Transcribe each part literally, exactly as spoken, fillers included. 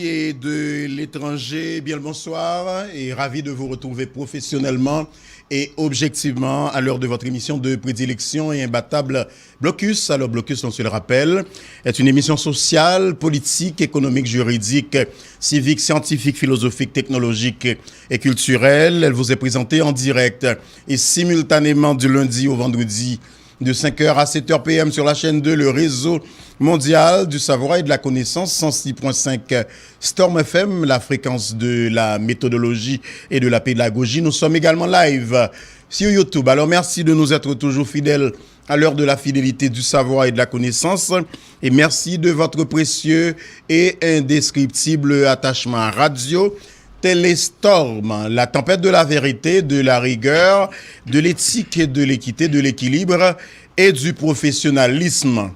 Et de l'étranger, bien le bonsoir et ravi de vous retrouver professionnellement et objectivement à l'heure de votre émission de prédilection et imbattable. Blocus. Alors, Blocus, on se le rappelle, est une émission sociale, politique, économique, juridique, civique, scientifique, philosophique, technologique et culturelle. Elle vous est présentée en direct et simultanément du lundi au vendredi de cinq heures à sept heures P M sur la chaîne deux, le réseau mondial du savoir et de la connaissance, cent six point cinq Storm F M, la fréquence de la méthodologie et de la pédagogie. Nous sommes également live sur YouTube. Alors merci de nous être toujours fidèles à l'heure de la fidélité, du savoir et de la connaissance. Et merci de votre précieux et indescriptible attachement à Radio Téléstorm, la tempête de la vérité, de la rigueur, de l'éthique, de l'équité, de l'équilibre et du professionnalisme.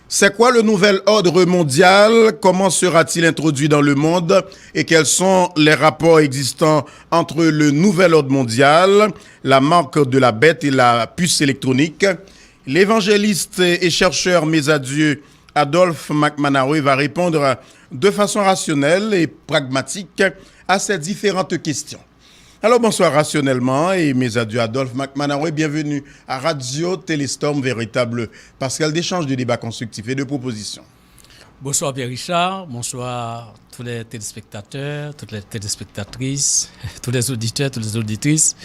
C'est quoi le nouvel ordre mondial? Comment sera-t-il introduit dans le monde? Et quels sont les rapports existants entre le nouvel ordre mondial, la marque de la bête et la puce électronique? L'évangéliste et chercheur Mezadieu Adolphe McManaway va répondre de façon rationnelle et pragmatique à ces différentes questions. Alors bonsoir rationnellement et Mezadieu Adolphe McManaway, bienvenue à Radio Téléstorm, véritable passerelle d'échange, de débat constructif et de propositions. Bonsoir Pierre Richard, bonsoir tous les téléspectateurs, toutes les téléspectatrices, tous les auditeurs, toutes les auditrices,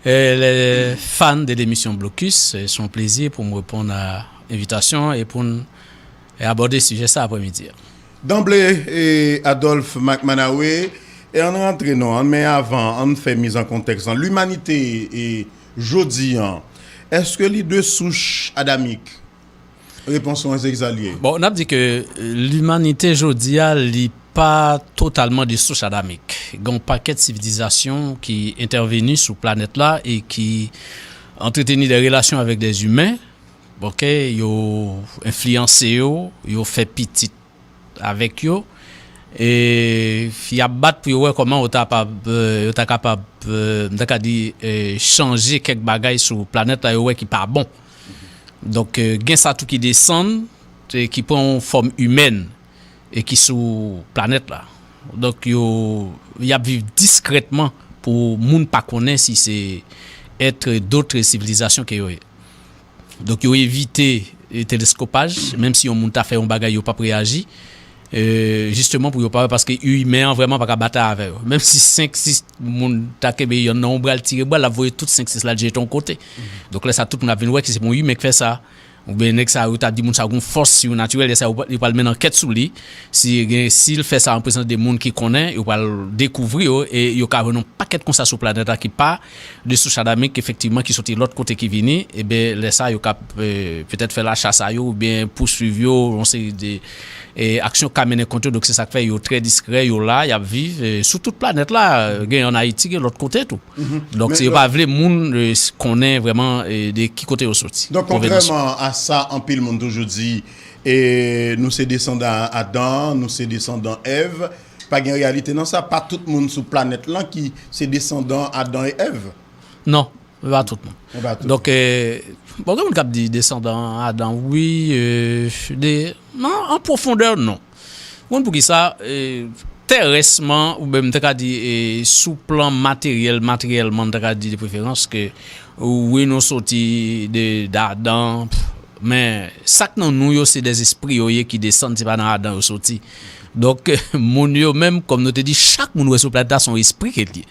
et les fans de l'émission Blocus. C'est un plaisir pour me répondre à l'invitation et pour aborder ce sujet ça après-midi. D'emblée, Adolphe McManaway, e ann rantre non, men avan, ann fè miz an kontèks lan. Limanite e jodi an, èske li de souch adamik? Repons ou an se ki sa l ye. Bon, n ap di ke limanite jodi a, li pa totalman de souch adamik. Gen yon pakèt sivilizasyon ki entèveni sou planèt la e ki antreteni de relasyon avèk de imen, oke, yo enfliyanse yo, yo fè pitit avèk yo. E y ap bat pou yo wè kòman yo ta kapab, yo ta kapab, m ta ka di, chanje kèk bagay sou planèt la, yo wè ki pa bon. Donk, gen sa tou ki desann, ki pran yon fòm imèn e ki sou planèt la. Donk, yo, y ap viv diskrètman pou moun pa konnen si se èt dòt sivilizasyon ke yo ye. Donk, yo evite teleskopaj, menm si yon moun ta fè yon bagay, yo p ap reyaji. Jisteman pou yo pa wè, paske imen an vrèman pa ka batay avè yo. Menm si senk, sis moun ta kenbe yonn nan yon bra, l tire bra, l ap voye tout senk, sis la, l jete yon kote. Donk, lè sa, tout moun ap vin wè ke se pa yon imen k fè sa. Oubyen nèg sa yo ta di moun sa gon fòs sinatirèl, lè sa yo pral mennen ankèt sou li. Si gen, si l fè sa an prezans de moun ki konnen, yo pral dekouvri yo e yo ka jwenn yon pakèt konsa sou planèt la ki pa de souch adamik, efektivman, ki soti lòt kote ki vini. Ebyen, lè sa, yo ka petèt fè lachas a yo oubyen pouswiv yo, yon seri de aksyon ka mennen kont yo. Donk, se sa k fè yo trè diskrè, yo la, y ap viv sou tout planèt la. Gen an Ayiti, gen lòt kote tou. Donk, se yo pa vle moun konnen vrèman de ki kote yo soti. Donk, kontrèman a sa anpil moun toujou di, nou se desandan Adan, nou se desandan Èv, pa gen reyalite nan sa. Pa tout moun sou planèt lan ki se desandan Adan e Èv. Non, pa tout moun. Donk, bon, gen moun k ap di desandan Adan, wi, de, non, an pwofondè, non. Ou konn poukisa? Terèsman, oubyen m ta ka di, sou plan materyèl, materyèlman, m ta ka di de preferans ke, wi, nou soti de, d Adan, men sa k nan nou yo, se de espri yo ye ki desann, se pa nan Adan yo soti. Donk, moun yo menm, kòm nou te di, chak moun ou wè sou planèt la, se yon espri ke l ye.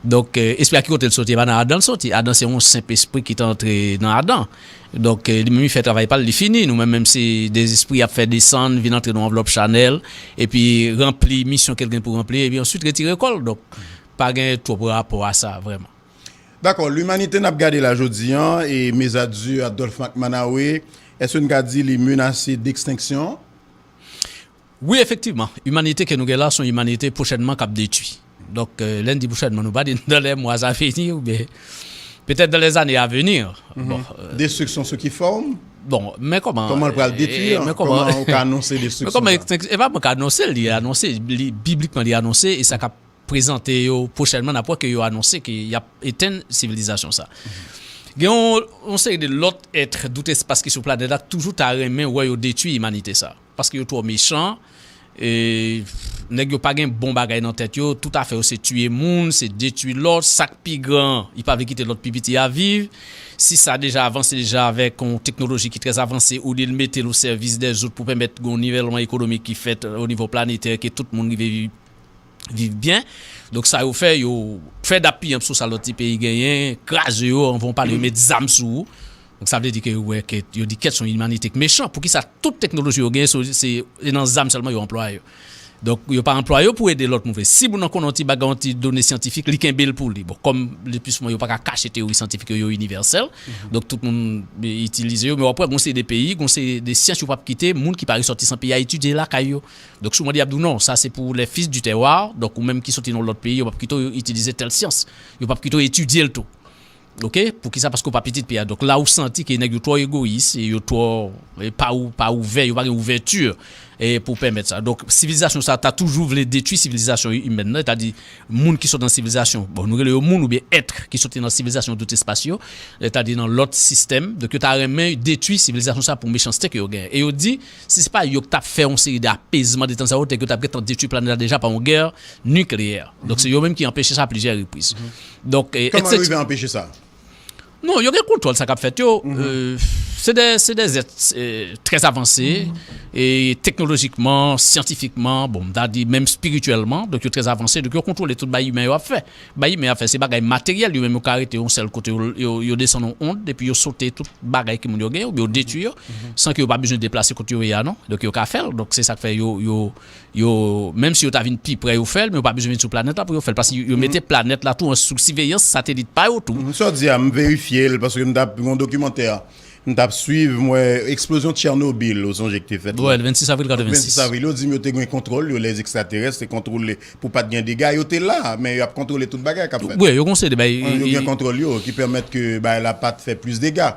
Donk, espri a ki kote l soti? E pa nan Adan l soti. Adan se yon senp espri ki te antre nan Adan. Donk, li menm li fè travay pa l, li fini. Nou menm, menm se de espri y ap fè desann, vin antre nan anvlòp chanèl, epi ranpli misyon ke l gen pou ranpli, epi answit retire kò l. Donk, pa gen twòp rapò a sa, vrèman. Dakò, limanite n ap gade la jodi an, e Mezadieu Adolphe McManaway, èske n ka di li menase dekstenksyon? Wi, efektivman. Imanite ke nou gen la, se yon imanite pwochènman k ap detwi. Donk, lè n di pwochènman, nou pa di dans les mois à venir, oubyen petèt dans les années à venir. Bon, destruction sous ki fòm? Bon, men kòman, kòman l pral detwi, men kòman, kòman ou ka anonse destriksyon sa? E pa mwen k anonse l, li anonse, li, biblikman, li anonse, e sa k ap prezante yo pwochènman, n ap wè ke yo anonse ke y ap etenn sivilizasyon sa. Gen yon, yon seri de lòt èt dout espas ki sou planèt la, toujou ta renmen wè yo detwi imanite sa. Paske yo twò mechan, e, nèg yo pa gen bon bagay nan tèt yo, tout afè yo se tiye moun, se detwi lòt, sa k pi gran, li pa vle kite lòt pi piti a viv. Si sa deja avanse deja avèk yon teknoloji ki trè avanse, olye l mete l o sèvis dèzòt pou pèmèt gon nivèlman ekonomik ki fèt o nivo planetè, ke tout moun rive viv, viv byen. Donk sa yo fè, yo fè dap piyanp sou sa lòt ti peyi genyen, kraze yo, anvan w pale, yo met zam sou ou. Donk sa vle di ke yo wè ke yo di kèt se yon imanite k mechan. Poukisa tout teknoloji yo genyen, se, se, se nan zam sèlman yo anplwaye yo. Donk yo pa anplwaye yo pou ede lòt moun vre. Si moun nan konnen yon ti bagay, yon ti done syantifik, li kenbe l pou li. Bon, kòm le pli souvan yo pa ka kache teyori syantifik yo, yo inivèsèl. Donk tout moun e, itilize yo, men w ap wè gon seri de peyi, gon seri de syans yo p ap kite moun ki pa resòtisan peyi a etidye lakay yo. Donk si w mande y ap di w non, sa se pou les fils du terroir, donk ou menm ki soti nan lòt peyi, yo p ap kite w itilize tèl syans. Yo p ap kite w etidye l tou. Oke? Poukisa? Paske w pa pitit peyi a. Donk la ou santi ke nèg yo twò egoyis, e yo twò, e, pa ou, pa ouvè, yo pa gen ouvèti, e, pou pèmèt sa. Donk sivilizasyon sa ta toujou vle detwi sivilizasyon imèn nan, sètadi moun ki sot nan sivilizasyon, bon, nou rele yo moun oubyen èt ki soti nan sivilizasyon dout espas yo, sètadi nan lòt sistèm. Donk yo ta renmen detwi sivilizasyon sa pou mechanste ke yo genyen. E yo di, si se pa yo ki t ap fè yon seri de apezman de tan sa yo, te ke yo t ap gentan detwi planèt la deja pa yon gè nikleyè. Donk se yo menm ki anpeche sa plizyè repriz. Donk, e, Kòman yo rive anpeche sa? Non, yo gen kontwòl sa k ap fèt yo. Euh, se de, se de zèt, euh, trè avanse, e teknolojikman, syantifikman, bon, m ta di menm espirityèlman, donk yo trè avanse, donk yo kontwole tout bagay imen yo ap fè. Bagay imen ap fè, se bagay materyèl, yo menm yo ka rete yon sèl kote, yo, yo, yo desann yon ond, epi yo sote tout bagay ke moun yo gen, oubyen yo detwi yo, san ke yo pa bezwen deplase kote yo ye a, non. Donk yo ka fè l, donk se sa k fè yo, yo, Yo, menm si yo ta vin pi pre, yo fè l, men yo pa bezwen vin sou planèt la pou yo fè l, paske yo, yo mete planèt la tou an sou siveyans satelit pa yo tou. Mhm, sa w di a, m verifye l, paske m t ap gen yon dokimantè, m t ap swiv, m wè eksplozyon Tchènobil, ou sonje ki te fèt la. Wè, vennsis avril katrevensis. Vennsis avril, yo di m yo te gen kontwòl, yo, lè ekstraterès te kontwole pou pa t gen dega, yo te la, men y ap kontwole tout bagay k ap fèt. Wi, yo gen yon seri de bagay, yo gen kontwòl yo, ki pèmèt ke bagay la pa t fè plis dega.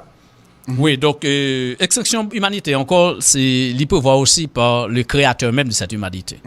Wi, donk, euh, ekstenksyon imanite ankò, se, li prevwa osi pa le créateur même de cette humanité.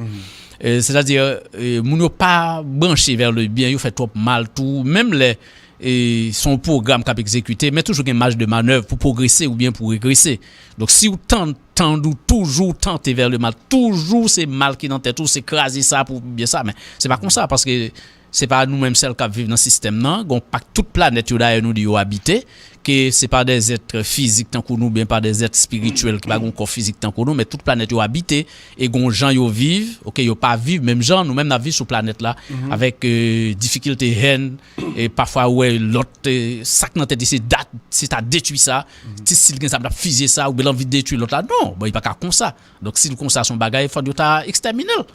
Euh, c'est-à-dire, euh, moun yo pa branche vers le bien, yo fè twòp mal tou, menm lè, e, se yon pwogram k ap egzekite, men toujou gen maj de manèv pou pwogrese oubyen pou regrese. Donk, si w tan-, tande w toujou tante vers le mal, toujou se mal ki nan tèt ou, se kraze sa pou byen sa, men se pa konsa, paske se pa nou menm sèl k ap viv nan sistèm nan. Gon pak tout planèt yo dayè nou di yo abite, ke se pa de zèt fizik tankou nou, oubyen pa de zèt espirityèl ki pa gon kò fizik tankou nou, men tout planèt yo abite, e gon jan yo viv, oke, yo pa viv menm jan nou menm n ap viv sou planèt la, avèk, euh, difikilte, hèn, e pafwa ou wè lòt, euh, sa k nan tèt li se dat, se ta detwi sa, ti si l gen zam l ap fizye sa, oubyen l anvi detwi lòt la. Non, bon, li pa ka konsa. Donk, si l konsa se yon bagay, fòk yo ta ekstèmine l.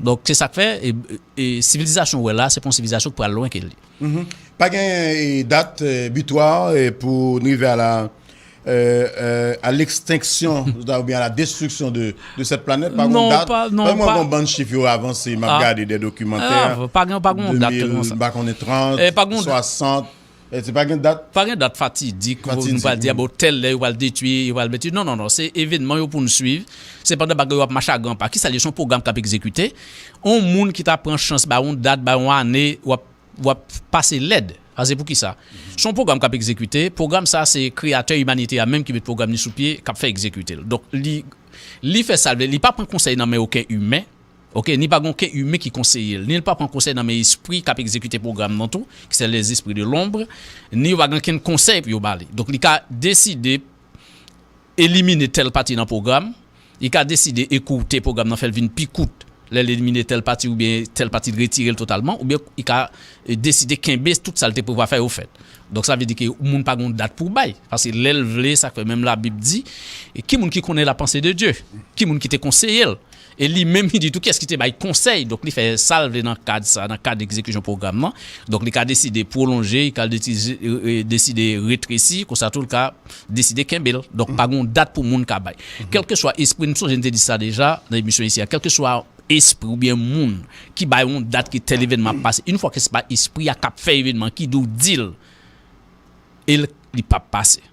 Donk, se sa k fè, e, e, sivilizasyon ou wè la, se pa yon sivilizasyon ki pral lwen ke li. Mhm. Pa gen, e, dat, e, bitwa, e, pou n rive a la, e, e, à l'extinction, oubyen à la destruction de, de cette planète. Pa gen dat. Non, pa, non, pa. Mwen, gon bann chif yo avanse, m ap gade de dokimantè. Ah, pa gen, pa gen dat konsa. De mil, m pa konnen, trant, swasant. E se pa gen dat? Pa gen dat fatidik, nou pral di, a, bon, tèl lè yo pral detwi, yo pral detwi. Non, non, non, se evènman yo pou n swiv. Se pandan bagay yo ap mache a gran pa. Kisa l ye? Se yon pwogram k ap egzekite. On moun ki ta pran chans, ba yon dat, ba yon ane, w ap, w ap pase lèd. A, se pou kisa? Se yon pwogram k ap egzekite. Pwogram sa, se kreyatè imanite a menm ki met pwogram li sou pye, k ap fè egzekite l. Donk, li, li fè sa l vle. Li pa pran konsèy nan men okenn imen. Oke, ni pa gen okenn imen ki konseye l, ni l pa pran konsèy nan men espri k ap egzekite pwogram nan tou, ki se les esprits de l'ombre, ni yo pa gen okenn konsèy pou yo ba li. Donk, li ka deside elimine tèl pati nan pwogram, li ka deside ekoute pwogram nan, fè l vin pi kout, lè l elimine tèl pati oubyen tèl pati l retire l totalman, oubyen li ka, e, deside kenbe tout sa l te prevwa fè yo fèt. Donk, sa vle di ke moun pa gen yon dat pou bay, paske lè l vle, sa k fè menm Labib di, e ki moun ki konnen la pensée de Dieu? Ki moun ki te konseye l? E li menm, li di tou kiyès ki te bay konsèy. Donk, li fè sa l vle nan kad sa, nan kad egzekisyon pwogram nan. Donk, li ka deside pwolonje, li ka desi-, e, e, deside retresi, konsa tou, li ka deside kenbe l. Donk, pa gen yon dat pou moun ka bay. Kèlkeswa espri, m sonje n te di sa deja nan emisyon isi a, kèlkeswa espri oubyen moun ki bay yon dat ke tèl evènman ap pase, yon fwa ke se pa espri a k ap fè evènman ki di w di l, e l, li p ap pase.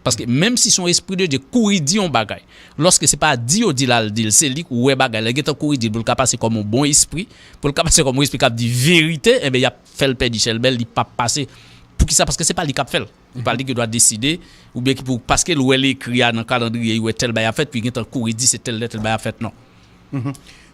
Paske menm si se yon espri de Dye, kouri di yon bagay. Lòske se pa di yo di l al di l, se li k wè bagay la, gentan kouri di l pou l ka pase kòm yon bon espri, pou l ka pase kòm yon espri k ap di verite, enben, y ap fè l pèdi chè l bèl, li p ap pase. Poukisa? Paske se pa li k ap fè l. Se pa li ki dwa deside, oubyen ki pou, paske l wè l ekri a nan kalandriye, li wè tèl bagay ap fèt, pou l gentan kouri di se tèl lè tèl bagay ap fèt, non. Mhm.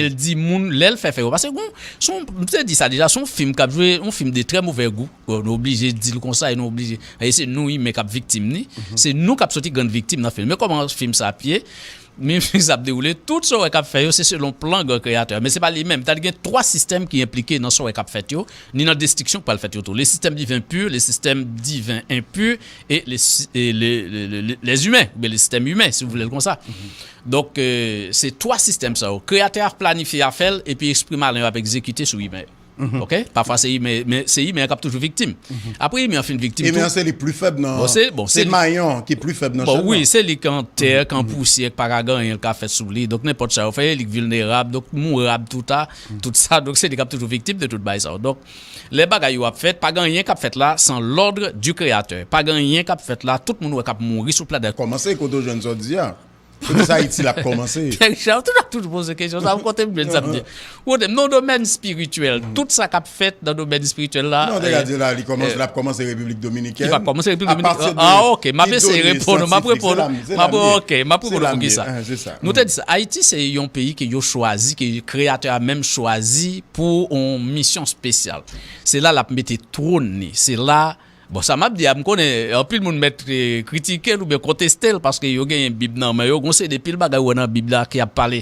e l di moun, lè l fè fè yo. Paske bon, se yon, m te di sa deja, se yon fim k ap jwe, yon fim de trè movè gou. Bon, nou oblije di l konsa, e nou oblije. E se nou imen k ap viktim ni. Se nou k ap soti grann viktim nan fim. Men kòman fim sa ap ye? Men fim sa ap dewoule, tout sa w wè k ap fè yo, se selon plan gran kreyatè. Men se pa li menm. Talè gen twa sistèm ki enplike nan sa w wè k ap fèt yo, ni nan destriksyon k pral fèt yo tou. Le sistèm diven pur, le sistèm diven enpur, e le, si- e le, le, le, le, les humains, oubyen le sistèm imen, si w vle l konsa. Donk, euh, se twa sistèm sa yo. Kreyatè a planifye afè l, epi espri malen yo ap egzekite sou imen. Ok? Pafwa se imen, men se imen an k ap toujou viktim. Apre imen an fin viktim tou. Imen an se li k pli fèb nan. Bon, se, bon, se se li. Mayon ki pli fèb nan Bon, chèn wi, nan. Se li k an tè, k an pousyè, k pa ka gen anyen l ka fèt sou li. Donk, nenpòt sa yo fè, li k vilnerab, donk, mourab, tout a, tout sa. Donk, se li k ap toujou viktim de tout bagay sa yo. Donk, lè bagay yo ap fèt, pa gen anyen k ap fèt la sans l'ordre du Créateur. Pa gen anyen k ap fèt la, tout moun wè k ap mouri sou planèt. Kòmanse kote w jwenn sa w di a. Kote sa Ayiti l ap kòmanse? Pè Richard, ou toujou ap toujou poze kesyon sa, ou konte m jwenn sa m di. Ou konte m nan domèn espirityèl, tout sa k ap fèt nan domèn espirityèl la. Non, te ka di la, li kòmanse, l ap kòmanse Repiblik Dominikèn. Li p ap kòmanse Repiblik Dominikèn. Ah, ok, m ap eseye reponn ou, m ap reponn ou. M ap, ok, m ap reponn ou pou kisa. Nou te di sa, Ayiti se yon peyi ke yo chwazi, ke kreyatè a menm chwazi pou yon misyon espesyal. Se la l ap mete twòn li, se la Bon, sa m ap di a, m konnen anpil moun mèt eh, kritike l oubyen konteste l paske yo genyen Bib nan men yo. Gon seri de pil bagay ou wè nan Bib la ki ap pale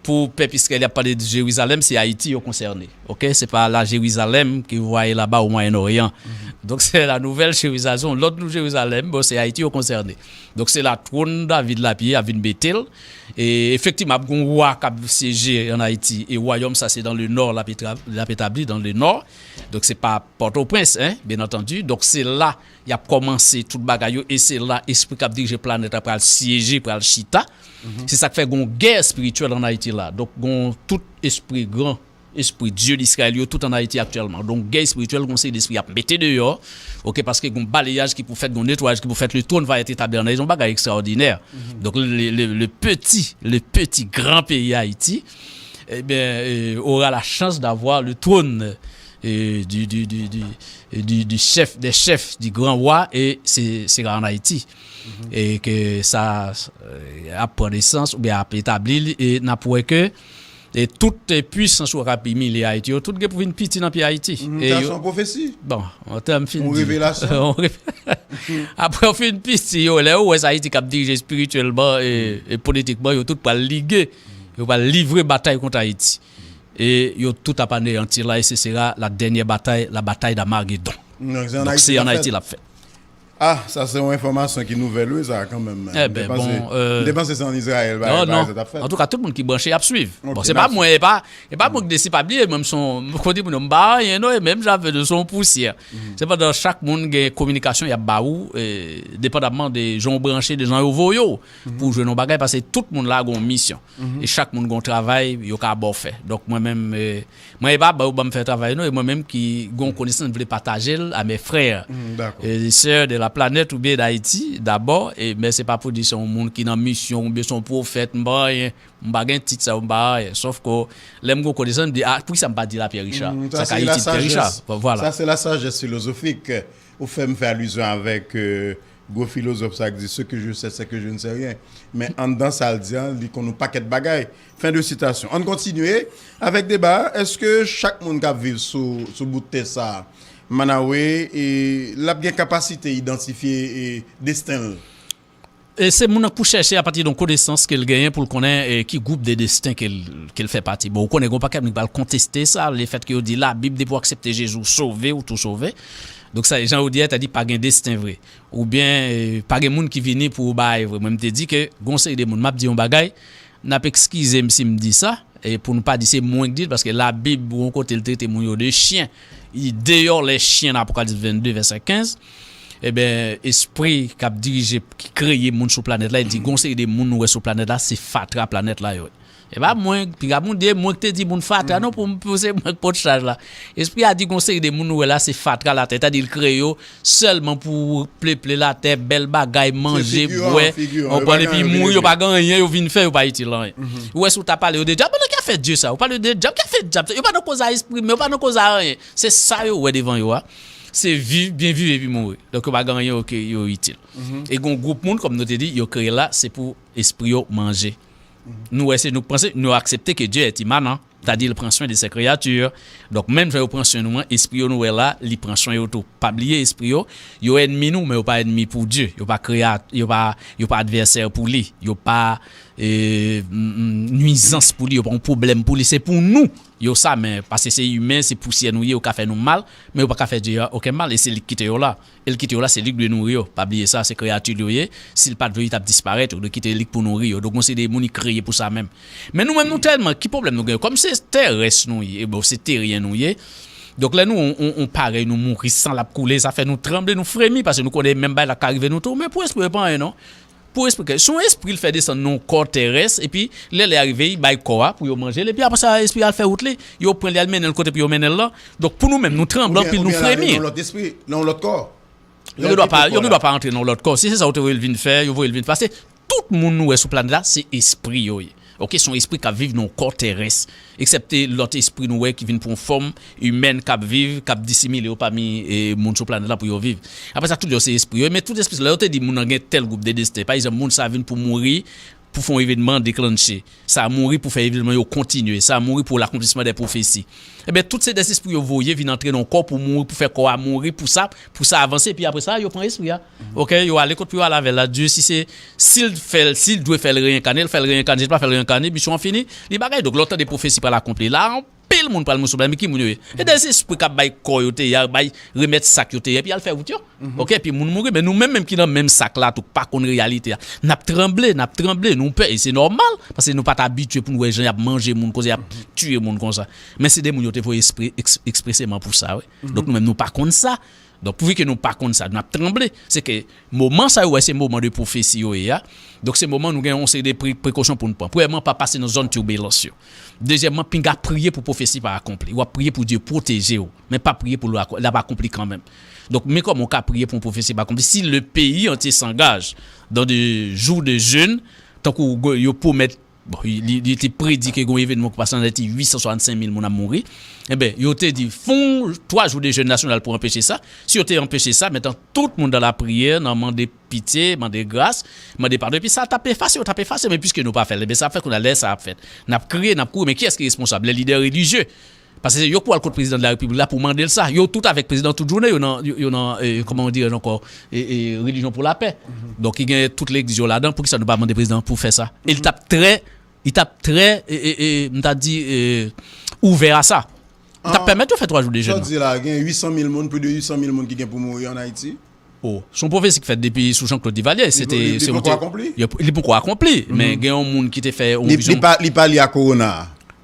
pou pèp Izrayèl, y ap pale de Jerizalèm, se Ayiti yo konsène. Ok? Se pa la Jérusalem que vous voyez là-bas au Moyen-Orient. Donk, se la nouvelle Jérusalem, se yon lòt nou Jerizalèm, bon, se Ayiti yo konsène. Donk, se la twòn David la piye, y ap vin mete l. E efektivman, ap gon wa k ap syeje ann Ayiti. E wayòm sa, se dans le nord, l ap etabli dans le nord. Donk, se pa Pòtoprens, en, byen antandi. Donk, se la y ap kòmanse tout bagay yo, e se la espri k ap dirije planèt la pral syeje, pral chita. Se sa k fè gon gè espirityèl ann Ayiti la. Donk, gon tout espri gran, espri Dye Disrayèl yo tout ann Ayiti aktyèlman. Donk, gè espirityèl, gon seri de espri y ap mete deyò, ok, paske gon baleyaj ki pou fèt, gon netwayaj ki pou fèt, le trône va être établi en Haïti, yon bagay ekstraòdinè. Donk, le, le, le petit, le petit grand pays Haïti, eh bien, euh, aura la chance d'avoir le trône euh, du, du, du, du, du, du chef des chefs, du grand roi, e se, se an Ayiti. E ke sa euh, ap pran nesans oubyen ap etabli li, e n ap wè ke e tout eh, pwisans yo k ap imilye Ayiti yo, tout gen pou vin piti nan pye Ayiti. E yo, se yon pwofesi. Bon, an tèm fin di. Yon revelasyon. Apre yo fin piti, yo, lè yo wè sa Ayiti k ap dirije espirityèlman e, e politikman, yo tout pral lige, yo pral livre batay kont Ayiti. E yo tout ap aneyanti la, e se sera la dènyè batay, la batay d'Armagedon. Donk, se ann Ayiti l ap fèt. Ah, sa se yon enfòmasyon ki nouvèl, wi, sa, kanmenm. Ebyen, bon, m te panse se ann Izrayèl bagay sa t ap fèt. Antouka, tout moun ki branche, y ap swiv. Bon, se pa mwen, e pa, e pa mwen ki deside, pa bliye, mwen, m se yon, m konnen moun yo, m pa anyen, non, e menm jan avè nou, se yon pousyè. Sepandan, chak moun gen kominikasyon y ap ba ou, depandamman de jan w branche, de jan yo voye w pou w jwenn yon bagay, paske tout moun la gen yon misyon. E chak moun gen yon travay yo ka ba w fè. Donk, mwen menm, mwen e pa ba yo ban m fè travay non, e mwen menm ki gen yon konesans m vle pataje l a mes frères et sœurs de la planète oubyen d'Haïti dabò, e men se pa pou di se yon moun ki nan misyon oubyen se yon pwofèt, m pa anyen, m pa gen tit sa yo, m pa anyen. Sòf ke lè m gen yon konesans, m di, a, poukisa m pa di l a Pierre Richard? Sa ka itil Pierre Richard. Vwala. Sa se la sajès filozofik. Ou fè m fè alizyon avèk gwo filozòf sa k di, ce que je sais, c'est que je ne sais rien. Men anndan sa l di an, li konn yon pakèt bagay. Fin de citation. Ann kontinye avèk deba a. Èske chak moun k ap viv sou, sou bout tè sa a, Manawe, e, l ap gen kapasite idantifye e, desten l? E se moun nan k pou chèche apati de yon konesans ke l genyen pou l konnen e, ki gwoup de desten ke l, ke l fè pati. Bon, ou konnen gen yon pakèt moun ki pral konteste sa, lefètke yo di Labib, depi w aksepte Jezi, ou sove, ou tou sove. Donk, sa, jan yo di a, ta di pa gen desten vre. Oubyen, e, pa gen moun ki vini pou bagay vre. Mwen, m te di ke gen yon seri de moun, m ap di yon bagay, n ap ekskize m si m di sa, e pou nou pa di se mwen k di l, paske Labib, yon kote, l trete moun yo de chyen. Il dehors les chiens nan Apocalypse vingt-deux, verset quinze. Ebyen, espri k ap dirije, ki kreye moun sou planèt la, e di, gon seri de moun nou wè sou planèt la, se fatra planèt la yo ye. E pa mwen, piga moun di, e mwen ki te di moun fatra, non, pou m, pou se mwen k pot chaj la. Espri a di, gon seri de moun nou wè la, se fatra latè, sètadi l kreye yo sèlman pou peple latè, bèl bagay, manje, bwè, konprann, epi mouri, yo pa gen anyen yo vin fè, yo pa itil anyen. Ou wè si w ta pale yo de dyab, nan ki afè Dye sa? Ou pale yo de dyab, ki afè dyab sa? Yo pa nan koz a espri, men yo pa nan koz a anyen. Se sa yo wè devan yo a. Se viv, byen viv epi mouri. Donk yo pa gen anyen yo, yo itil. E gon gwoup moun, kòm nou te di, yo kreye la, se pou espri yo manje. Nou wè, se nou k panse, nou aksepte ke Dye est immanent, sètadi l pran swen de ses créatures. Donk, menm jan yo pran swen nou an, espri yo nou wè la, li pran swen yo tou. Pa bliye, espri yo, yo ènmi nou, men yo pa ènmi pou Dye. Yo pa kreyat, yo pa, yo pa advèsè pou li. Yo pa e, nwizans pou li, yo pa yon pwoblèm pou li, se pou nou. Yo sa, men, paske se imen, se pousyè nou ye, yo ka fè nou mal, men yo pa ka fè Dye a okenn mal, e se li k kite yo la. E l kite yo la, se li k dwe nouri yo. Pa bliye sa, se kreyati l yo ye. Si l pa t vle, li t ap disparèt, yo dwe kite li k pou nouri yo. Donk, gon se de moun li kreye pou sa menm. Men nou menm, nou tèlman, ki pwoblèm nou gen? Kòm se terès nou ye, e bon, se teryen nou ye. Donk, lè nou, on, on, on parèy nou mouri, san l ap koule, sa fè nou tranble, nou fremi, paske nou konnen menm bagay la ka rive nou tou. Men pou espri yo, pa anyen, non. Pou espri, si yon espri l fè desann nan yon kò terès, epi lè lè a rive, li bay kò a pou yo manje l, epi apre sa, espri a al fè wout li, yo pran li al mennen l kote pou yo mennen l lan. Donk, pou nou menm, nou tranble anpil, nou fremi. Oubyen, oubyen l ale nan yon lòt espri, nan yon lòt kò. Yo gen dwa pa, yo gen dwa pa antre nan yon lòt kò. Si se sa yo te voye l vin fè, yo voye l vin fè. Paske tout moun nou wè sou planèt la, se espri yo ye. Oke, se yon espri k ap viv nan yon kò terès. Eksepte lòt espri nou wè ki vin pran fòm imèn, k ap viv, k ap disimile yo pami e, moun sou planèt la pou yo viv. Apre sa, tout yo se espri yo. Men tout espri sa, lè yo te di moun nan gen tèl gwoup de desten, pa egzanp, moun sa vin pou mouri, pou fè yon evènman deklanche. Sa mouri pou fè evènman yo kontinye. Sa mouri pou l'accomplissement des prophéties. Ebyen, tout se dèzespri yo voye vin antre nan kò pou mouri, pou fè kò a mouri, pou sa, pou sa avanse, epi apre sa, yo pran espri a. Oke, yo ale kot pou yo ale avè l la. Dye, si se, si l fè l, si l dwe fè l reyènkane, l fè l reyènkane, si l pa fè l reyènkane, misyon an fini, li bagay. Donk, lè w tande pwofesi pral akonpli la, anpil moun pral mouri sou planèt, men ki moun yo ye? Se dèzespri k ap bay kò yo te ye a, bay, remèt sa k yo te ye, epi al fè wout yo. Oke, epi moun mouri, men nou menm, menm ki nan menm sa k la, tou, k pa konn reyalite a, n ap tranble, n ap tranble, nou pè, e se nòmal, paske nou pa t abitye pou n wè jan y ap manje moun, koze y ap tiye moun konsa. Men se de moun yo te voye espre, eks, ekspreseman pou sa, wi. Donk, nou menm, nou pa konn sa. Donk, pouvi ke nou pa konn sa, n ap tranble. Se ke moman sa yo, wè, se moman de pwofesi yo ye a. Donk, se moman nou gen yon seri de pre, prekosyon pou n pran. Premyèman, pa pase nan zòn tibilans yo. Dezyèmman, pinga priye pou pwofesi pa akonpli. W ap priye pou Dye pwoteje w, men pa priye pou l ak, l ap akonpli kanmenm. Donk, men kòman w ka priye pou yon pwofesi pa akonpli? Si le pays entier s'engage dans des jours de jeûne, tankou yo pwomèt, bon, li, li te predi ke gen yon evènman ki pase ann Ayiti, uit san swasannsenk mil moun ap mouri. Enben, yo te di, fè yon twa jou de jèn nasyonal pou anpeche sa. Si yo te anpeche sa, mentnan tout moun dans la prière, nan mande pitye, mande gras, mande padon. Epi sa t ap efase, yo t ap efase. Men piske nou pa fè l, enben sa ap fèt kounye a, lè sa ap fèt, n ap kriye, n ap kouri, men kiyès ki responsab? Lè lidè relijye. Paske se yo k pral kot prezidan de la repiblik la pou mande l sa. Yo tout avèk prezidan tout jounen, yo nan, yo, yo nan, e, kòman yo di ankò, e, e, Religion pour la Paix. Donk, ki gen tout legliz yo ladan, poukisa nou pa mande prezidan pou fè sa? E li t ap trè, li t ap trè, e, e, e, m ta di, e, ouvè a sa. Li t ap pèmèt yo fè twa jou de jèn. Sa w di la, gen uit san mil moun, plis de uit san mil moun ki gen pou mouri ann Ayiti. Oh, se yon pwofesi ki fèt depi sou Jean-Claude Duvalier. Se te, li se yon poko akonpli? Li poko akonpli, men gen yon moun ki te fè yon Li, vizyon. Li pa, li pa li a korona.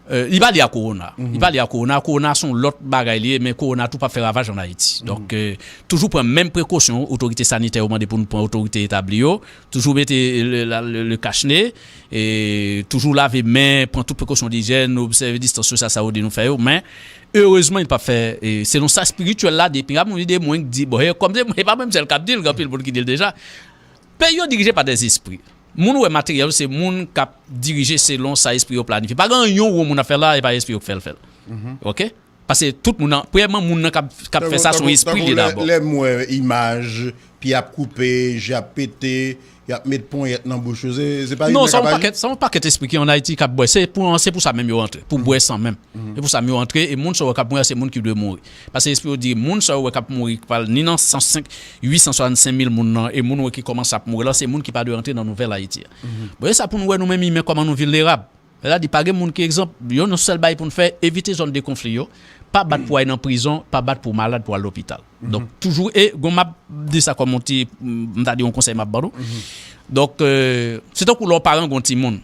Euh, li pa li a korona. Li pa li a korona. Korona se yon lòt bagay li ye, men korona tou p ap fè ravaj an Ayiti. Donk, euh, toujou pran menm prekosyon otorite sanitè yo mande pou nou pran, otorite etabli yo. Toujou mete le, la, le, le kachne, e toujou lave men, pran tout prekosyon dijyèn, obsève distans sosyal sa yo di nou fè yo. Men, erezman, li p ap fè, e, selon sa espirityèl la, depi a moun de mwen ki di, bon, e, kòm se mwen, e pa mwen sèl k ap di l, gen anpil moun ki di l deja. Peyi yo dirije pa dèzespri. Moun ou wè materyèl, se moun k ap dirije selon sa espri yo planifye. Pa gen yon won moun ap fè la, e pa espri yo k fè l fè l. Oke? Paske tout moun nan, premyèman, moun nan k ap, k ap fè sa, se yon espri li dabò. Lè m wè imaj, pye ap koupe, je ap pete, y ap met ponyèt nan bouch yo, se, se pa Non, imen sa k ap yon aji? Pakèt, sa yon pakèt espri ki an Ayiti k ap bwè. Se pou, se pou sa menm yo antre, pou bwè san menm. Se pou sa menm yo antre, e moun sa yo k ap mouri, paske espri yo di, moun sa yo wè k ap mouri, k pral ni nan san senk, uit san swasannsenk mil moun nan, e moun wè ki kòmanse ap mouri la, se moun ki pa dwe antre nan nouvèl Ayiti a. Bon, e sa pou nou wè nou menm imen kòman nou vilnerab. Sètadi, pa gen moun ki egzanp, yon sèl bagay pou n fè, evite zòn de konfli yo, pa bat pou al nan prizon, pa bat pou malad pou al lopital. Donk, toujou, e gon m ap di sa kòm yon ti, m ta di yon konsèy m ap ban nou. Donk, euh, se tankou lè yon paran gon timoun.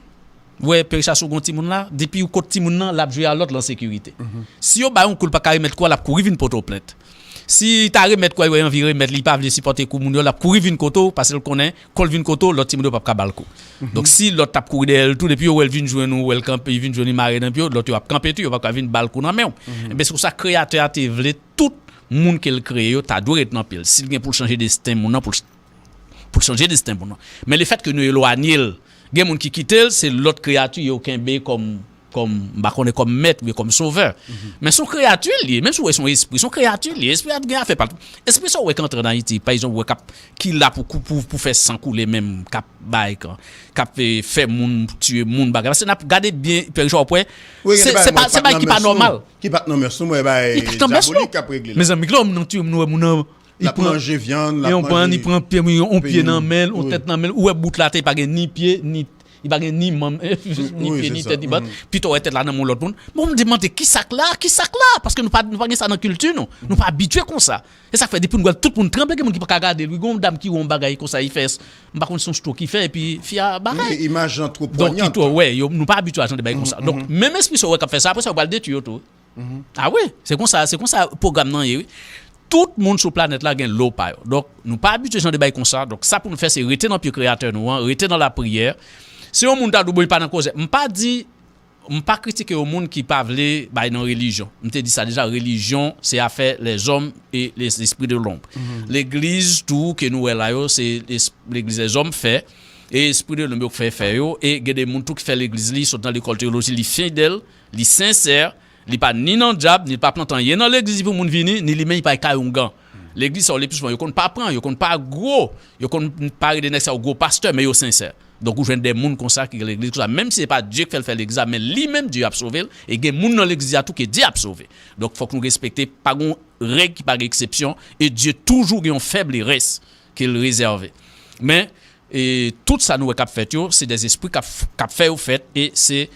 Ou wè, Perchas ou gon timoun la, depi ou kot timoun nan, l ap jwe a lòt la an sekirite. Si yo ba yon kou, l pa ka remèt kou a, l ap kouri vin pote w plent. Si ta remèt kou a, li wè anvi remèt, li pa vle sipòte kou moun yo, l ap kouri vin kote w, paske l konnen, kon l vin kote w, lòt timoun yo p ap ka ba l kou. Donk, si lòt t ap kouri dèyè l tou, depi yo wè l vin jwenn ou, wè l kanpe, vin jwenn li mare nan pye w, lòt yo ap kanpe tou, yo p ap ka vin ba l kou nan men w. Enben, se pou sa Kreyatè a te vle tout moun ke l kreye yo ta dwe ret nan pye l. Si l gen pou l chanje desten moun nan, pou l, pou l chanje desten moun nan. Men lefètke nou elwanye l, gen moun ki kite l, se lòt kreyati yo kenbe kòm, kòm, m pa konnen, kòm mèt oubyen kòm sovè. Men se yon kreyati l ye, menm si w wè se yon espri, se yon kreyati l ye. Espri a gen afè pa l. Espri sa w wè k antre an Ayiti, pa egzanp, w wè k ap, ki la pou, pou, pou fè san koule menm, k ap bay kan, k ap, eh, fè moun tiye moun bagay. Paske n ap gade byen, Pè Richard, w ap wè, se, se pa, se bagay ki pa nòmal. Ki pa t nan mès nou, mwen bay Li pa t nan mès nou. Dyabolik k ap regle la. Mezanmi, lè w nan tiye moun, ou wè moun nan, L ap manje vyann, l ap yon pran, li manje pran pye moun, yon pye peyi. Nan men l, yon Wi. Tèt nan men l, ou wè bout la, te pa gen ni pye, ni, li pa gen ni manm, ni wi, pye, se ni sa. Tèt, ni bat. Pito w wè tèt la nan men yon lòt moun. Bon, m demande, ki sa k la? Ki sa k la? Paske nou pa, nou pa gen sa nan kilti nou. Nou pa abitye konsa. E sa k fè, depi nou wè tout moun tranble, gen moun ki pa ka gade l. Wi, gen yon dam ki wè yon bagay konsa, li fè, m pa konn si se yon stroke li fè, epi fi a bagay. Wi, imaj lan twò Donk, ki pwanyant. Twò, wè, yo, nou pa abitye a jan de bagay konsa. Donk, menm espri sa w wè k ap fè sa, apre sa, yo pral detwi yo tou. Ah wi, se konsa, se konsa pwogram nan ye, wi. Tout moun sou planèt la gen lo pa yo. Donk, nou pa abitye jan de bagay konsa. Donk, sa pou nou fè, se rete nan pye Kreyatè nou an, rete nan lapriyè. Si yon moun ta di w, bon, li pa nan koze, m pa di, m pa kritike yon moun ki pa vle bay nan relijyon. M te di sa deja, relijyon, se afè lèzòm e les esprits de l'ombre. Legliz tou ke nou wè la yo, se es-, legliz lèzòm fè, e espri de lòm yo k fè fè yo, e gen de moun tou ki fè legliz li, sot nan lekòl teyoloji, li fidèl, li sensè, li pa ni nan dyab, ni l pa plante anyen nan legliz li pou moun vini, ni li menm li pa kay ongan. Legliz sa yo, le pli souvan, yo konn pa pran, yo konn pa gwo, yo konn pa rele nèg sa yo gwo pastè, men yo sensè. Donk, ou jwenn de moun konsa ki gen legliz konsa, menm si se pa Dye k fè l fè legliz la, men li menm Dye ap sove l, e gen moun nan legliz la tou ke Dye ap sove. Donk, fòk nou respekte, pa gon règ ki pa gen eksepsyon, e Dye toujou gen yon fèblesrès ke l rezève. Men, e tout sa nou wè k ap fèt yo, se dèzespri k ap, k ap fè yo fèt, e se,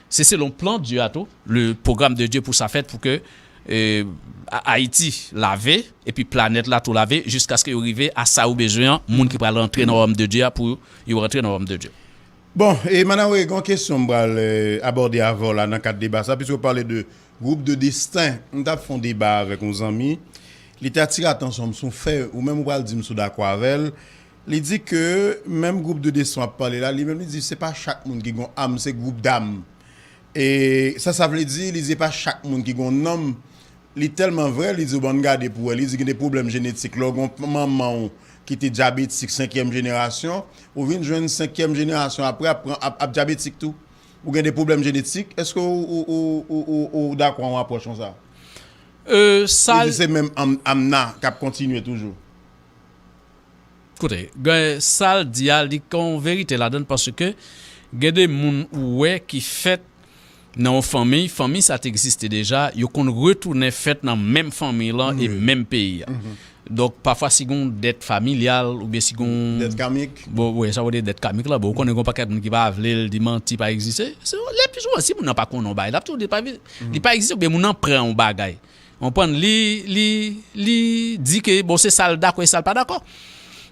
se selon plan Dye a tou, le pwogram de Dye pou sa fèt, pou ke, e, A-, Ayiti lave, epi planèt la tou lave, jiskaske yo rive a sa yo bezwen an, moun ki pral rantre nan wayòm de Dye a, pou yo rantre nan wayòm de Dye. Bon, e Manawe, gen yon kesyon m pral, eh, abòde avè w la nan kad deba sa, piske w pale de gwoup de desten. M t ap fè yon deba avèk yon zanmi. Li te atire atansyon m sou yon fè, ou menm ou pral di m si w dakò avè l. Li di ke menm gwoup de desten w ap pale la, li menm li di se pa chak moun ki gon am, se gwoup dam. E sa, sa vle di, li di se pa chak moun ki gon nanm. Li tèlman vrè, li di w, ban n gade pou wè. Li di gen de pwoblèm jenetik. Lè w gon manman w ki te dyabetik senkyèm jenerasyon, ou vin jwenn senkyèm jenerasyon apre ap, pran- ap, ap dyabetik tou. Ou gen de pwoblèm jenetik. Èske ou, ou, ou, ou, ou, ou dakò an apwòch konsa? Euh, sa, Li di se menm am, amna k ap kontinye toujou. Koute, gen sa l di a, li gen yon verite ladan l, paske gen de moun ou wè ki fèt nan yon fanmi, fanmi sa te egziste deja, yo konn retounen fèt nan menm fanmi lan e menm peyi a. Donk, pafwa, si gen yon dèt familyal, oubyen si gen yon Dèt kamik. Bon, wi, sa w rele dèt kamik la. Bon, ou konnen gen yon pakèt moun ki pa vle l, di manti pa egziste. Se, le pli souvan, si moun nan pa konnen yon bagay, l ap toujou di pa, li pa egziste, oubyen moun nan pran yon bagay. Konprann? Li, li, li di ke, bon, se sa l dakò e sa l pa dakò.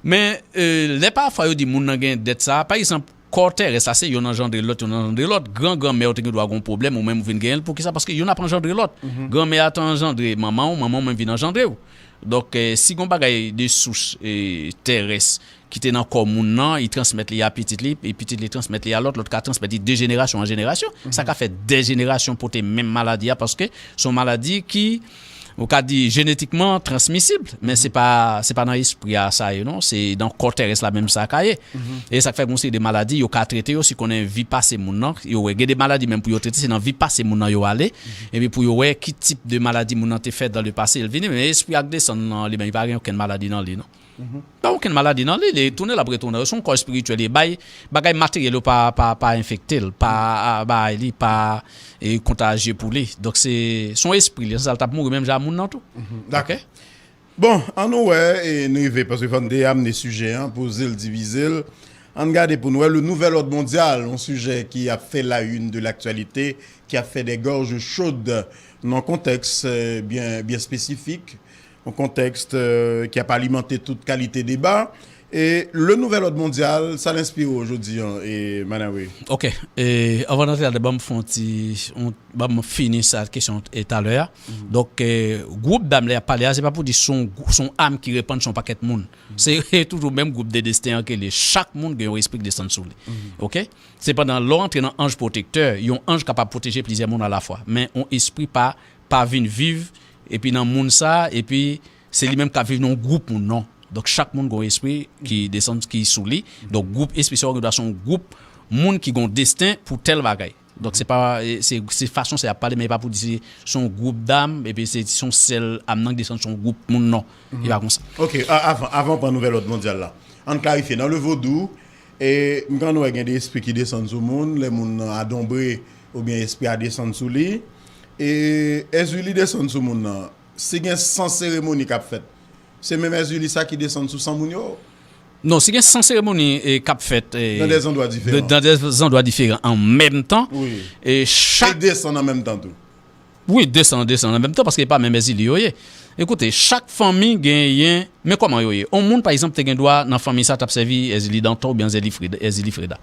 Men, e, lè pafwa yo di moun nan gen dèt sa, pa egzanp, kò terès la, se yonn anjandre lòt, yonn anjandre lòt. Gran granmè w te gen dwa gon pwoblèm, ou menm ou vin genyen l. Poukisa? Paske yonn ap anjandre lòt. Granmè a te anjandre manman w, manman w menm vin anjandre w. Donk, e, si gon bagay de souch, e, terès ki te nan kò moun nan, li transmèt li a pitit li, e pitit li transmèt li a lòt, lòt ka transmèt li de jenerasyon an jenerasyon. Sa ka fè dè jenerasyon pote menm maladi a, paske se yon maladi ki, ou ka di, jenetikman transmisib, men se pa, se pa nan espri a sa ye non, se nan kò terès la menm sa ka ye. E sa k fè gon seri de maladi, yo ka trete yo, si konnen vi pase moun nan, yo wè gen de maladi menm pou yo trete, se nan vi pase moun nan yo ale, epi pou yo wè ki tip de maladi moun nan te fè dans le passé, l vini, men espri a k desann nan li menm, li pa gen okenn maladi nan li non. Pa okenn maladi nan li, li tounen l ap retounen. Se yon kò espirityèl, li bay bagay materyèl yo pa, pa, pa enfekte l, pa bay li, pa e, kontajye pou li. Donk se, se yon espri li, se sa l t ap mouri menm jan a moun nan tou. Dakò. Bon, ann nou wè, e, n rive, paske fò n te amne sijè an, poze l, divize l. Ann gade pou n wè le nouvel ordre mondial, yon sijè ki ap fè la une de l'actualité, ki ap fè des gorges chaudes nan yon kontèks, e, byen, byen espesifik. Yon kontèks, e, ki ap alimante tout kalite deba. E le nouvel ordre mondial, sa l enspire w jodi an, e Manawe? Ok. E, anvan n antre ladan, ban m fè yon ti, yon, ban m fini sa kesyon e talè a. Donk, e, gwoup dam lè y ap pale a, se pa pou di se yon gwou- se yon am ki repann se yon pakèt moun. Se e toujou menm gwoup de desten an ke li ye. Chak moun gen yon espri k desann sou li. Ok? Sepandan, lè w antre nan anj pwotektè, yon anj kapab pwoteje plizyè moun alafwa. Men yon espri pa, pa vin viv, epi nan moun sa, epi se li menm k ap viv nan yon gwoup moun, non. Donk, chak moun gen yon espri ki desann, ki sou li. Donk, gwoup espri sa yo gen dwa se yon gwoup moun ki gen yon desten pou tèl bagay. Donk, se pa, e, se, se fason sa y ap pale, men e pa pou di se, se yon gwoup dam, epi se, se yon sèl am nan ki desann se yon gwoup moun, non. E pa konsa. Ok, a- avan, avan w pran nouvel ordre mondial la, ann klarifye, nan le vodou, e, m konn wè gen de espri ki desann sou moun, lè moun nan adanbre, oubyen espri a desann sou li, e, Èzili desann sou moun nan, si gen san seremoni k ap fèt, se menm Èzili sa ki desann sou san moun yo? Non, si gen san seremoni, e, k ap fèt, e, Dans des endroits différents. Dans des endroits différents an menm tan, Wi. E chak E desann an menm tan tou? Wi, desann, desann an menm tan, paske e pa menm Èzili yo ye. Ekoute, chak fanmi genyen, men kòman yo ye? Yon moun, pa egzanp, te gen dwa nan fanmi sa t ap sèvi Èzili Dantò oubyen Èzili Freda, Èzili Freda.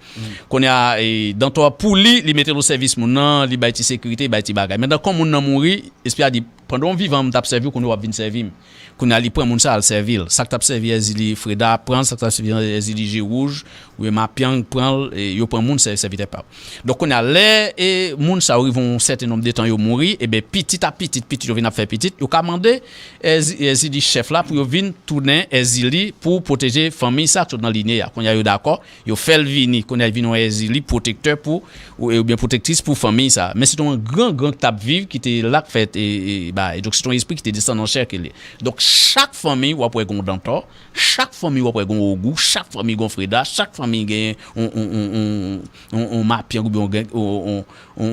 Kounye a, e, Dantò a, pou li, li mete l o sèvis moun nan, li bay ti sekirite, li bay ti bagay. Men dan kon moun nan mouri, espri a di, pandan w vivan, m t ap sèvi w, kounye a w ap vin sèvi m. Kounye a, li pran moun sa, al sèvi l. Sa k t ap sèvi Èzili Freda, pran l, sa k t ap sèvi Èzili Je Wouj, oubyen Mapyang, pran l, e yo pran moun, sè- sèvitè pa yo. Donk, kounye a, lè e moun sa yo rive yon sèten nonb de tan, yo mouri, ebyen, pitit a pitit, pitit yo vin ap fè pitit, yo ka mande Èzi- Èzili chèf la pou yo vin tounen Èzili pou pwoteje fanmi sa k sot nan linye a. Kounye a, yo dakò, yo fè l vini, kounye a, l vin yon Èzili pwotektè pou, ou, oubyen pwotektris pou fanmi sa. Men se te yon gran, gran k t ap viv, ki te la k fè, e, e, bagay. Donk, se te yon espri ki te desann an chè ke li. Donk, chak fanmi, w ap wè gen yon Dantò, chak fanmi, w ap wè gen yon Ogou, chak fanmi, gen yon Freda, chak fanmi, gen yon, yon, yon, yon, yon, yon Mapyang oubyen yon, yon, yon, yon,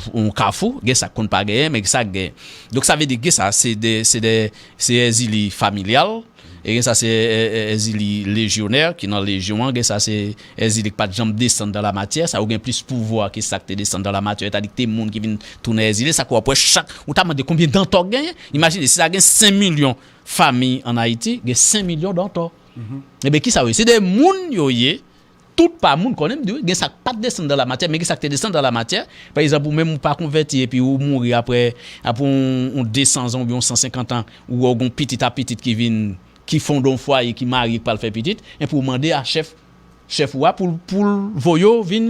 yon, yon Kafou, gen sa k konn pa genyen, men gen sa k genyen. Donk, sa vle di, gen sa, se de, se de, se Èzili familyal, e gen sa, se, e, e, Èzili lejyonè, ki nan lejyon an, gen sa, se Èzili k pa t janm desann dan la matyè, sa yo gen plis pouvwa ke sa k te desann dan la matyè, sètadi ki te moun ki vin tounen Èzili, sa k w ap wè chak, ou ta mande konbyen Dantò k genyen? Imajine, si sa gen senk milyon fanmi ann Ayiti, gen senk milyon Dantò. Ebyen, kisa yo ye? Se de moun yo ye, tout pa moun, konnen m di w, gen sa k pa t desann dan la matyè, men gen sa k te desann dan la matyè. Pa egzanp, ou menm ou pa konvèti epi ou mouri apre, apre yon, yon de san zan oubyen yon san senkant an, ou wè w gen yon pitit a pitit ki vin, ki fonde yon fwaye, ki marye, ki pral fè pitit, epi ou mande a chèf, chèf ou a pou l, pou l voye w vin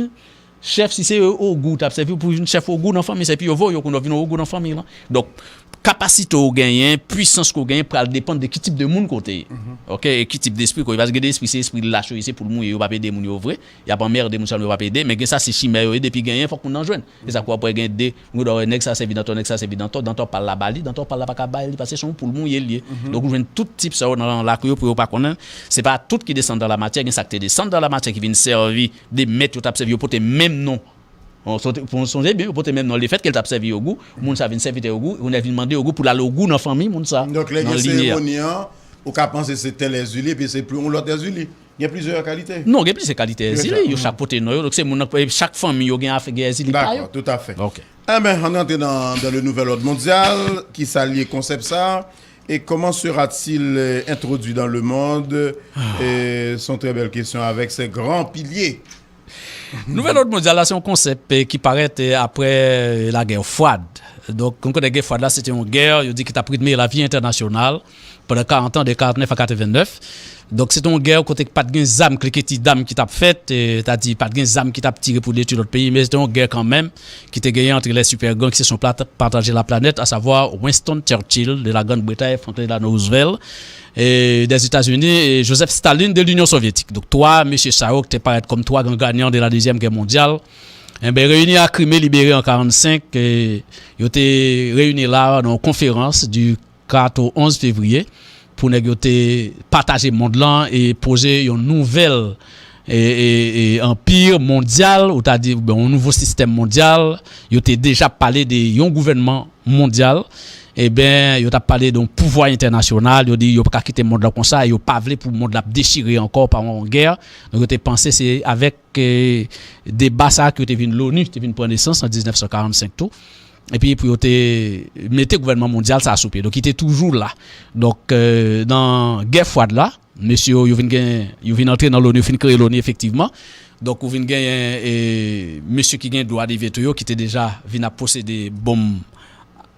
chèf, si se Ogou w t ap sèvi, pou vin chèf Ogou nan fanmi sa, epi yo voye w kounye a w vin yon Ogou nan fanmi lan. Donk, kapasite w genyen, pwisans ke w genyen pral depann de ki tip de moun ke w te ye. Ok? E ki tip despri ke w ye. Paske gen de espri, se espri lach yo ye, se pou l mouye, yo p ap ede moun yo vre. Y ap anmède moun sa yo, yo p ap ede. Men gen sa, se chimè yo ye, depi genyen, fòk moun nan jwenn. Se sa k w ap wè gen de, ou dwe wè nèg sa sèvi Dantò, nèg sa sèvi Dantò, Dantò pa l la ba li, Dantò pa l la pa ka ba li, paske se yon pou l mouye l ye. Donk, ou jwenn tout tip sa yo nan lakou yo pou yo pa konnen. Se pa tout ki desann dan la matyè, gen sa k te desann dan la matyè ki vin sèvi de mèt yo t ap sèvi, yo pote menm non. Bon, sonje, pou sonje byen, yo pote menm non. Lefètke l t ap sèvi Ogou, moun sa vin sèvitè Ogou, kounye a vin mande Ogou pou l al Ogou nan fanmi moun sa. Donk, lè gen seremoni an, ou ka panse se tèl Èzili, epi se pou yon lòt Èzili. Gen plizyè kalite. Non, gen plizyè kalite èzili. Yo chak pote non yo. Donk se moun nan, chak fanmi yo gen afè gen èzili pa yo. Dakò, toutafè. Ok. Enben, ann rantre nan, dans le nouvel ordre mondial, ki sa l ye konsèp sa, et comment sera-t-il euh, introduit dans le monde? Et c'est une très belle question avec ces grands piliers. Nouvel òd mondyal la se yon konsèp eh, ki parèt eh, apre eh, lagè fwad. Donk, nou konnen gè fwad la se te yon gè, yo di ki t ap ritme lavi entènasyonal pandan karant an, de karant nèf a katreven nèf. Donk, se te yon gè kote pa t gen zam kliketi dam ki t ap fèt, eh, sètadi pa t gen zam ki t ap tire pou detwi lòt peyi, men se te yon gè kanmenm ki te genyen antre lè sipè gran ki se son pataje laplanèt, asavwa Winston Churchill de la Grande Bretagne, Franklin Delano Roosevelt, eh, des États-Unis, et Joseph Stalin de l'Union soviétique. Donk, twa mesye sa yo ki te parèt kòm twa gran ganyan de la Deuxième Guerre mondiale, enben, reyini a Krime libere an karannsenk, eh, yo te reyini la nan yon konferans di kat o onz fevriye pou nèg yo te pataje mond lan e poze yon nouvèl e, e, e, anpi mondyal, ou ta di, oubyen yon nouvo sistèm mondyal. Yo te deja pale de yon gouvènman mondyal. Ebyen, yo t ap pale de yon pouvwa entènasyonal. Yo di yo pa ka kite mond lan konsa. Yo pa vle pou mond lan ap dechire ankò pa yon gè. Donk, yo te panse se avèk eh, deba sa a ki te vin l'ONU, te vin pran nesans an diznèf san karannsenk tou. Epi pou yo te mete gouvènman mondyal sa a sou pye. Donk, li te toujou la. Donk, eh, nan gè fwad la, mesye yo, yo vin gen, yo vin antre nan l'ONU, yo fin kreye l'ONU efektivman. Donk, ou vin genyen eh, mesye ki gen dwa de veto yo, ki te deja vin ap posede bonm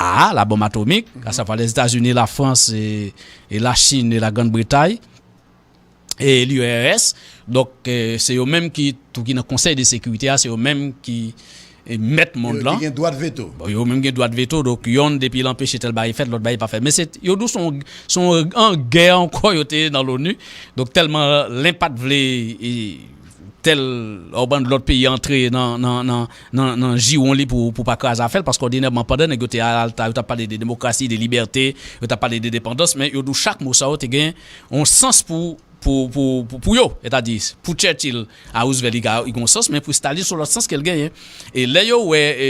a, la bonm atomik, asavwa Lèzetazini, Lafrans, e, e Lachin, e Lagrann Bretay, e l'U R S. Donk, eh, se yo menm ki tou ki nan Konsèy de Sekirite a, se yo menm ki eh, mèt mond lan. Ki gen dwa de veto. Bon, yo menm gen dwa de veto, donk yonn depi l anpeche tèl bagay fèt, lòt bagay pa fèt. Men se, yo di w se yon, se yon, yon gè ankò yo te ye nan l'ONU. Donk tèlman len pa t vle eh, tèl yon bann lòt peyi antre nan, nan, nan, nan, nan jiwon li pou, pou pa kraze afè l, paske òdinèman pandan nèg yo te al ta, yo t ap pale de demokrasi, de libète, yo t ap pale de depandans, men yo di w chak mo sa yo te gen yon sans pou, pou, pou, pou, pou yo. Sètadi, pou Churchill, a Roosevelt, li gen yon sans, men pou Stalin, se yon lòt sans ke l genyen. E lè yo wè, e,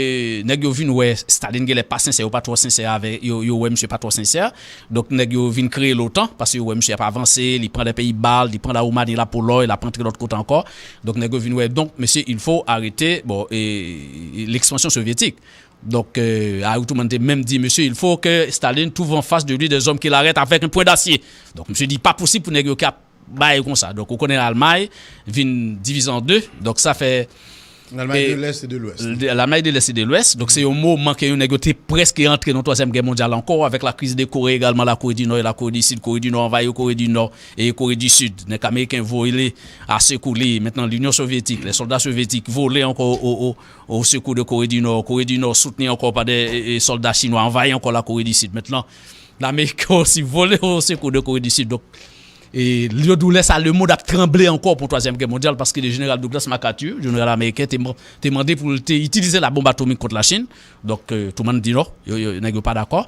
nèg yo vin wè Stalin genlè pa sensè, yo pa twò sensè avè, yo, yo wè misye pa twò sensè. Donk, nèg yo vin kreye l'OTAN, paske yo wè misye ap avanse, li pran lè peyi Balt, li pran la Woumani, la Polòy, l ap antre lòt kote ankò. Donk, nèg yo vin wè, donk, mesye, il faut arrêter, bon, e, e, l'expansion soviétique. Donk, eh, Harry Truman te menm di, mesye, il faut que Stalin trouve en face de lui des hommes qu'il arrête avec un poing d'acier. Donk, misye di, pa posib pou nèg yo k ap bay konsa. Donk, ou konnen Almay vin divize an de. Donk, sa fè L'Allemagne de l'Est et de l'Ouest. L'Allemagne de l'Est et de l'Ouest. Donk, se yon moman ke yon nèg yo te prèske antre nan Twazyèm Gè Mondyal ankò, avèk la kriz de Kore egalman, la Kore di Nò e la Kore di Sid. Kore di Nò anvayi Kore di Nò e Kore di Sid. Nèg ameriken vole a sekou li. Mentnan, Linyon Sovyetik, lè sòlda sovyetik vole ankò o, o, o sekou de Kore di Nò. Kore di Nò soutni ankò pa de e, e, sòlda chinwa anvayi ankò la Kore di Sid. Mentnan, Ameriken osi vole o sekou de Kore di Sid. Donk, e, yo di w lè sa, lemonn ap tranble ankò pou Twazyèm Gè Mondyal, paske le jeneral Douglas MacArthur, jeneral ameriken, te, te mande pou l te itilize la bonm atomik kont Lachin. Donk, eh, Truman di non, yo, yo, nèg yo pa dakò.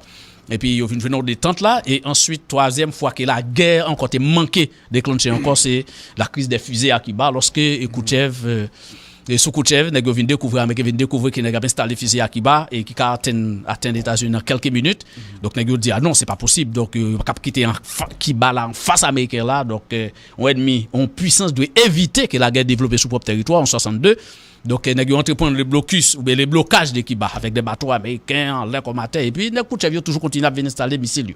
Epi yo vin jwenn yon detant la, e answit, twazyèm fwa ke lagè ankò te manke deklanche ankò, se la crise des fusées à Cuba, lòske, e, Khrouchtchev, eh, e sou Khrouchtchev, nèg yo vin dekouvri, Ameriken vin dekouvri ke nèg ap enstale fize a Kiba e ki ka atenn, atenn Etazini nan kèlke minit. Donk, nèg yo di, a non, se pa posib. Donk, yo pa kap kite an fa- Kiba la anfas Ameriken la. Donk, eh, yon ènmi, yon pwisans dwe evite ke lagè devlope sou pwòp tèritwa, an swasannde. Donk, eh, nèg yo antreprann le blocus, oubyen le blocage de Kiba, avèk de bato ameriken, anlè kòm atè. Epi, nèg Khrouchtchev yo toujou kontinye ap vin enstale misil yo.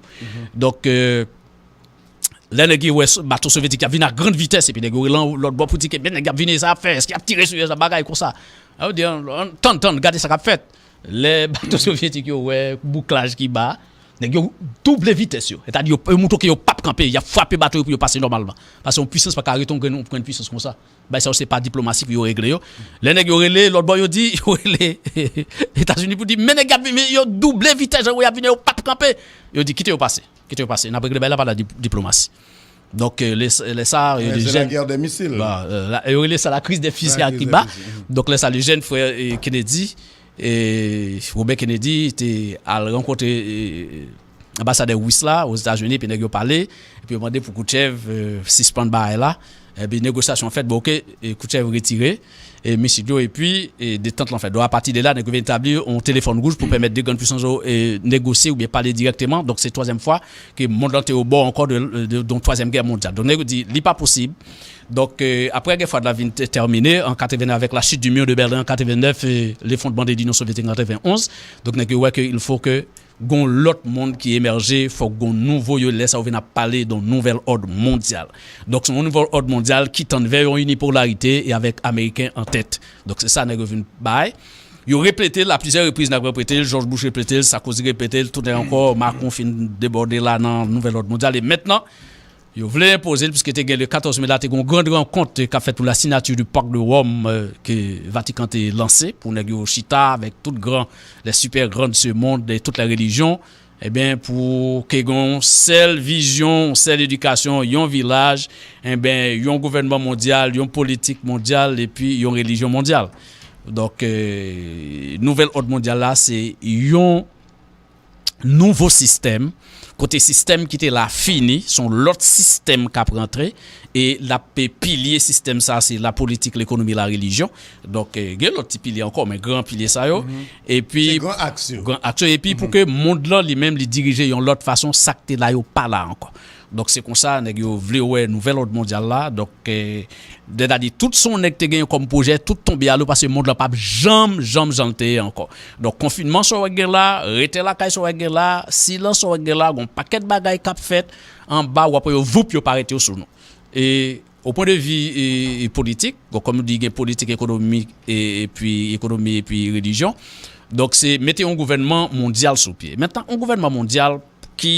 Donk, eh, lè nèg yo wè bato sovyetik y ap vin a grann vitès, epi nèg yo rele lòt bò pou di ke men nèg y ap vini, sa y ap fè, èske y ap tire sou yo, sa bagay konsa. Yo di, tann, tann, gade sa k ap fèt. Lè bato sovyetik yo wè bouklaj Kiba, nèg yo double vitès yo. Sètadi yo, yo montre ke yo p ap kanpe, y ap frape bato yo pou yo pase nòmalman. Paske yon pwisans pa ka rete yon grenn, yon grenn pwisans konsa. Bagay sa yo se pa diplomasi pou yo regle yo. Lè nèg yo rele, lòt bò yo di, yo rele Etazini pou di, men nèg y ap vini, yo double vitès, jan yo y ap vini, yo p ap kanpe. Yo di, kite yo pase. Kite yo pase. N ap regle bagay la pa la diplomasi. Donk, eh, lè, lè sa, yo di jèn. Bon, eh, la, yo rele sa la crise des fusées à Cuba. Donk, lè sa, le jèn frè eh, Kennedy, eh, Robert Kennedy, te al rankontre eh, anbasadè ris la Ozetazini, epi nèg yo pale, epi yo mande pou Khrouchtchev eh, sispann bagay la. Epi negosyasyon an fèt, bon, oke, e, kout chèv retire, e, misil yo, epi, e, detant lan fèt. Donk, apati de la, nèg yo vin etabli yon telefòn wouj pou pèmèt de grann pisans yo, e, negosye oubyen pale dirèkteman. Donk, se twazyèm fwa ke mond lan te obò ankò de, de, de yon twazyèm gè mondyal. Donk, nèg yo di, li pa posib. Donk, e, apre gè fwad la vin te-, tèmine an katreven avèk la chute du mur de Berlin an katreven-nèf, e, l'effondrement de l'Union soviétique an katreven-onz. Donk, nèg yo wè ke il faut que gon lòt mond ki emèje, fòk gon nouvo yo, lè sa yo vin ap pale d'un nouvel ordre mondial. Donk, se yon nouvel òd mondyal ki tann vè yon inipolarite e avèk Ameriken an tèt. Donk, se sa nèg yo vin bay. Yo repete l a plizyè repriz, nèg yo repete l, George Bush repete l, Sarkozy repete l, tout ankò, Macron fin debòde la nan nouvel òd mondyal. E mentnan, yo vle enpoze l, piske te gen le katòz me la, te gen yon gran rankont k ap fèt pou la signature du Pacte de Rome, euh, ke Vatican te lanse, pou nèg yo chita avèk tout gran, les super grands de ce monde, de toutes les religions, ebyen, pou ke gen yon sèl vizyon, yon sèl edikasyon, yon vilaj, ebyen, yon gouvènman mondyal, yon politik mondyal, epi yon relijyon mondyal. Donk, euh, nouvel òd mondyal la, se yon nouvo sistèm, kote sistèm ki te la fini, se yon lòt sistèm k ap rantre, e l ap pilye sistèm sa, se la politik, lekonomi, la relijyon. Donk, eh, gen lòt ti pilye ankò, men gran pilye sa yo. Epi, se gran aks yo. Gran aks yo. Epi, pou ke mond lan li menm, li dirije yon lòt fason, sa k te la yo pa la ankò. Donk, se konsa, nèg yo vle wè nouvel òd mondyal la. Donk, eh, Dèdadi, tout sa yon nèg te genyen kòm pwojè, tout tonbe a lo, paske mond lan p ap janm, janm jan l te ye ankò. Donk, konfinman sa w wè gen la, rete lakay sa w wè gen la, silans sa w wè gen la, gon pakèt bagay k ap fèt anba, w ap wè yo, voup, yo parèt yo sou nou. E, o pwen de vi, e, e politik, bon, kòm nou di, gen politik ekonomik, e, epi ekonomi, epi relijyon. Donk, se mete yon gouvènman mondyal sou pye. Mentnan, yon gouvènman mondyal ki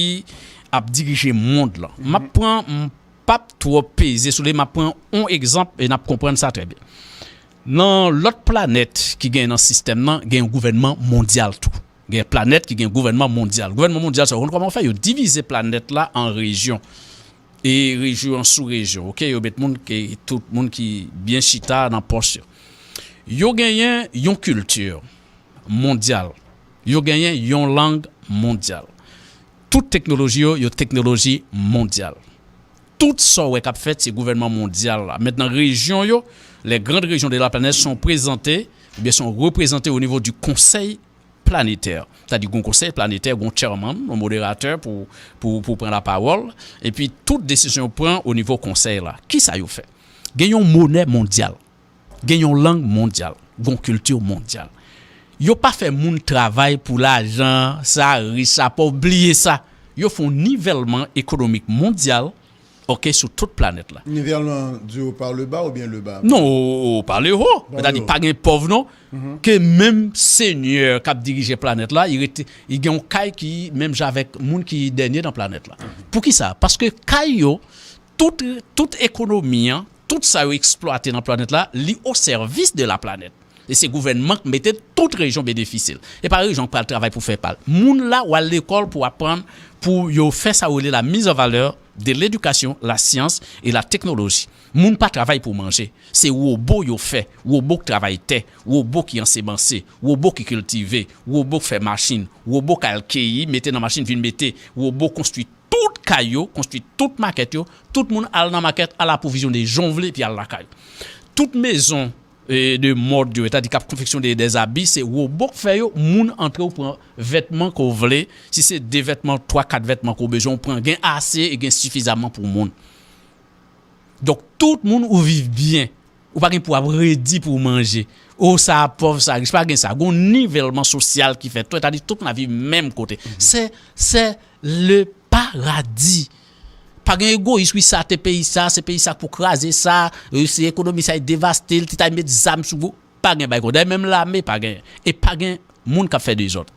ap dirije mond lan. M ap pran, m p ap twò peze sou li, m ap pran yon egzanp e n ap konprann sa trè byen. Nan lòt planèt ki gen nan sistèm nan, gen yon gouvènman mondyal tou. Gen planèt ki gen gouvènman mondyal. Gouvènman mondyal sa, ou konn kòman yo fè? Yo divize planèt la an rejyon. E rejyon an sou rejyon, oke? Yo met moun ke, tout moun ki byen chita nan pòs yo. Yo genyen yon kilti mondyal. Yo genyen yon lang mondyal. Tout teknoloji yo, yo teknoloji mondyal. Tout sa w wè k ap fèt, se gouvènman mondyal la. Mentnan, rejyon yo, les grandes régions de la planète sont présentées, oubyen sont représentées au niveau du Conseil planétaire. Sètadi, gon konsèy planetè, gon chairman, yon moderatè pou, pou, pou pran lapawòl, epi tout desizyon yo pran o nivo konsèy la. Kisa yo fè? Gen yon monè mondyal, gen yon lang mondyal, gon kilti mondyal. Yo pa fè moun travay pou lajan, sa rich, sa pòv, bliye sa. Yo fè yon nivèlman ekonomik mondyal, oke, sou tout planèt la. Nivèlman du haut par le bas oubyen le bas? Non, o, o, par le haut. Sètadi, pa gen pòv non. Ke menm senyè k ap dirije planèt la, li rete, li gen yon kay ki menm jan avèk moun ki dènye nan planèt la. Poukisa? Paske kay yo, tout, tout ekonomi an, tout sa yo eksplwate nan planèt la, li o sèvis de la planèt. E se gouvènman k mete tout rejyon benefisye l. E pa rejyon k pral travay pou fè pa l. Moun la, w al lekòl pou aprann, pou yo fè sa yo rele la mise en valeur de l'éducation, la science et la technologie. Moun pa travay pou manje. Se wobo yo fè. Wobo k travay tè. Wobo ki ansemanse. Wobo ki kiltive. Wobo k fè machin. Wobo k al keyi, mete nan machin, vin mete. Wobo konstwi tout kay yo, konstwi tout makèt yo. Tout moun al nan makèt, al apwovizyone jan w vle, epi al lakay ou. Tout mezon e, de mòd yo, sètadi k ap konfeksyone dèzabi, se wobo k fè yo, moun antre, ou pran vètman ke w vle, si se de vètman, twa, kat vètman ke w bezwen, ou pran, gen ase e gen sifizaman pou moun. Donk, tout moun ou viv byen, ou pa gen pou ap redi pou w manje. O, sa pòv, sa rich, pa gen sa. Gon nivèlman sosyal ki fèt, sètadi tout moun ap viv menm kote. Se, se le paradi. Pa gen egoyis, wi, sa te peyi sa, se peyi sa k pou kraze sa, e, se ekonomi sa, e devaste l, ti ta met zam sou ou. Pa gen bagay konsa. Dayè, menm lame pa gen. E pa gen moun k ap fè dezòd.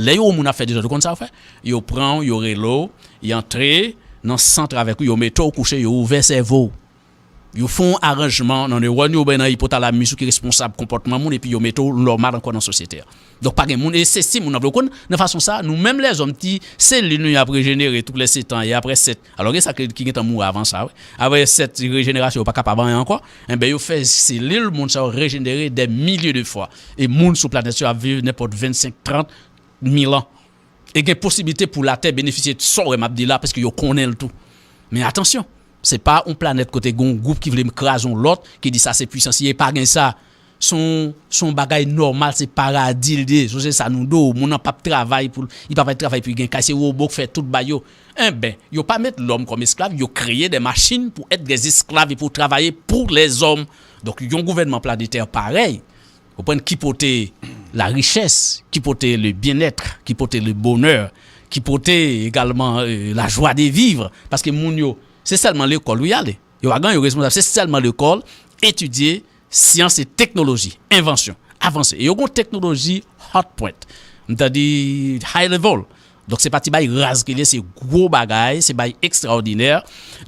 Lè yo wè moun ap fè dezòd, ou konn sa yo fè? Yo pran w, yo rele w, y antre nan sant avèk ou, yo mete w kouche, yo ouvè sèvo w. Yo fè yon aranjman nan newòn yo, oubyen nan ipotalamis ou ki responsab konpòtman moun, epi yo mete w nòmal ankò nan sosyete a. Donk, pa gen moun, e se si moun nan vle w konn, nan fason sa, nou menm lèzòm, ti selil nou y ap rejenere tou lè setan, e apre sèt, alò gen sa ki, ki gentan mouri avan sa, wi. Apre sèt rejenerasyon, yo pa kapab anyen ankò, enben, yo fè selil moun sa yo rejenere dè milye de fwa. E moun sou planèt yo ap viv nenpòt vennsenk, trant mil an. E gen posiblite pou Latè benefisye de sa w wè m ap di la, paske yo konnen l tou. Men atansyon, Se pa yon planèt kote gen yon gwoup ki vle kraze yon lòt, ki di sa se pwisans li ye, pa gen sa. Se yon, se yon bagay nòmal, se paradi l ye. Sonje sa nou di w, moun nan p ap travay pou, li p ap travay pou li gen kay, se wobo k fè tout bagay yo. Enben, yo pa met lòm kòm esklav, yo kreye de machin pou èt de esklav e pou travay pou lèzòm. Donk, yon gouvènman planetè parèy, ou konprann, ki pote la richès, ki pote le bien-être, ki pote le bonheur, ki pote egalman euh, la joie de vivre. Paske moun yo, se sèlman lekòl wi y ale. Yo pa gen yon responsab, se sèlman lekòl, etidye, syans e teknoloji, envansyon, avanse. E yo gen teknoloji hot point, m ta di high level. Donk se pa ti bay raz ke li ye, se gwo bagay, se bay ekstraòdinè.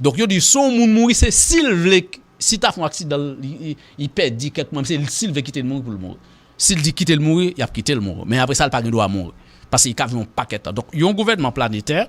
Donk yo di si yon moun mouri, se si l vle, si ta fè yon aksidan, li, li, li pèdi kèk manm, se si l vle kite l mouri pou l mouri. Si l di kite l mouri, y ap kite l mouri. Men apre sa, l pa gen dwa mouri. Paske li ka viv yon pakèt tan. Donk yon gouvènman planetè,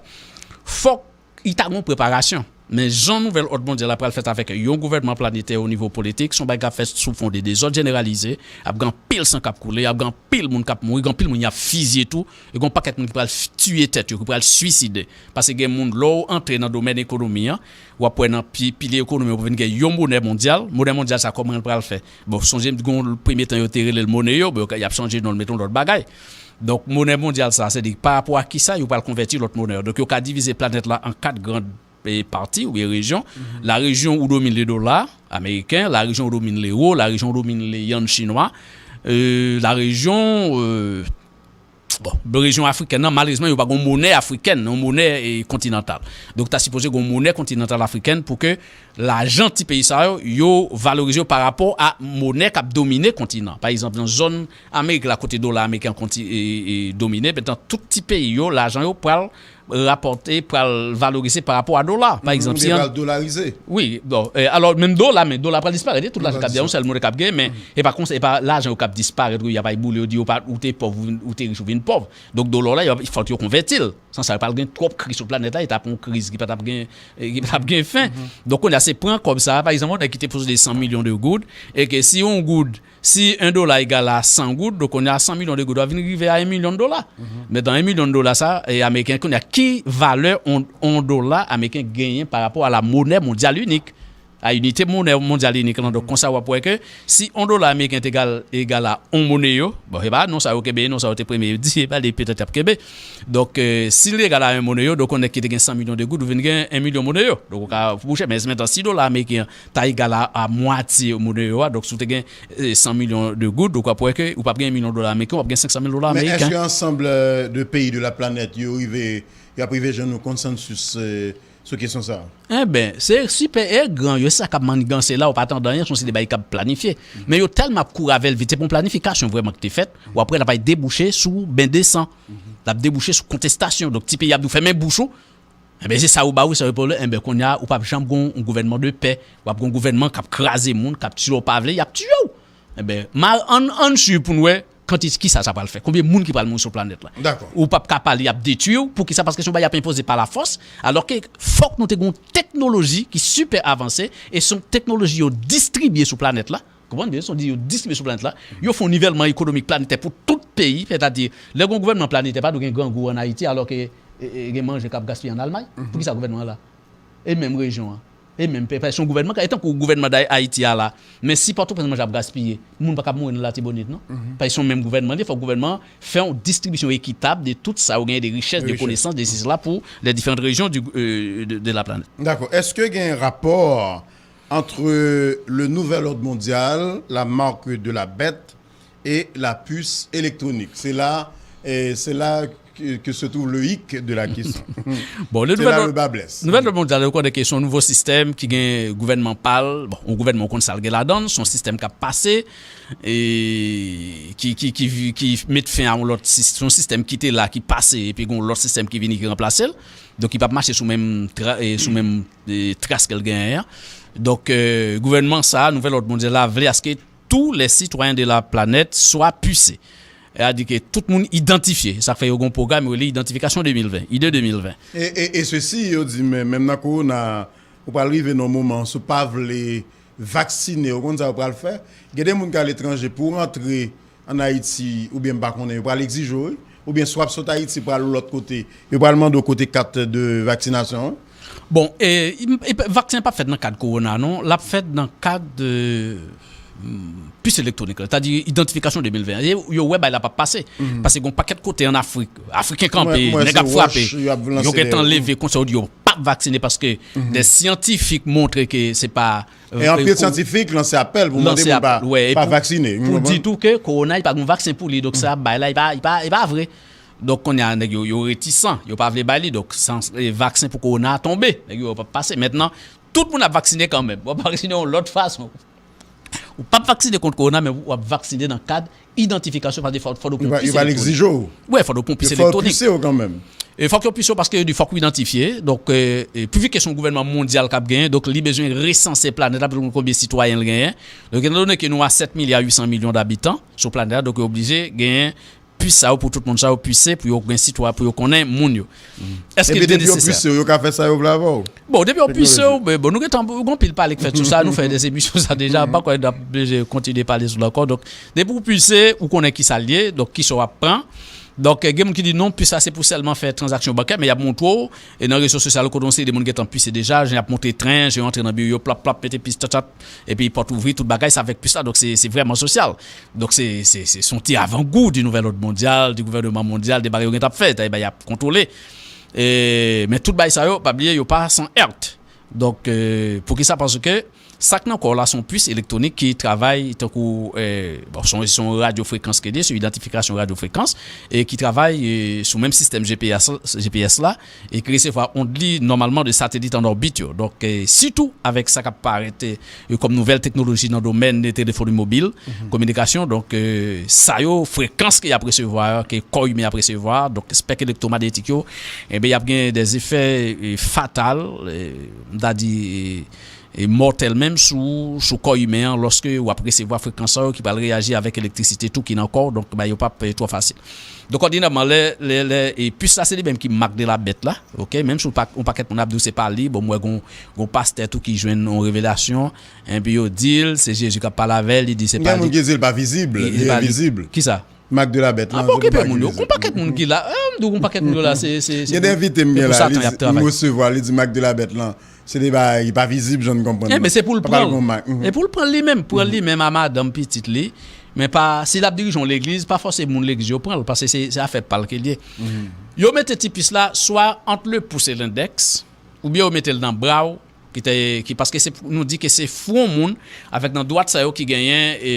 fòk li ta gen yon preparasyon. Men jan nouvèl òd mondyal la pral fèt avèk yon gouvènman planetè o nivo politik, se yon bagay k ap fèt sou fon de dezòd jeneralize, ap gen anpil san k ap koule, ap gen anpil moun k ap mouri, gen anpil moun y ap fizye tou, e gen yon pakèt moun ki pral tiye tèt yo, ki pral swiside. Paske gen moun, lè w antre nan domèn ekonomi an, w ap wè nan pi, pilye ekonomi an, pou vin gen yon monè mondyal. Monè mondyal sa, kòman l pral fè? Bon, sonje m gen yon premye tan yo te rele l monè yo, bon, y ap chanje non l, met yon lòt bagay. Donk, monè mondyal sa, se di, pa rapò a kisa yo pral konvèti lòt monè yo. Donk, yo ka divize planèt la an kat gran e pati oubyen rejyon. La région où domine le dollar américain, la région où domine l'euro, la région où domine le yuan chinois, euh, la région euh, bon, rejyon afrikèn nan, malerezman, yo pa gen yon monè afrikèn, yon monè eh, kontinantal. Donk, ta sipoze gen yon monè kontinantal afrikèn pou ke lajan ti peyi sa yo, yo valorize yo pa rapò a monè k ap domine kontinan. Pa egzanp, nan zòn Amerik la, kote dola ameriken an konti, e, e, domine, mentan tout ti peyi yo, lajan yo pral rapòte, pral valorize pa rapò a dola. Pa egzanp, si an dolarize. Wi, bon, e, alò, menm dola, men dola pral disparèt, tout lajan k ap di a yon sèl moun k ap gen, men e pa konsa, e pa lajan yo k ap disparèt, wi, y ap ay boule, yo di yo pa, ou te pòv, ou te rich, ou vin pòv. Donk, dola w la, y ap, fòk yo konvèti l. San sa, yo pral gen twòp kriz sou planèt la, e t ap yon kriz ki pa t ap gen, ki pa t ap gen fen. Donk, kounye a, se pran kòb sa a, pa egzanp, yon nèg ki te posede san milyon de goud, e ke si yon goud, si yon dola egal a san goud, donk, kounye a, san milyon de goud, w ap vin rive a yon milyon de dola. Mentan yon milyon de dola sa, e ameriken, kounye a, ki valè yon, yon dola ameriken genyen pa rapò a la monnaie mondiale unique? A inite monè mondyal inik lan. Donk, konsa, w ap wè ke si yon dola ameriken te egal, egal a yon monè yo, bon, se pa non sa yo kenbe, non sa yo te premye di, se pa li petèt y ap kenbe. Donk, euh, si l egal a yon monè yo, donk, yon nèg ki te gen san milyon de goud, ou vin gen yon milyon monè yo. Donk, ou ka bouche, men mentan, si dola ameriken an ta egal a, a mwatye monè yo a, donk, si w te gen euh, san milyon de goud, donk, w ap wè ke ou p ap gen yon milyon dola ameriken, w ap gen senk san mil dola ameriken. Men èske ansanm de peyi de la planèt yo rive, y ap rive jwenn yon konsansis euh, sou kesyon sa a? Enben, se sipè e gran yo, se sa k ap manniganse la, ou pa tande anyen, se yon seri de bagay k ap planifye. Men yo tèlman ap kouri avè l vit, se pa yon planifikasyon vrèman ki te fèt, w ap wè l ap al debouche sou ben de san. L ap debouche sou kontestasyon. Donk, ti peyi ap di w fèmen bouch ou. Enben, se sa yo ba w, sa yo ba w, enben, kounye a, ou p ap janm gen yon gouvènman de pè. W ap gen yon gouvènman k ap kraze moun, k ap tiye w pa vle, y ap tiye w. Enben, ann, ann swiv pou n wè kantis, kisa sa pral fè? Konbyen moun ki pral mouri sou planèt la? Ou p ap ka pale, y ap detwi w. Poukisa? Paske se yon bagay y ap enpoze pa lafòs. Alòske fòk nou te gen yon teknoloji ki sipè avanse e se yon teknoloji yo distribye sou planèt la. Konprann byen, se yon di yo distribye sou planèt la. Yo fè yon nivèlman ekonomik planetè pou tout peyi. Sètadi, lè gen yon gouvènman planetè, pa dwe gen grangou ann Ayiti, alòske e, e, gen manje k ap gaspiye ann Almay. Poukisa gouvènman an la? E menm rejyon an. E menm peyi, se yon gouvènman, e tankou gouvènman Ayiti a la. Men si Pòtoprens manje ap gaspiye, moun pa ka ap mouri nan Latibonit, non? Paske se yon menm gouvènman li, fòk gouvènman fè yon distribisyon ekitab de tout sa yo genyen, de richès, de konesans, de sesi, sela pou les différentes régions du, euh, de, de la planète. Dakò. Èske gen rapò entre le nouvel ordre mondial, la marque de la bête et la puce électronique? C'est là, et c'est là que, que se trouve le hic de la question. Bon, le nouvel ordre, nouvel ordre mondial, yo konnen ke se yon nouvo sistèm ki gen gouvènman pa l. Bon, yon gouvènman ou konn sa l gen ladan l, se yon sistèm k ap pase, e ki, ki, ki, ki met fen a yon lòt sistèm, yon sistèm ki te la, ki pase, epi gen yon lòt sistèm ki vini, ki ranplase l. Donk, li p ap mache sou menm tra, e, sou menm e, tras ke l genyen an. Donk, e, gouvènman sa a, nouvel òd mondyal la, vle aske tous les citoyens de la planète soient pucés. Sètadi ke tout moun idantifye. Sa k fè yo gen yon pwogram yo rele idantifikasyon de mil ven, ide de mil ven. E, e, e sesi, yo di, men, menm nan kowona, ou pral rive nan yon moman, si w pa vle vaksine, ou konn sa yo pral fè? Gen de moun k aletranje, pou w rantre ann Ayiti, oubyen m pa konnen, yo pral egzije w, wi. Oubyen si w ap sot Ayiti, pral yon lòt kote, yo pral mande w kote kat de vaksinasyon an. Bon, e, e, e, vaksen p ap fèt nan kad kowona, non. L ap fèt nan kad, e, mm, pis elektwonik la, sètadi idantifikasyon de mil ven. E yo wè bay la p ap pase. Paske gon pakèt kote ann Afrik, Afriken kanpe, nèg ap frape. Yo gentan leve konsa, yo di yo p ap vaksine paske de syantifik montre ke se pa, e anpil syantifik lanse apèl pou mande moun pa, pa vaksine. Pou di tou ke kowona, li pa gon vaksen pou li. Donk, sa bay la, li pa, li pa, li pa vre. Donk, kounye a, nèg yo, yo retisan, yo pa vle bay li. Donk, sans, e, vaksen pou kowona a tonbe. Nèg yo, yo p ap pase. Mentnan, tout moun ap vaksine kanmenm. W ap vaksine yon lòt fason. Ou p ap vaksine kont kowona, men w ap vaksine nan kad idantifikasyon, paske fò, fò w gen yon pis elektwonik. Yo pa egzije w. Wi, fò w gen yon pis elektwonik. Fò yo pise w kanmenm. E fòk yo pise w paske yo di fòk ou idantifye. Donk, e, e, pi vi ke se yon gouvènman mondyal k ap genyen, donk li bezwen resanse planèt la pou l konn konbyen sitwayen l genyen. Donk, etandone ke nou a sèt milya uit san milyon dabitan sou planèt la, donk yo oblije genyen pis sa yo, pou tout moun sa yo pise, pou yo gen sitwa, pou yo konnen moun yo. Èske li te nesesè? Epi depi yo pise w, yo ka fè sa yo vle avè w. Bon, depi yo pise w, bon, nou gentan, gon pil pale k fèt sou sa, nou fè de emisyon sa deja, m pa kwè n ap oblije kontinye pale sou l ankò. Donk, depi w pise, ou konnen kisa l ye, donk kisa w ap pran. Donk, gen moun ki di non, pis sa se pou sèlman fè tranzaksyon bankè, men y ap montre w, e nan rezo sosyal yo kote yon seri de moun gentan pise deja, jan y ap monte tren, jan yo antre nan biwo yo, plap, plap, mete pis, tchat, tchat, epi pòt ouvri, tout bagay, se avèk pis la, donk se, se vrèman sosyal. Donk, se, se, se, se yon ti avangou di nouvèl òd mondyal, di gouvènman mondyal, de bagay yo gentan ap fè, dayè, bagay y ap kontwole. E, men tout bagay sa yo, pa bliye, yo pa san èrt. Donk, e, poukisa? Paske sa k nan kò w la, se yon pis elektwonik ki travay tankou, e, bon, se yon, se yon radyo frekans ke li ye, se yon idantifikasyon radyo frekans, e ki travay, e, sou menm sistèm G P S, G P S la, e ki resevwa ond li nòmalman de satelit an òbit yo. Donk, e, sitou avèk sa k ap parèt, e, kòm nouvèl teknoloji nan domèn de telefoni mobil, kominikasyon, donk, e, sa yo, frekans ke y ap resevwa, ke kò imen ap resevwa, donk espèk elektwomagetik yo, enben, y ap gen de efè, e, fatal, e, m ta di, e, e mòtèl menm sou, sou kò imen an, lòske w ap resevwa frekans sa yo ki pral reyaji avèk elektrisite tou ki nan kò w, donk, ba yo p ap, e, twò fasil. Donk, òdinèman, lè, lè, lè, e pis la, se li menm ki mak de la bèt la, oke? Menm si w pa, yon pakèt moun ap di w se pa li, bon, m wè gon, gon pastè tou ki jwenn yon revelasyon, enpi yo di l, se Jezi k ap pale avè l, li di se pa li. Gen moun ki di l pa vizib, li envizib. Kisa? Mak de la bèt la, se pou pa ki vizib. A, pa okipe moun yo. Gon pakèt moun ki la, e, m di w, gon pakèt moun yo la, se, se, se pou Satan y ap travay. Gen de envite m gen la, li di, m resevwa, li di mak de la bèt lan. Se de bagay ki pa vizib, jan n konprann nan. Enben, se pou l pran l. E pou l pran l li menm, pran l li menm a madanm, pitit li. Men pa, si l ap dirije yon legliz, pa fòse moun legliz yo pran l, paske se, se afè pa l ke l ye. Yo mete ti pis la, swa ant le pous e lendèks, oubyen yo mete l nan bra w, ki te, ki, paske se, nou di ke se fwon moun, avèk nan dwat sa yo ki genyen, e,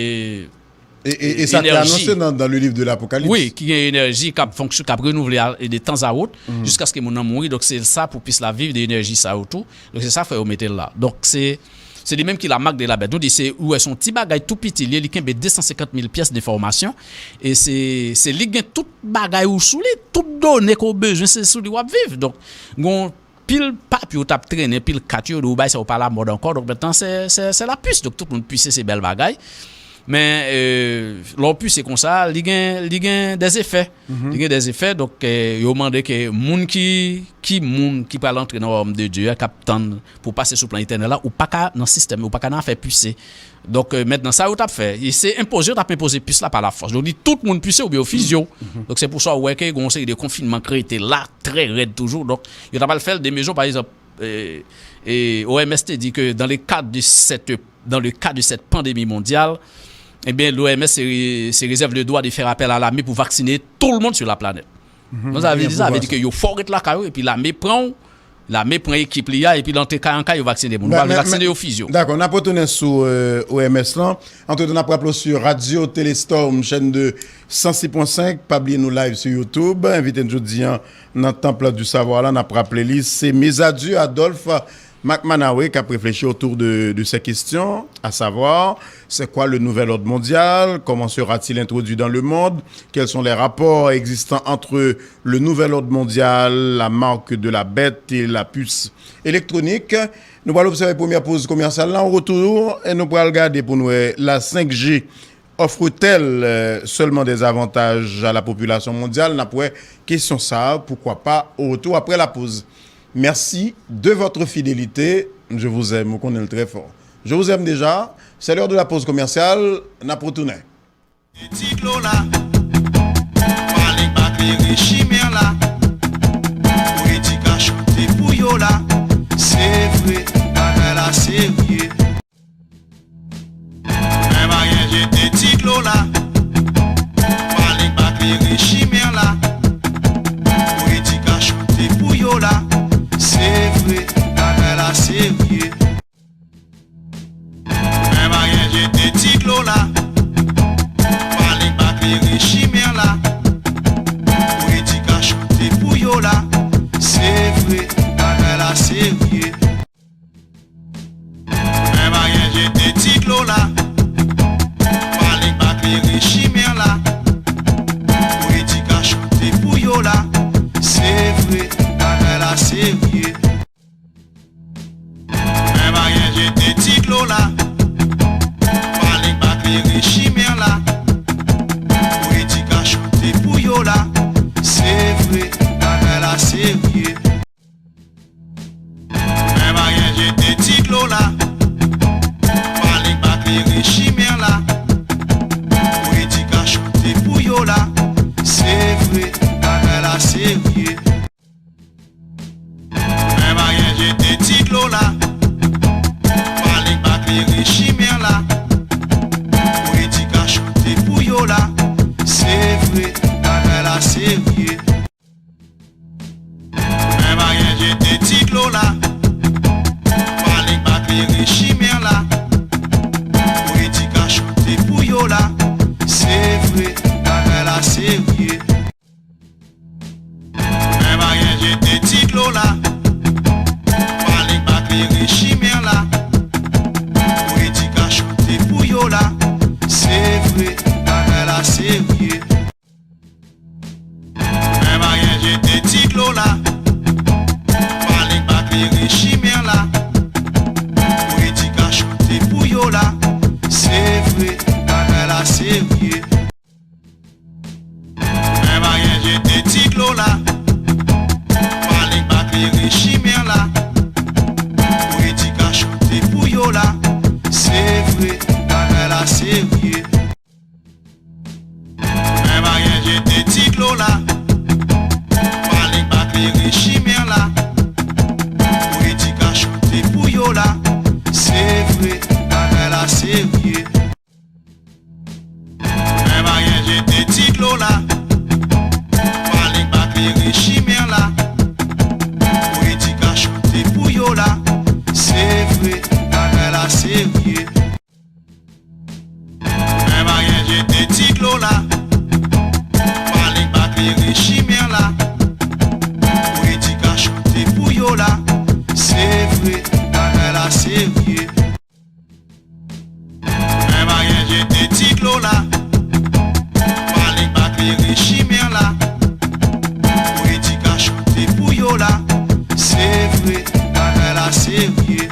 E, e, e sa te anonse nan, dans le livre de l'Apocalypse. Wi, ki gen enèji k ap fonksyon, k ap renouvle a, e de tan a wot, jiskaske moun nan mouri. Donk, se sa pou pis la viv, de enèji sa yo tou. Donk, se sa fè yo mete l la. Donk, se, se li menm ki la marque de la bête. Nou di, se, ou wè, se yon ti bagay tou piti, li, li kenbe de san senkant mil pyès de enfòmasyon. E se, se li gen tout bagay ou sou li, tout done ke w bezwen, se sou li w ap viv. Donk, gon pil papye w t ap trennen, pil kat yo, yo di w bagay sa yo pa lamòd ankò. Donk, mentnan, se, se, se la pis. Donk, tout moun pise, se bèl bagay. Men, e, lè w pise konsa, li gen, li gen dèzefè. Li gen dèzefè. Donk, e, yo mande ke moun ki, ki moun ki pral antre nan wayòm de Dye a, k ap tann pou pase sou plan etènèl la, ou pa ka nan sistèm, ou pa ka nan afè pise. Donk, e, mentnan, sa yo t ap fè, e se enpoze, yo t ap enpoze pis la pa lafòs. Yo di tout moun pise oubyen yo fizye w. Donk, se pou sa w wè ke gen yon seri de konfinman ki rete la, trè rèd toujou. Donk, yo t ap al fè l de mezon, pa egzanp, e, e O M S te di ke dans le cadre de cette, dans le cadre de cette pandémie mondiale, ebyen, l'O M S se, se réserve le droit de faire appel à l'armée pour vacciner tout le monde sur la planète. Donk, sa vle di, sa vle di ke yo fè w ret lakay ou, epi lame pran w, lame pran ekip li a, epi l antre kay an kay, yo vaksine moun. Ou pa vle vaksine, yo fizye w. Dakò, n ap retounen sou, e, O M S lan. Antretan, n ap raple w sou Radio Téléstorm, chaîne de san sis pwen senk. Pa bliye nou live sou YouTube. Envite n jodi a nan Temple du Savoir la, n ap raple li, se Mes Adieux Adolphe Mac Manawe k ap reflechi autour de, de ces questions, à savoir, c'est quoi le nouvel ordre mondial? Comment sera-t-il introduit dans le monde? Quels sont les rapports existants entre le nouvel ordre mondial, la marque de la bête et la puce électronique? Nou pral obsève premyè poz komèsyal la. An retou, nou pral gade pou n wè la cinq G offre-t-elle, euh, seulement des avantages à la population mondiale? N ap wè kesyon sa a, pourquoi pas, au retour après la pause. Merci de votre fidélité. Je vous aime, ou konnen l trè fò. Je vous aime déjà. C'est l'heure de la pause commerciale. N ap retounen. Ti dlo la, pale pa klere chimè la. Pou edi ka chante pou yo la. vre, bagay la serye. Fè maryaj entetik lo la. Pale pa klere chimè la. Pou edikasyon te pou yo la. Se vre, bagay la serye. Fè maryaj entetik lo la. Pale pa klere chimè la. Pou edikasyon te pou yo la. Se vre, bagay la serye. Fè maryaj entetik lo la. Pale pa klere chimè la. Pou edikasyon te pou yo la. Se vre, bagay la serye. Fè maryaj entetik lo la. Pale pa klere chimè la. Pou edikasyon te pou yo la. Se vre, bagay la serye. Fè maryaj entetik lo la. Pale pa klere chimè la. Pou edikasyon te pou yo la. Se vre, bagay la serye. Fè maryaj entetik lo la. Pale pa klere chimè la. Pou edikasyon te pou yo la. Se vre, bagay la serye. Fè maryaj entetik lo la. Pale pa klere chimè la. Pou edikasyon te pou yo la. Se vre, bagay la serye. Fè maryaj entetik lo la. Pale pa klere chimè la. Pou edikasyon te pou yo la. Se vre, bagay la serye. Fè maryaj entetik lo la. Pale pa klere chimè la. Pou edikasyon te pou yo la. Se vre, bagay la serye. Fè maryaj entetik lo la. Pale pa klere chimè la. Pou edikasyon te pou yo la. Se vre, bagay la serye. Fè maryaj entetik lo la. Pale pa klere chimè la. Pou edikasyon te pou yo la. Se vre, bagay la serye. Fè maryaj entetik lo la. Pale pa klere chimè la. Pou edikasyon te pou yo la. Se vre, bagay la serye. Fè maryaj entetik lo la. Pale pa klere chimè la. Pou edikasyon te pou yo la. Se vre, bagay la serye. Fè maryaj entetik lo la. Pale pa klere chimè la. Pou edikasyon te pou yo la. Se vre, bagay la serye.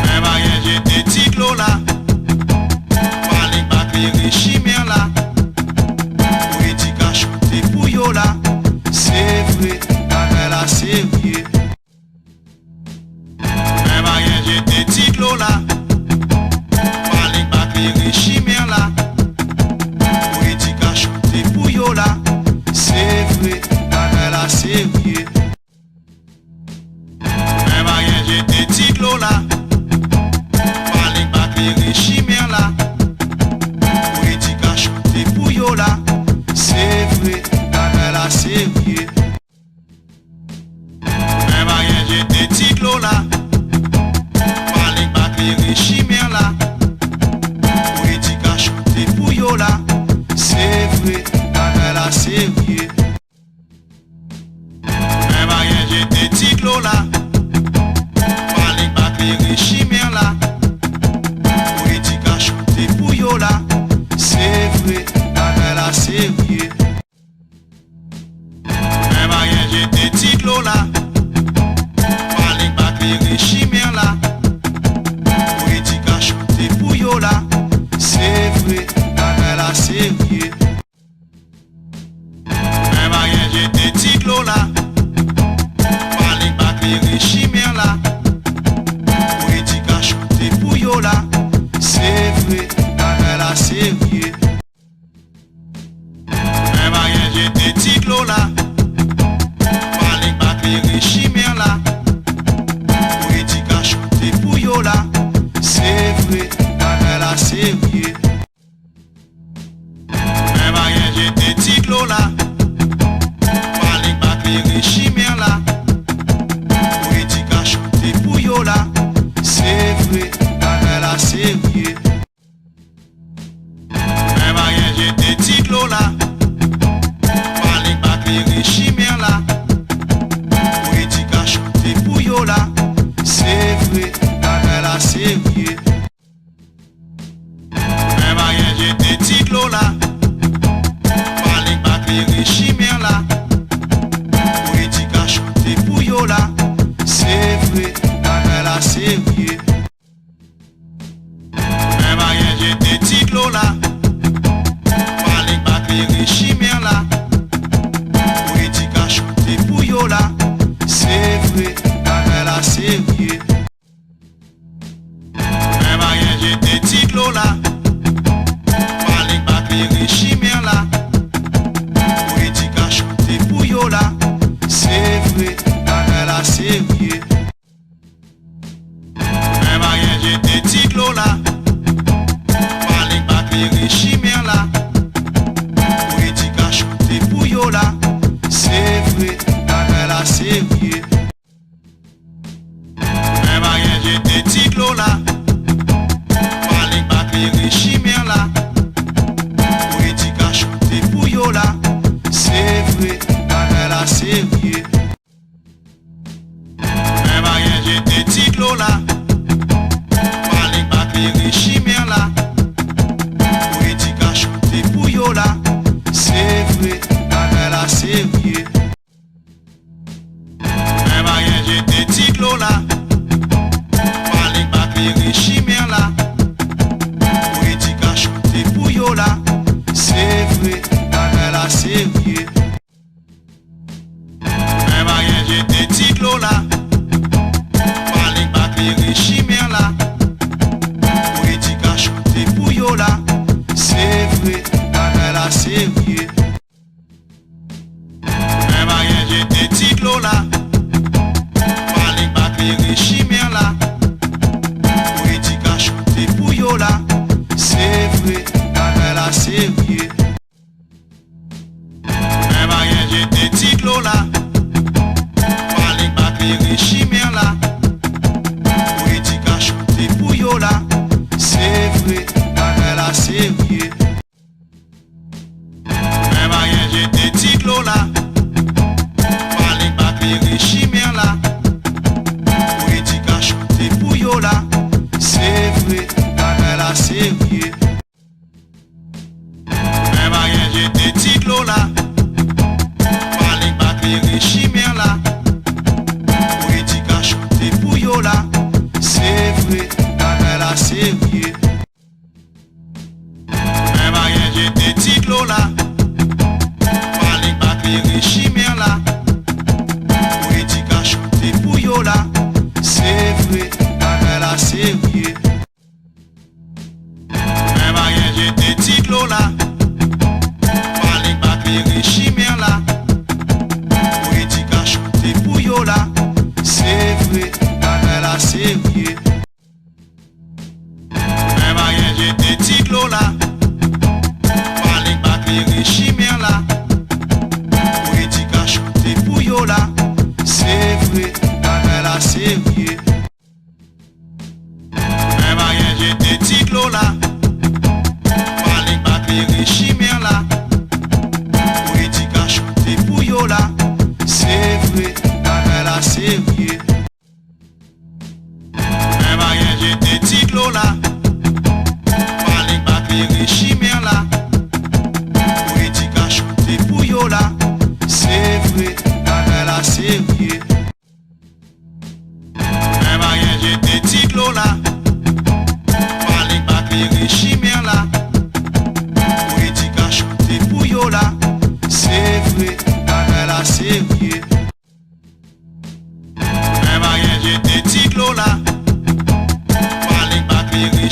Fè maryaj entetik lo la. Pale pa klere chimè la. Pou edikasyon te pou yo la. Se vre, bagay la serye. Fè maryaj entetik lo la. Pale pa klere chimè la. Pou edikasyon te pou yo la. Se vre, bagay la serye. Fè maryaj entetik lo la. Pale pa klere chimè la. Pou edikasyon te pou yo la. Se vre, bagay la serye. Fè maryaj entetik lo la. Pale pa klere vre, bagay la serye. Fè maryaj ete ti dlo la. Pale pa klere chimè la. Pou edi ka chante pou yo la. Se vre, bagay la serye. Fè maryaj ete ti dlo la. Pale pa klere chimè la. Pou edi ka chante pou yo la. Se vre, bagay la serye. Fè maryaj ete ti dlo la. Pale pa klere chimè la. Pou edi ka chante pou yo la. Se vre, bagay la serye. Fè maryaj ete ti dlo la. Pale pa klere chimè la. Pou edi ka chante pou yo la. Se vre, bagay la serye. Fè maryaj ete ti dlo la. Pale pa klere chimè la. Pou edi ka chante pou yo la. Se vre, bagay la serye. Fè maryaj ete ti dlo la. Pale pa klere chimè la. Pou edi ka chante pou yo la. Se vre, bagay la serye. Fè maryaj ete ti dlo la. Pale pa klere chimè la. Pou edi ka chante pou yo la. Se vre, bagay la serye. Fè maryaj ete ti dlo la. Pale pa klere chimè la. Pou edi ka chante pou yo la. Se vre, bagay la serye. Fè maryaj ete ti dlo la. Pale pa klere chimè la. Pou edi ka chante pou yo la. Se vre, bagay la serye. Fè maryaj ete ti dlo la. Pale pa klere chimè la. Pou edi ka chante pou yo la. Se vre, bagay la serye. Fè maryaj ete ti dlo la. Pale pa klere chimè la. Pou edi ka chante pou yo la. Se vre, bagay la serye. Fè maryaj ete ti dlo la. Pale pa klere chimè la. Pou edi ka chante pou yo la. Se vre, bagay la serye. Fè maryaj ete ti dlo la. Pale pa klere chimè la. Pou edi ka chante pou yo la. Se vre, bagay la serye. Fè maryaj ete ti dlo la. Pale pa klere chimè la. Pou edi ka chante pou yo la. Se vre, bagay la serye. Fè maryaj ete ti dlo la. Pale pa klere chimè la. Pou edi ka chante pou yo la. Se vre, bagay la serye. Fè maryaj ete ti dlo la. Pale pa klere chimè la. Pou edi ka chante pou yo la. Se vre, bagay la serye. Fè maryaj ete ti dlo la. Pale pa klere chimè la. Pou edi ka chante pou yo la. Se vre, bagay la serye. Fè maryaj ete ti dlo la. Pale pa klere chimè la. Pou edi ka chante pou yo la. Se vre, bagay la serye. Fè maryaj ete ti dlo la. Pale pa klere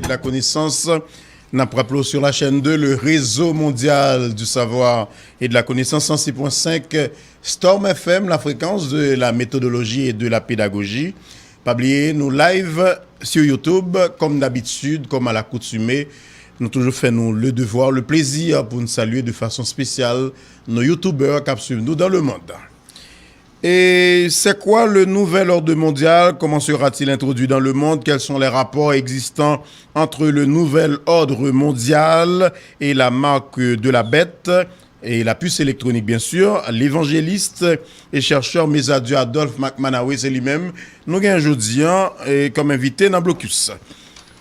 de la connaissance. N ap raple w sur la chaîne deux, le réseau mondial du savoir et de la connaissance, cent six point cinq Storm F M, la fréquence de la méthodologie et de la pédagogie. Pa bliye, nou live sur YouTube, comme d'habitude, comme à l'accoutumée. Nou toujou fè nou le devoir, le plaisir pou n salye de façon spéciale nos youtubeurs k ap swiv nou dans le monde. Et c'est quoi le nouvel ordre mondial? Comment sera-t-il introduit dans le monde? Quels sont les rapports existants entre le nouvel ordre mondial et la marque de la bête et la puce électronique, bien sûr? L'évangéliste et chercheur Mezadieu Adolphe Mac Manawe, se li menm nou gen jodi a, e, kòm envite nan Blokis.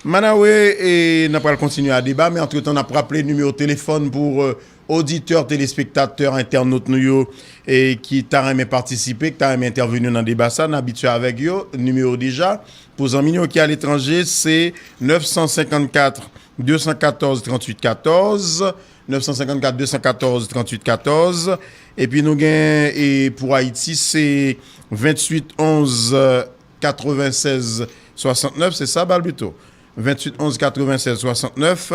Manawe, e, n ap pral kontinye a deba, men antretan, n ap raple nimewo telefòn pou, e, oditè, telespektatè, entènot nou yo, e, ki ta renmen patisipe, ki ta renmen entèveni nan deba sa, n abitye avèk yo, nimewo deja. Pou zanmi nou yo ki aletranje, se nèf san senkannkat, de san katòz, tranntuit katòz, nèf san senkannkat, de san katòz, tranntuit katòz. Epi nou gen, e, pou Ayiti, se venntuit onz, katrevensèz, swasantnèf, se sa, Balbito? Venntuit onz, katrevensèz, swasantnèf.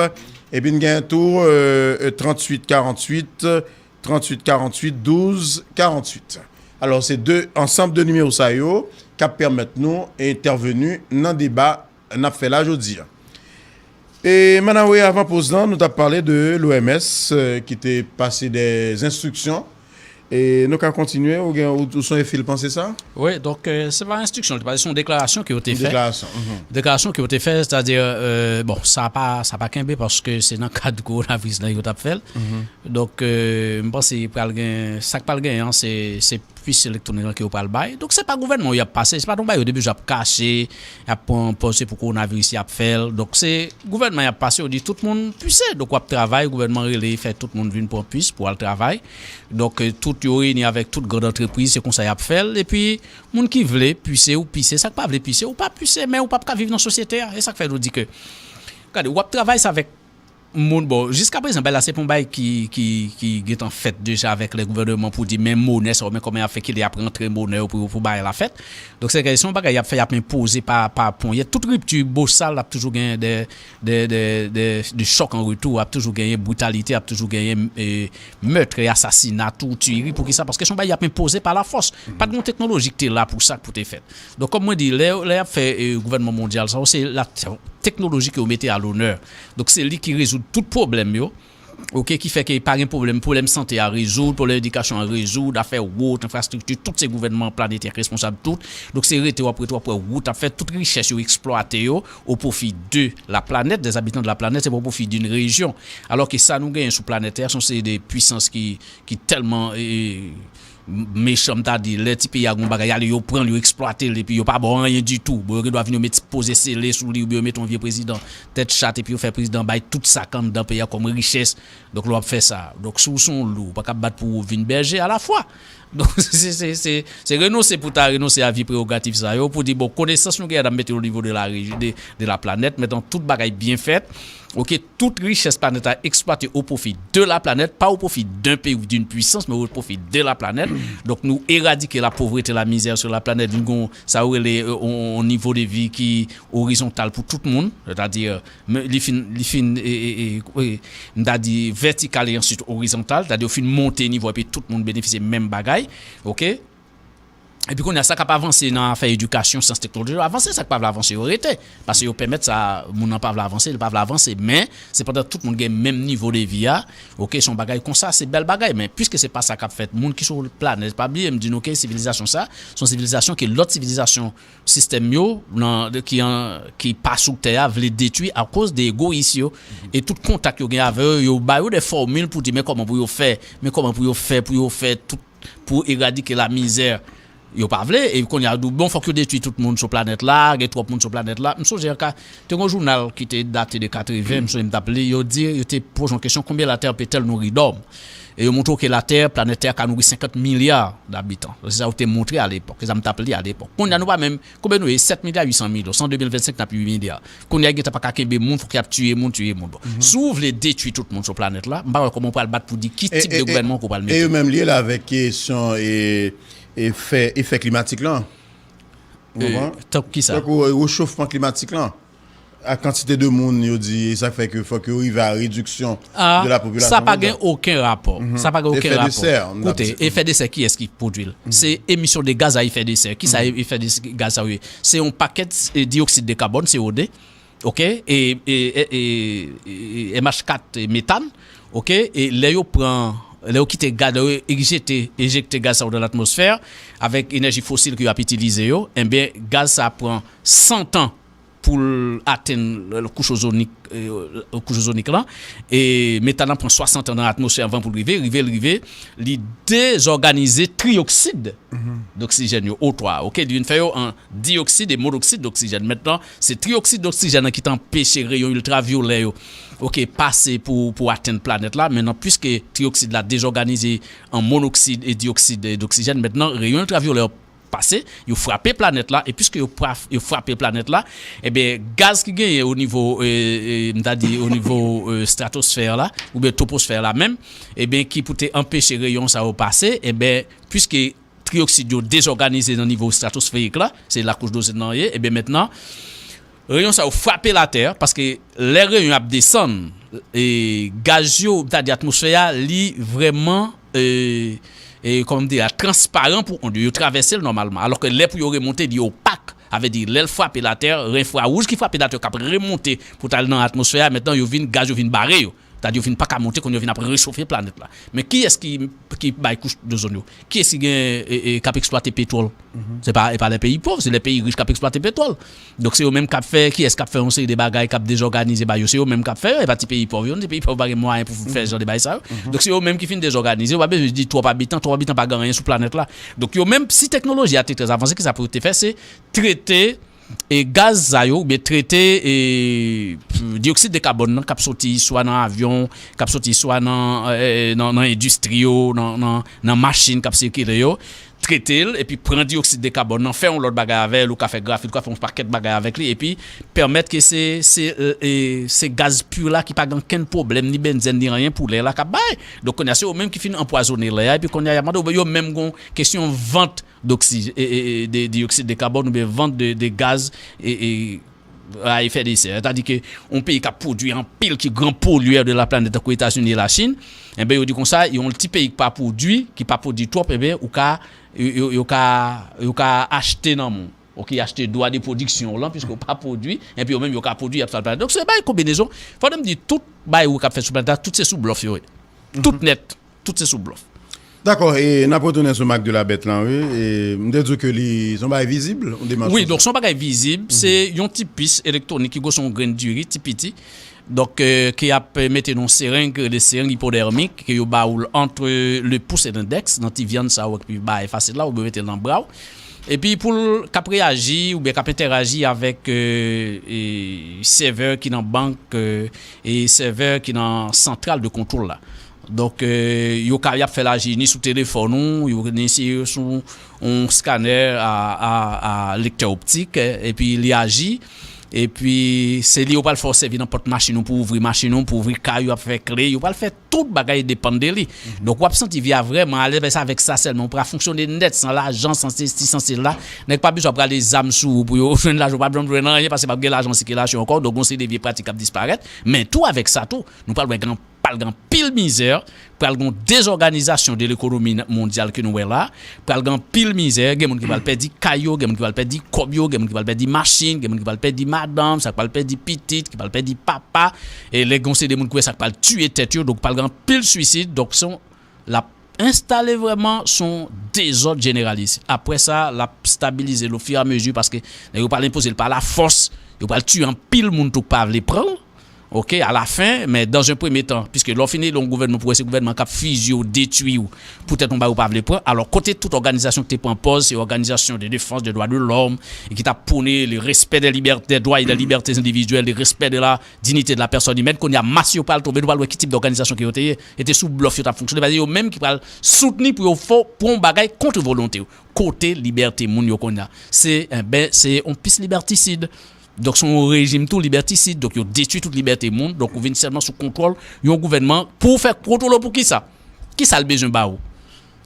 Epi n gen tou, e, e, tranntuit karanntuit, tranntuit karanntuit, douz karanntuit. Alò, se de, ansanm de nimewo sa yo k ap pèmèt nou entèveni nan deba n ap fè la jodi a. E, Manawe, avan poz lan, nou t ap pale de l'O M S, e, ki te pase de enstriksyon. E nou ka kontinye, ou gen, ou, ou sonje fil panse sa? Wi, donk, e, se pa enstriksyon, li te pase, se yon deklarasyon ke yo te fè. Deklarasyon, mhm. Deklarasyon ke yo te fè, sètadi, e, bon, sa pa, sa pa kenbe paske se nan kad kowonaviris la yo t ap fè l. Mhm. Donk, e, m panse pral gen, sa k pral genyen an, se, se pis elektwonik lan ke yo pral bay. Donk, se pa gouvènman yo y ap pase, se pa t yon bagay yo te bezwen ap kache, y ap pran pòz se pou kowonaviris y ap fè l. Donk, se gouvènman y ap pase, yo di tout moun pise. Donk, w ap travay, gouvènman rele, fè tout moun vin pran pis pou al travay. Donk, e, tout yo reyini avèk tout gran antrepriz, se konsa y ap fè l. Epi, moun ki vle pise, ou pise, sa k pa vle pise, ou pa pise, men ou p ap ka viv nan sosyete a. E sa k fè nou di ke, gade, w ap travay sa avèk moun, bon, jiskaprezan, bagay la, se pa yon bagay ki, ki, ki gentan fèt deja avèk lè gouvènman pou di, men monè sa yo, men kòman y ap fè ki lè y ap rantre monè yo pou, pou bagay la fèt. Donk, se, se yon bagay y ap fè, y ap enpoze pa, pa ponyèt. Tout ripti bosal, ap toujou genyen de, de, de, de, de chòk an retou, ap toujou genyen britalite, ap toujou genyen, e, mèt, asasina, tou, tiyeri. Poukisa? Paske se yon bagay y ap enpoze pa lafòs. Pa t gen yon teknoloji ki te la pou sa k pou te fèt. Donk, kòm mwen di, lè, lè y ap fè, e, gouvènman mondyal sa yo, se la teknoloji ke yo mete a lonè. Donk, se li ki rezoud tout pwoblèm yo. Oke, ki fè ke pa gen pwoblèm, pwoblèm sante a rezoud, pwoblèm edikasyon a rezoud, afè wout, enfrastrikti, tout se gouvènman planetè k responsab tout. Donk, se rete, w ap rete, w ap wè wout ap fèt, tout richès yo eksplwate yo o pwofi de la planète, des habitants de la planète, se pa o pwofi d'une région. Alò ke sa nou genyen sou planèt tè a, se yon seri de pwisans ki, ki tèlman, e, mechan, m ta di, lè ti peyi a gon bagay, ale yo pran l, yo eksplwate l, epi yo pa ba w anyen ditou. Bon, yo gen dwa vin, yo met poze sele sou li, oubyen yo met yon vye prezidan tèt chat, epi yo fè prezidan bay tout sa k anndan peyi a kòm richès. Donk, lè w ap fè sa, donk, si w se yon lou, ou pa ka bat pou w vin bèje alafwa. Donk, se, se, se, se renonse pou ta renonse a vye prewogativ sa yo, pou di, bon, konesans nou gen, n ap mete yo o nivo de la reji-, de, de la planèt, metan tout bagay byen fèt. Oke, tout richès planèt la eksplwate o pwofi de la planèt, pa o pwofi d'un pays ou d'une puissance, men o pwofi de la planèt. Donk, nou eradike la pauvreté, la misère sur la planète, vin gon, sa yo rele, e, on, on nivo de vi ki orizontal pou tout moun, sètadi, e, men li fin, li fin, e, e, e, e, m ta di vètikal e answit orizontal, sètadi yo fin monte nivo epi tout moun benefisye menm bagay, oke? Epi kounye a, sa k ap avanse nan afè edikasyon, syans, teknoloji, yo avanse, sa k pa vle avanse, yo rete. Paske yo pèmèt sa, moun nan pa vle avanse, li pa vle avanse, men sepandan tout moun gen menm nivo de vi a, oke, se yon bagay konsa, se bèl bagay, men piske se pa sa k ap fèt, moun ki sou planèt, pa bliye, m di nou ke sivilizasyon sa, se yon sivilizasyon ke lòt sivilizasyon, sistèm yo, nan, ki an, ki pa sou tè a, vle detwi akoz de egoyis yo. E tout kontak yo gen avè yo, yo ba yo de fòmil pou di, men kòman pou yo fè, men kòman pou yo fè, pou yo fè tout pou eradike lamizè. Yo pa vle, e kounye a, yo di, bon, fòk yo detwi tout moun sou planèt la, gen twòp moun sou planèt la. M sonje an ka, te gen yon jounal ki te date de katreven, m sonje m t ap li, yo di, yo te poze yon kesyon, combien la Terre peut-elle nourrir d'hommes? E yo montre w ke Latè, planèt Tè a ka nouri senkant milya d'abitan. Se sa yo te montre alepòk, se sa m t ap li alepòk. Kounye a, nou pa menm, konbyen nou ye? Sèt milya uit san milyon. Se an de mil vennsenk n ap uit milya. Kounye a, gentan pa ka kenbe moun, fòk y ap tiye moun, tiye moun. Bon, si w vle detwi tout moun sou planèt la, m pa wè kòman w pral bat pou di ki tip de gouvènman ke w pral mete. E yo menm lye la avèk kesyon e, e fè, efè klimatik lan. Ou konprann? Tankou kisa? Tankou, e, rechofman klimatik lan. A kantite de moun yo di, e sa k fè ke fòk yo rive a rediksyon de la popilasyon mondyal. Sa pa gen okenn rapò. Sa pa gen okenn rapò. Koute, efè de sè, kiyès ki pwodui l? Se emisyon de gaz a efè de sè. Kisa efè de gaz sa yo ye? Se yon pakèt diyoksid de kabòn, C O de, oke, e M H kat, metàn, oke, e lè yo pran, lè yo kite gaz, lè yo ejekte, ejekte gaz sa yo nan latmosfè, avèk enèji fosil ke y ap itilize yo, enben, gaz sa pran san tan pou l atenn kouch ozonik, kouch ozonik lan. E metàn lan pran swasant an nan atmosfè anvan pou l rive. Rive l rive, li dezòganize triyoksid doksijèn yo, O twa, oke? Li vin fè yo an diyoksid e monoksid doksijèn. Mentnan, se triyoksid doksijèn nan ki t anpeche reyon iltravyolè yo, oke, pase pou, pou atenn planèt la. Mentnan, piske triyoksid la dezòganize an monoksid e diyoksid doksijèn, mentnan, reyon iltravyolè yo pase, yo frape planèt la, e piske yo, yo frape planèt la, ebyen, gaz ki genyen o nivo, e, e, m ta di, o nivo, e, stratosfè la, oubyen toposfè la menm, ebyen, ki pou te anpeche reyon sa yo pase, ebyen, piske triyoksid yo dezòganize nan nivo stratosferik la, se la kouch dozòn nan ye, ebyen, mentnan, reyon sa yo frape latè, paske lè reyon ap desann, e gaz yo, m ta di atmosfè a, li vrèman, e, e, kòman m di a, transparan pou ond yo, yo travèse l nòmalman. Alòske lè pou yo remonte, li opak. Sa vle di, lè l frape latè, ren enfrawouj ki frape latè k ap remonte pou t al nan atmosfè a, mentnan yo vin, gaz yo vin bare yo. Sa vle di yo vin pa ka monte, kounye a yo vin ap rechofe planèt la. Men kiyès ki, ki bay kouch dozòn yo? Kiyès ki gen, e, e, k ap eksplwate petwòl? Se pa, e pa lè peyi pòv, se lè peyi rich k ap eksplwate petwòl. Donk se yo menm k ap fè, kiyès k ap fè yon seri de bagay k ap dezòganize ba yo? Se yo menm k ap fè yo, e pa ti peyi pòv yo, ti peyi pòv pa gen mwayen pou fè jan de bagay sa yo. Donk se yo menm ki fin dezòganize, yo pa bezwen di twòp abitan, twòp abitan pa gen anyen sou planèt la. Donk yo menm, si teknoloji a te trè avanse, kisa pou yo te fè? Se trete e gaz sa yo, oubyen trete, e, diyoksid de kabòn nan k ap soti swa nan avyon, k ap soti swa nan, e, nan, nan endistri yo, nan, nan, nan machin k ap sikile yo, trete l, epi pran diyoksid de kabòn nan, fè yon lòt bagay avè l, ou ka fè grafit, ou ka fè yon pakèt bagay avèk li, epi pèmèt ke se, se, e, e, se gaz pi la ki pa gen okenn pwoblèm, ni benzèn, ni anyen pou lè la k ap bay. Donk, kounye a, se yo menm ki fin anpwazonnen lè a, epi kounye a, y ap mande, oubyen yo menm gon kesyon vant doksi-, e, e, e, de diyoksid de kabòn oubyen vant de, de gaz, e, e, a efè de sè. Sètadi ke yon peyi k ap pwodui anpil, ki gran polyè de la planèt, tankou Etazini e Lachin, enben, yo di konsa, yon ti peyi ki pa pwodui, ki pa pwodui twòp, enben, ou ka, yo, yo, yo ka, yo ka achte nan men w. Oke, achte dwa de pwodiksyon w lan, piske w pa pwodui, enpi yo menm, yo ka pwodui, y ap sal planèt. Donk, se bay konbinezon. Fò n di tout bay ou k ap fèt sou planèt la, tout se sou blòf yo ye. Tout nèt. Tout se sou blòf. Dakò, e n ap retounen sou Marc de la Bête lan, wi. E m te di w ke li, se yon bagay vizib, yon demach konsa. Wi, donk se yon bagay vizib, se yon ti pis elektwonik ki gwo son grenn diri, ti piti. Donk, e, ke y ap mete nan sereng, le sereng ipodèmik, ke yo ba ou l ant le pous e lendèks, nan ti vyann sa ou ki bay fasil la, ou mete l nan bra w. Epi pou l k ap reyaji oubyen k ap entèraji avèk, e, e, sèvè ki nan bank, e, e sèvè ki nan santral de kontwòl la. Donk, e, yo ka, y ap fè l aji ni sou telefòn ou, yo, ni si sou yon skanè a, a, a lektè optik, e, epi li aji. Epi, se li yo pral fè w sèvi nan pòt machin ou pou ouvri machin ou, pou ouvri kay ou, y ap fè kle, yo pral fè tout bagay depann de li. Donk, w ap santi vi a vrèman alèz, men se avèk sa sèlman, ou pral fonksyone nèt, san lajan, san sesi, san sela. Nèg pa bezwen prale zam sou ou pou yo jwenn lajan, ou p ap janm jwenn anyen, paske p ap gen lajan an sikilasyon ankò, donk, gon seri de vye pratik ap disparèt. Men tou avèk sa tou, nou pral wè gen pral gen anpil mizè, pral gen dezòganizasyon de lekonomi mondyal ke nou wè la, pral gen anpil mizè, gen moun ki pral pèdi kay yo, gen moun ki pral pèdi kòb yo, gen moun ki pral pèdi machin, gen moun ki pral pèdi madanm, sa k pral pèdi pitit, ki pral pèdi papa, e lè gen yon seri de moun ki wè sa k pral tiye tèt yo, donk pral gen anpil swisid, donk se yon, l ap enstale vrèman se yon dezòd jeneralis. Apre sa, l ap stabilize l ofiramezu paske nèg yo pral enpoze l pa lafòs, yo pral tiye anpil moun tou k pa vle pran l. Oke, alafen, men dans un premier temps, piske lè w fin eli yon gouvènman pou wè se gouvènman k ap fizye w, detwi w, poutèt yon bagay ou pa vle pran, alò kote tout òganizasyon ki te pran pòz, se òganizasyon de defans de dwa de lòm, e ki t ap pwone le respè de libète, de dwa e de libète endividyèl, le respè de la dinyite de la pèsòn imèn, kounye a mas yo pral tonbe, nou pral wè ki tip dòganizasyon ke yo te ye, e te sou blòf yo t ap fonksyone, paske yo menm ki pral soutni pou yo fè w pran yon bagay kont volonte w. Kote libète moun yo kounye a? Se, enben, se yon pis libètisid. Donk, se yon rejim tou libètisid. Donk, yo detwi tout libète moun. Donk, ou vin sèlman sou kontwòl yon gouvènman pou w fè kontwole w pou kisa? Kisa l bezwen ba ou?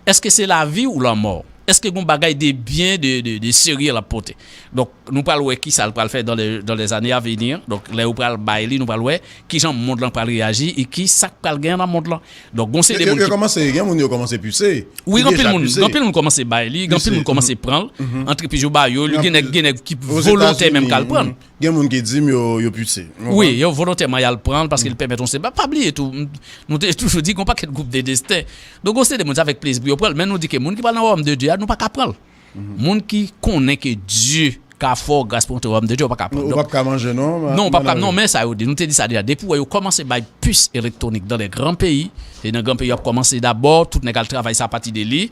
Èske se lavi ou lanmò? Èske gen yon bagay de byen, de, de, de serye l ap pote? Donk, nou pral wè ki sa l pral fè dans les, dans les années à venir. Donk, lè yo pral bay li, nou pral wè ki jan mond lan pral reyaji e ki sa k pral genyen nan mond lan. Donk, gon seri de moun ki... Yo kòmanse, gen moun yo kòmanse pise. Wi, gen anpil moun, gen anpil moun kòmanse bay li, gen anpil moun kòmanse pran l. Antrepriz yo ba yo, gen nèg, gen nèg ki volontè menm k al pran l. Gen moun ki di m yo, yo pise. Wi, yo volontèman y al pran l paske l pèmèt yon seri. Pa bliye tou, nou te toujou di gen yon pakèt gwoup de desten. Donk, gon seri de moun, se avèk plezi pou yo pran l. Men nou di ke moun ki pral nan wayòm de Dye a, nou pa ka pran l. Moun ki konnen ke Dye ka fè w gras pou antre wayòm de Dye, ou pa ka pran l. Ou p ap ka manje non. Non, ou p ap ka, non, men sa yo di. Nou te di sa deja. Depi w wè yo kòmanse bay pis elektwonik dans les grands pays, e nan gran peyi yo ap kòmanse dabò, tout nèg al travay sa apati de li.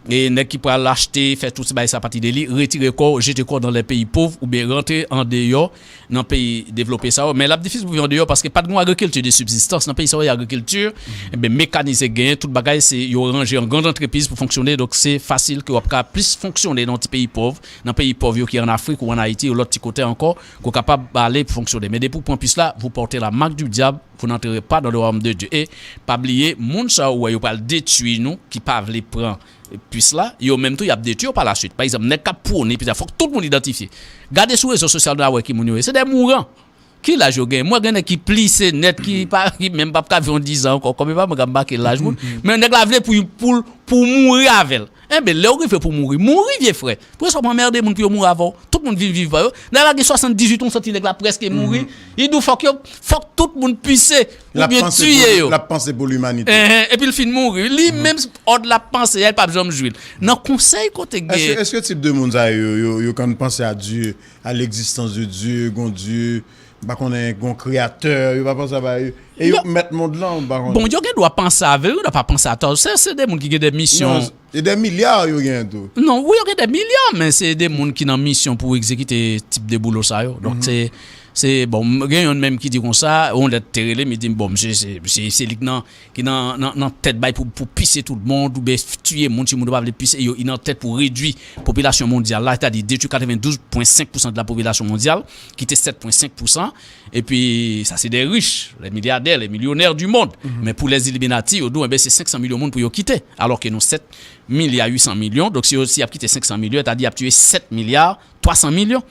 E nèg ki pral achte, fè tout ti bagay sa apati de li, retire kò w, jete kò w dans les pays pauvres, oubyen rantre andeyò nan peyi devlope sa yo. Men l ap difisil pou viv andeyò paske pa t gen yon agrikilti de sibzistans. Nan peyi sa yo, y agrikilti, enben, mekanize genyen, tout bagay, se yo ranje an grann antrepriz pou fonksyone. Donk, se fasil ke w ap ka plis fonksyone nan yon ti peyi pòv, nan peyi pòv yo ki an Afrik ou an Ayiti ou lòt ti kote ankò, ke w kapab ale pou fonksyone. Men depi w pran pis la, vous portez la marque du diable, vous n'entrerez pas dans le royaume de Dieu. E pa bliye, moun sa yo wè yo pral detwi nou, ki pa vle pran pis la, yo menm tou y ap detwi yo pa la swit. Pa egzanp, nèg k ap pwone pis la, fòk tout moun idantifye. Gade sou rezo sosyal nou a wè ki moun yo ye. Se de mouran. Ki laj yo genyen? Mwen gen nèg ki plise nèt, ki pa, ki menm p ap ka viv yon dizan ankò. Kòm e pa mwen k ap make laj moun. Men nèg la vle pou, pou, pou mouri avè l. Enben, lè w rive pou mouri, mouri vye frè. Poukisa w ap anmède moun pou yo mouri avè w? Tout moun vin viv pa yo. Nèg la gen swasanndizuit, yon santi nèg la prèske mouri. Li di w fòk yo, fòk tout moun pise oubyen tiye yo. L ap panse pou limanite. Enhen, epi l fin mouri. Li menm òd l ap panse a, li p ap janm jwi l. Nan konsèy kote gen... Èske, èske tip de moun sa yo, yo, yo konn panse a Dye, à l'existence de Dieu, gon Dye, m pa konnen, gon kreyatè, yo pa panse a bagay yo. E yo k mèt mond lan, m pa konnen. Bon, yo gen dwa panse a vre, yo dwa pa panse atò. Se, se de moun ki gen de misyon. Non, e de milya yo genyen tou. Non, wi, yo gen de milya, men se de moun ki nan misyon pou egzekite tip de boulo sa yo. Donk, se, se, bon, m gen youn menm ki di konsa, yon lè te rele m, li di m, bon, misye, se, se, se li ki nan, ki nan, nan, nan tèt bay pou, pou pise tout moun, oubyen tiye moun, si moun yo pa vle pise, yo, li nan tèt pou redwi popilasyon mondyal la, sètadi detwi katrevendouz pwen senk pousan de la popilasyon mondyal, ki te sèt pwen senk pousan. Epi, sa se de rich, les milliardaires, les millionnaires du monde. Men pou les Illuminati, yo di w, enben, se senk san milyon moun pou yo kite. Alò ke nou sèt milya uit san milyon. Donk, si yo, si y ap kite senk san milyon, sètadi y ap tiye sèt milya twa san milyon.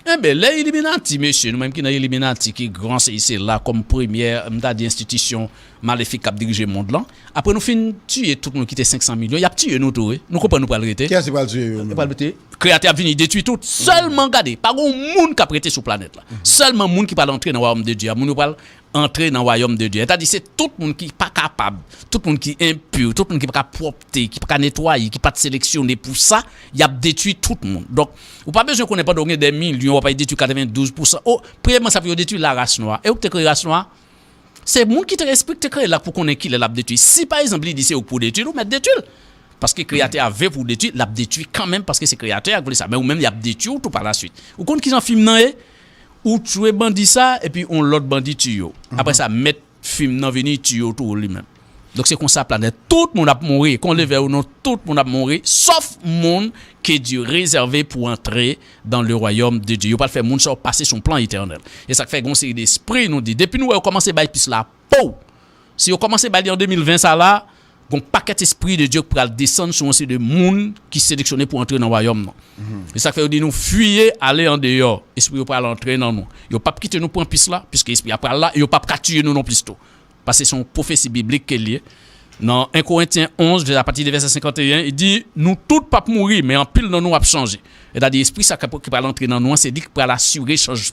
Enben, lè Illuminati, mesye, nou menm ki nan Illuminati, ki gran se, se la kòm premyè, m ta di, enstitisyon malefik k ap dirije mond lan. Apre nou fin tiye tout moun ki te senk san milyon, y ap tiye nou tou, wi. Nou konprann nou pral rete. Kiyès ki pral tiye yo menm? Yo pral rete. Kreyatè ap vini detwi tout. Sèlman gade, pa gon moun k ap rete sou planèt la. Sèlman moun ki pral antre nan wayòm de Dye a, moun yo pral antre nan wayòm de Dye. Sètadi se tout moun ki pa kapab, tout moun ki enpi, tout moun ki pa ka pwòpte, ki pa ka netwaye, ki pa t seleksyone pou sa, y ap detwi tout moun. Donk, ou pa bezwen konnen pandan w gen de milyon, w ap al detwi katrevendouz pousan. O, premyèman, sa pou yo detwi laras nwa. E ou ki te kreye ras nwa? Se moun ki te, espri ki te kreye l la k pou konnen kilè l ap detwi. Si pa egzanp li di se ou k pou detwi l, ou mèt detwi l. Paske Kreyatè a vle pou w detwi, l ap detwi kanmenm paske se Kreyatè a k vle sa. Men ou menm, y ap detwi w tou pa la swit. Ou konn kijan fim nan ye? Ou tchwe bandi sa, epi yon lòt bandi tiye w. Apre sa, mèt fim nan vini tiye w tou li menm. Donk se konsa planèt. Tout moun ap mouri. Kon leve ou non, tout moun ap mouri, sòf moun ke Dye rezève pou antre dans le royaume de Dieu. Yo pral fè moun sa yo pase sou yon plan etènèl. E sa k fè gon seri de espri nou di, depi nou wè yo kòmanse bay pis la, pow! Si yo kòmanse bay li an de mil ven sa la, gon pakèt espri de Dye k pral desann sou yon seri de moun ki seleksyone pou antre nan wayòm nan. E sa k fè yo di nou fiye, ale andeyò. Espri yo pral antre nan nou. Yo p ap kite nou pran pis la, piske espri a pral la, e yo p ap ka tiye nou non plis tou. Paske se yon pwofesi biblik ke l ye. Nan en Korentyen onz, apati de vèsè senkanteyen, li di, nou tout p ap mouri, men anpil nan nou ap chanje. Sètadi, espri sa k ap, ki pral antre nan nou an, se li ki pral asire chanj,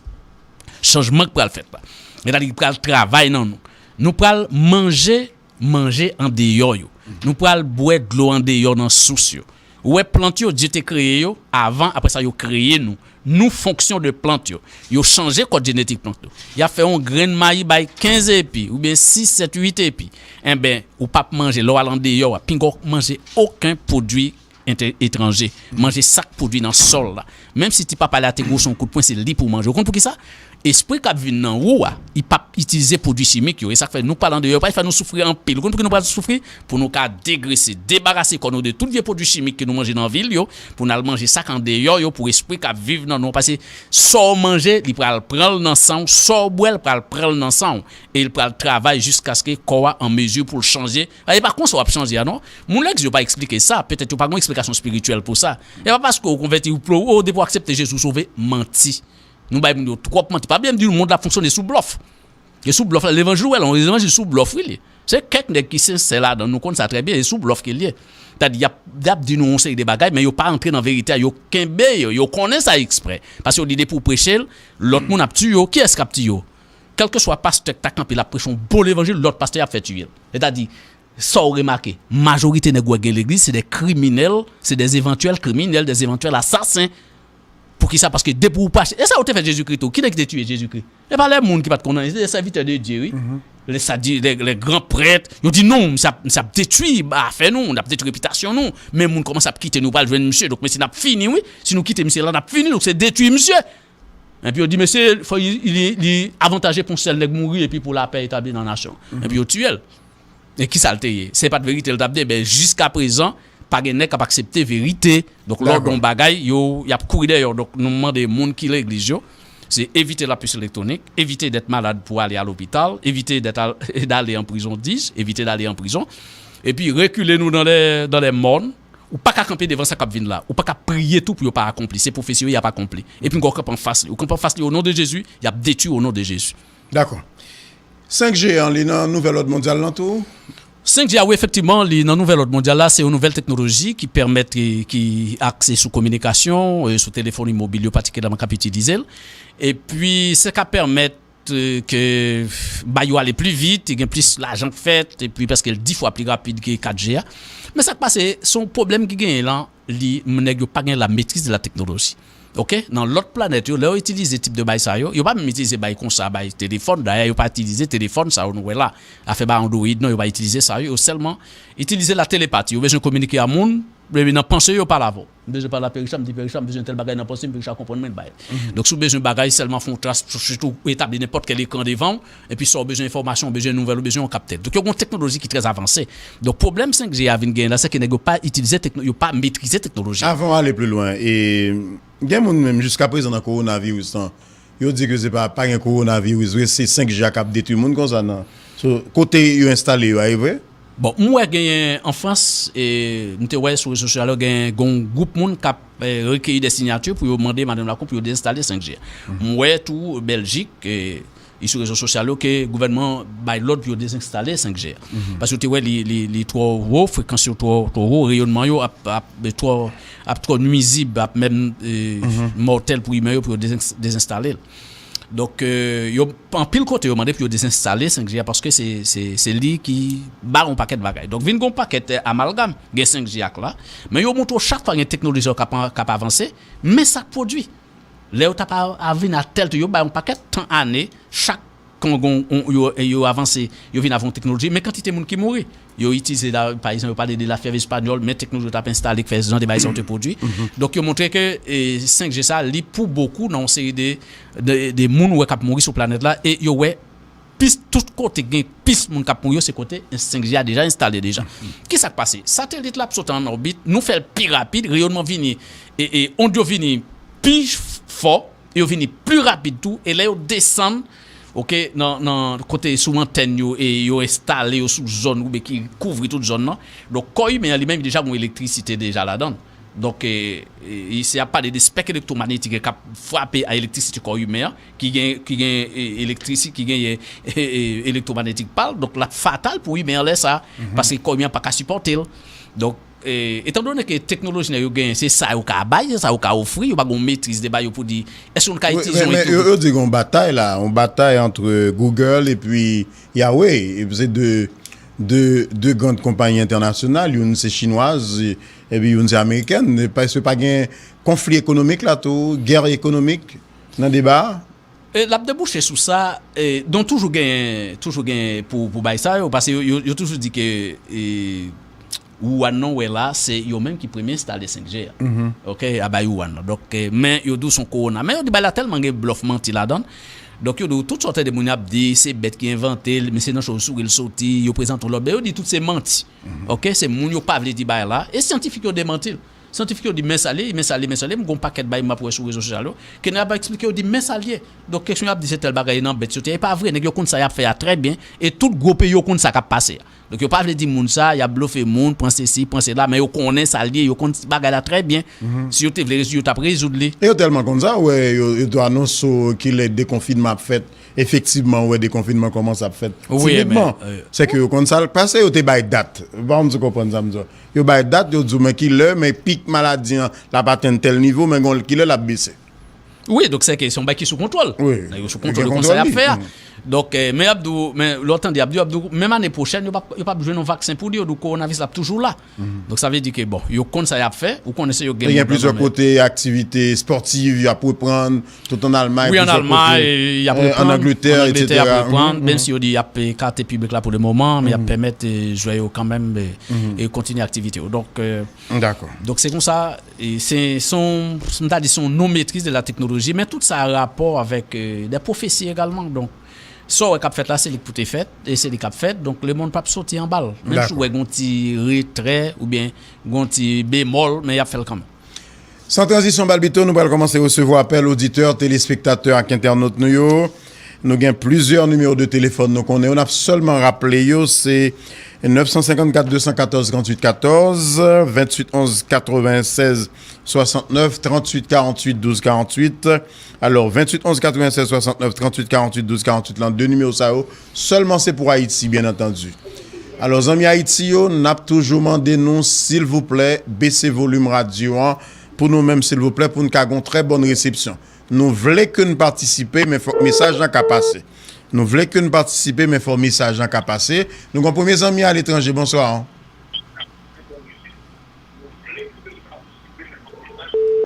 chanjman k pral fèt la. Sètadi, ki pral travay nan nou. Nou pral manje, manje andeyò yo. Nou pral bwè dlo andeyò nan sous yo. Ou wè plant yo, Dye te kreye yo avan, apre sa yo kreye nou. Nou fonksyon de plant yo. Yo chanje kòd jenetik plant yo. Y ap fè yon grenn mayi bay kenz epi, oubyen sis, sèt, uit epi. Enben, ou p ap manje, lè w al andeyò a, pinga w manje okenn pwodui ente-, etranje. Manje sa k pwodui nan sòl la. Menm si ti papa la te gwo se yon kout pwen, se li pou w manje. Ou konn poukisa? espri k ap vin nan ou a, li p ap itilize pwodui chimik yo. E sa k fè nou k pral andeyò, yo pral fè nou soufri anpil. Ou konn pouki nou pral soufri? Pou nou ka degrese, debarase kò nou de tout vye pwodui chimik ke nou manje nan vil yo, pou n al manje sa k andeyò yo, pou espri k ap viv nan nou an. Paske sa w manje, li pral pran l nan san w, sa w bwè, l pral pran l nan san w. E l pral travay jiskaske kò a an mezi pou l chanje. E pa konsa w ap chanje a, non. Moun legliz yo pa eksplike sa, petèt yo pa gen yon eksplikasyon espirityèl pou sa. E pa paske w konvèti, w, depi w aksepte Jezi, w sove, manti. Nou bay moun yo twòp manti. Pa bliye m di w, mond la fonksyone sou blòf. E sou blòf la, levanjil ou wè la, yon levanjil sou blòf, wi, li. Se kèk nèg ki sensè ladan, nou konn sa trè byen, e sou blòf ke l ye. Sètadi, y ap, y ap di nou yon seri de bagay, men yo pa antre nan verite a, yo kenbe yo, yo konnen sa eksprè. Paske yo di depi w preche l, lòt moun ap tiye yo. Kiyès k ap tiye yo? Kèlkeswa pastè k ta kanpe, l ap preche yon bon levanjil, lòt pastè ap fè tiye l. Sètadi, sa w remake, majorite nèg ou wè gen legliz, se de kriminèl, se de evantyèl kriminèl, de evantyèl asasen. Poukisa? Paske depi w preche, e sa yo te fè Jezikri tou. Ki nèg ki te tiye Jezikri? E pa lè moun ki pa t konn anyen, se de sèvitè de Dye, wi. Lè sa di, lè, lè gran prèt, yo di non, misye ap, misye ap detwi afè nou, l ap detwi repitasyon nou. Men moun kòmanse ap kite nou, pral jwenn misye. Donk, mesye, n ap fini, wi. Si nou kite misye la, n ap fini. Donk, se detwi misye. Epi yo di, mesye, fò li, li, li avantaje pou yon sèl nèg mouri epi pou lapè etabli nan nasyon. Epi yo tiye l. E kisa l te ye? Se pa t verite l t ap di, ben, jiskaprezan, pa gen nèg k ap aksepte verite. Donk, lè w di yon bagay, yo, y ap kouri dèyè w. Donk, nou mande moun ki legliz yo, se evite lapis elektwonik, evite d'être malade pou ale a lopital, evite d'être al, d'aller en prison, dis, evite d'aller en prison, epi rekile nou dans les, dans les mornes. Ou pa ka kanpe devan sa k ap vin la. Ou pa ka priye tou pou yo pa akonpli. Se pwofesi yo, y ap akonpli. Epi, ou kanpe anfas li. Ou kanpe anfas li, o non de Jezi, y ap detwi w o non de Jezi. Dakò. Senk G an, li nan nouvèl òd mondyal lan tou? Senk G a, wi, efektivman, li nan nouvèl òd mondyal la, se yon nouvèl teknoloji ki pèmèt, ki, ki akse sou kominikasyon, e, sou telefòn mobil yo patikilyèman k ap itilize l. Epi, sa ka pèmèt, e, ke bagay yo ale pli vit, gen plis lajan k fèt, epi prèske l dis fwa pli rapid ke kat G a. Men sa k pase, se yon pwoblèm ki genyen lan, li, nèg yo pa gen la maîtrise de la technologie. Oke? Nan lòt planèt yo, lè yo itilize tip de bay sa yo, yo pa menm itilize bay konsa, bay telefòn. Dayè, yo pa itilize telefòn sa yo nou wè la. Afè bay Android, non, yo pa itilize sa yo. Yo sèlman itilize la télépati. Yo bezwen kominike a moun, epi nan panse yo pale avè w. M bezwen pale a Perisha, m di Perisha, m bezwen tèl bagay nan panse m, Perisha konprann mwen, l bay. Donk, si w bezwen bagay, sèlman fè yon tras, sitou ou etabli nenpòt kèl ekran devan w, epi sa w bezwen enfòmasyon, w bezwen nouvèl, ou bezwen yon kaptè. Donk, yo gen yon teknoloji ki trè avanse. Donk, pwoblèm senk G a vin genyen la, se ke nèg yo pa itilize tekno-, yo pa metrize teknoloji. Avan w ale pli lwen, e, gen moun menm jiskaprezan nan kowonaviris lan, yo di ke se pa, pa gen kowonaviris vre, se senk G a k ap detwi moun konsa nan. So, kote yo enstale yo a, e vre? Bon, m wè genyen an Frans, e, m te wè sou rezo sosyal yo, gen, gen yon gwoup moun k ap, e, rekeyi de siyati pou yo mande Emmanuel Macron pou yo dezenstale senk G a. M wè tou Bèljik, e, e sou rezo sosyal yo ke gouvènman bay lòd pou yo dezenstale senk G a. Paske yo te wè li, li, li twò wo, frekans yo twò, twò wo, reyònman yo ap, ap, twò, ap twò nwizib, ap menm, e, mòtèl pou imè yo pou yo dezenstale l. Donk, e, yo, anpil kote, yo mande pou yo dezenstale senk G a paske se, se, se li ki ba yon pakèt bagay. Donk, vin gen yon pakèt, e, amalgam, gen senk G a k la, men yo montre w chak fwa gen teknoloji k ap, k ap avanse, men sa k pwodui. Lè yo t ap a, a vin a tèl tou, yo bay yon pakèt tan ane, chak kan gon, on, yo, yo avanse, yo vin avè yon teknoloji, men kantite moun ki mouri. Yo itilize la, pa egzanp, yo pale de lafyèv espanyòl, men teknoloji yo t ap enstale k fè jan de bagay sa yo te pwodui. Donk, yo montre ke, e, senk G sa, li pou bokou nan yon seri de, de, de moun ou wè k ap mouri sou planèt la, e yo wè plis tout kote gen plis moun k ap mouri yo, se kote senk G a deja enstale deja. Kisa k pase? Satelit la ap sot an òbit, nou fè l pi rapid, reyònman vini, e, e, ond yo vini pi fò, yo vini pi rapid tou, e lè yo desann, oke, nan, nan kote sou antèn yo, e yo enstale yo sou zòn oubyen ki kouvri tout zòn nan. Donk, kò imen an li menm, li deja gen elektrisite deja ladan l. Donk, e, e, isi, y ap pale de spèk elektwomanetik k ap frape a elektrisite kò imen an, ki gen, ki gen, e, elektrisite, ki genyen, e, e, elektwomanetik pa l. Donk, l ap fatal pou imen an lè sa, paske kò imen an pa ka sipòte l. Donk, e, etandone ke teknoloji nèg yo genyen, se sa yo ka bay, se sa yo ka ofri, yo pa gen yon metriz de bagay yo pou di, èske nou ka itilize yon teknoloji? Yo, yo di gen yon batay la, yon batay ant Google epi Huawei, epi se de, de, de grann konpayi entènasyonal, youn se chinwaz, epi youn se amerikèn. Èske pa gen konfli ekonomik la tou, gè ekonomik nan deba a? E, l ap debouche sou sa, e, donk toujou gen, toujou gen pou, pou bay sa yo, paske yo, yo, yo toujou di ke, e, Wuhan nan w wè la, se yo menm ki premye enstale senk G a. Oke, a bay Wuhan nan. Donk, e, men yo di w se yon kowona. Men yo di bay la tèlman gen blòf manti ladan l. Donk, yo di w tout sòt de moun y ap di, se bèt ki envante l, men se nan chauve-souris l soti, yo prezante yon lòt, men yo di tout se manti. Oke, se moun yo pa vle di bagay la, e syantifik yo demanti l. Syantifik yo di men sa l ye, men sa l ye, men sa l ye, m gen yon pakèt bagay m ap wè sou rezo sosyal yo, ke nèg ap eksplike yo di men sa l ye. Donk, kesyon y ap di se tèl bagay nan bèt yo te ye, e pa vre, nèg yo konn sa y ap fè a trè byen, e tout gwo peyi yo konn sa k ap pase a. Donk, yo pa vle di moun sa, y ap blofe moun, pran sesi, pran sela, men yo konnen sa l ye, yo konn bagay la trè byen. Si yo te vle rezoud, yo t ap rezoud li. E yo tèlman konn sa, wè, yo, yo te anonse w kilè dekonfinman ap fèt. Efektivman, wè, dekonfinman kòmanse ap fèt timidman. Sèke yo konn sa l ap pase, yo te bay dat. M pa konn si w konprann sa m di w. Yo bay dat, yo di w, men kilè, men pik maladi an, l ap atenn tèl nivo, men gon kilè l ap bese. Wi, donk se ke se yon bagay ki sou kontwòl. Wi, nèg yo sou kontwòl, yo konn sa y ap fè a. Donk, eh, men y ap di w, men lè w tande, y ap di w, y ap di w, menm ane pwochèn, yo p ap, yo p ap jwenn yon vaksen pou li, yo di w kowonaviris la ap toujou la. Donk, sa vle di ke, bon, yo konn sa y ap fè, ou konnen se yo gen moun nan men. Gen plizyè kote, aktivite espòtiv, y ap reprann, tout an Almay, plizyè kote. Wi, an Almay, y ap reprann, an Angletè, y ap reprann, menm si yo di y ap ekate piblik la pou le moman, men y ap pèmèt, eh, jwè yo kanmenm, eh, eh, kontinye aktivite yo. Donk, eh, donk, se konsa, e se, se yon, m ta di se yon non-maîtrise de la technologie, men tout sa a rapò avèk, eh, de pwofesi egalman. Donk, sa w wè k ap fèt la, se li k pou te fèt, e se li k ap fèt. Donk, lemonn p ap soti anba l. Menm si w wè gon ti retrè oubyen gon ti bemòl, men y ap fè l kanmenm. San tranzisyon, Balbito, nou pral kòmanse resevwa apèl oditè, telespektatè ak entènot nou yo. Nou gen plizyè nimewo de telefòn nou konnen yo. N ap sèlman raple yo, se nèf san senkannkat de san katòz tranntuit katòz, venntuit onz katrevennsèz swasantnèf, tranntuit karanntuit douz karanntuit. Alò, venntuit onz katrevennsèz swasantnèf, tranntuit karanntuit douz karanntuit lan, de nimewo sa yo, sèlman se pou Ayiti, byen antandi. Alò, zanmi Ayiti yo, n ap toujou mande nou, silvouplè, bese volim radyo an pou nou menm, silvouplè, pou n ka gon trè bòn resepsyon. Nou vle ke n patisipe, men fòk mesaj lan ka pase. Nou vle ke n patisipe, men fòk mesaj lan ka pase. Nou gon premye zanmi aletranje, bonswa.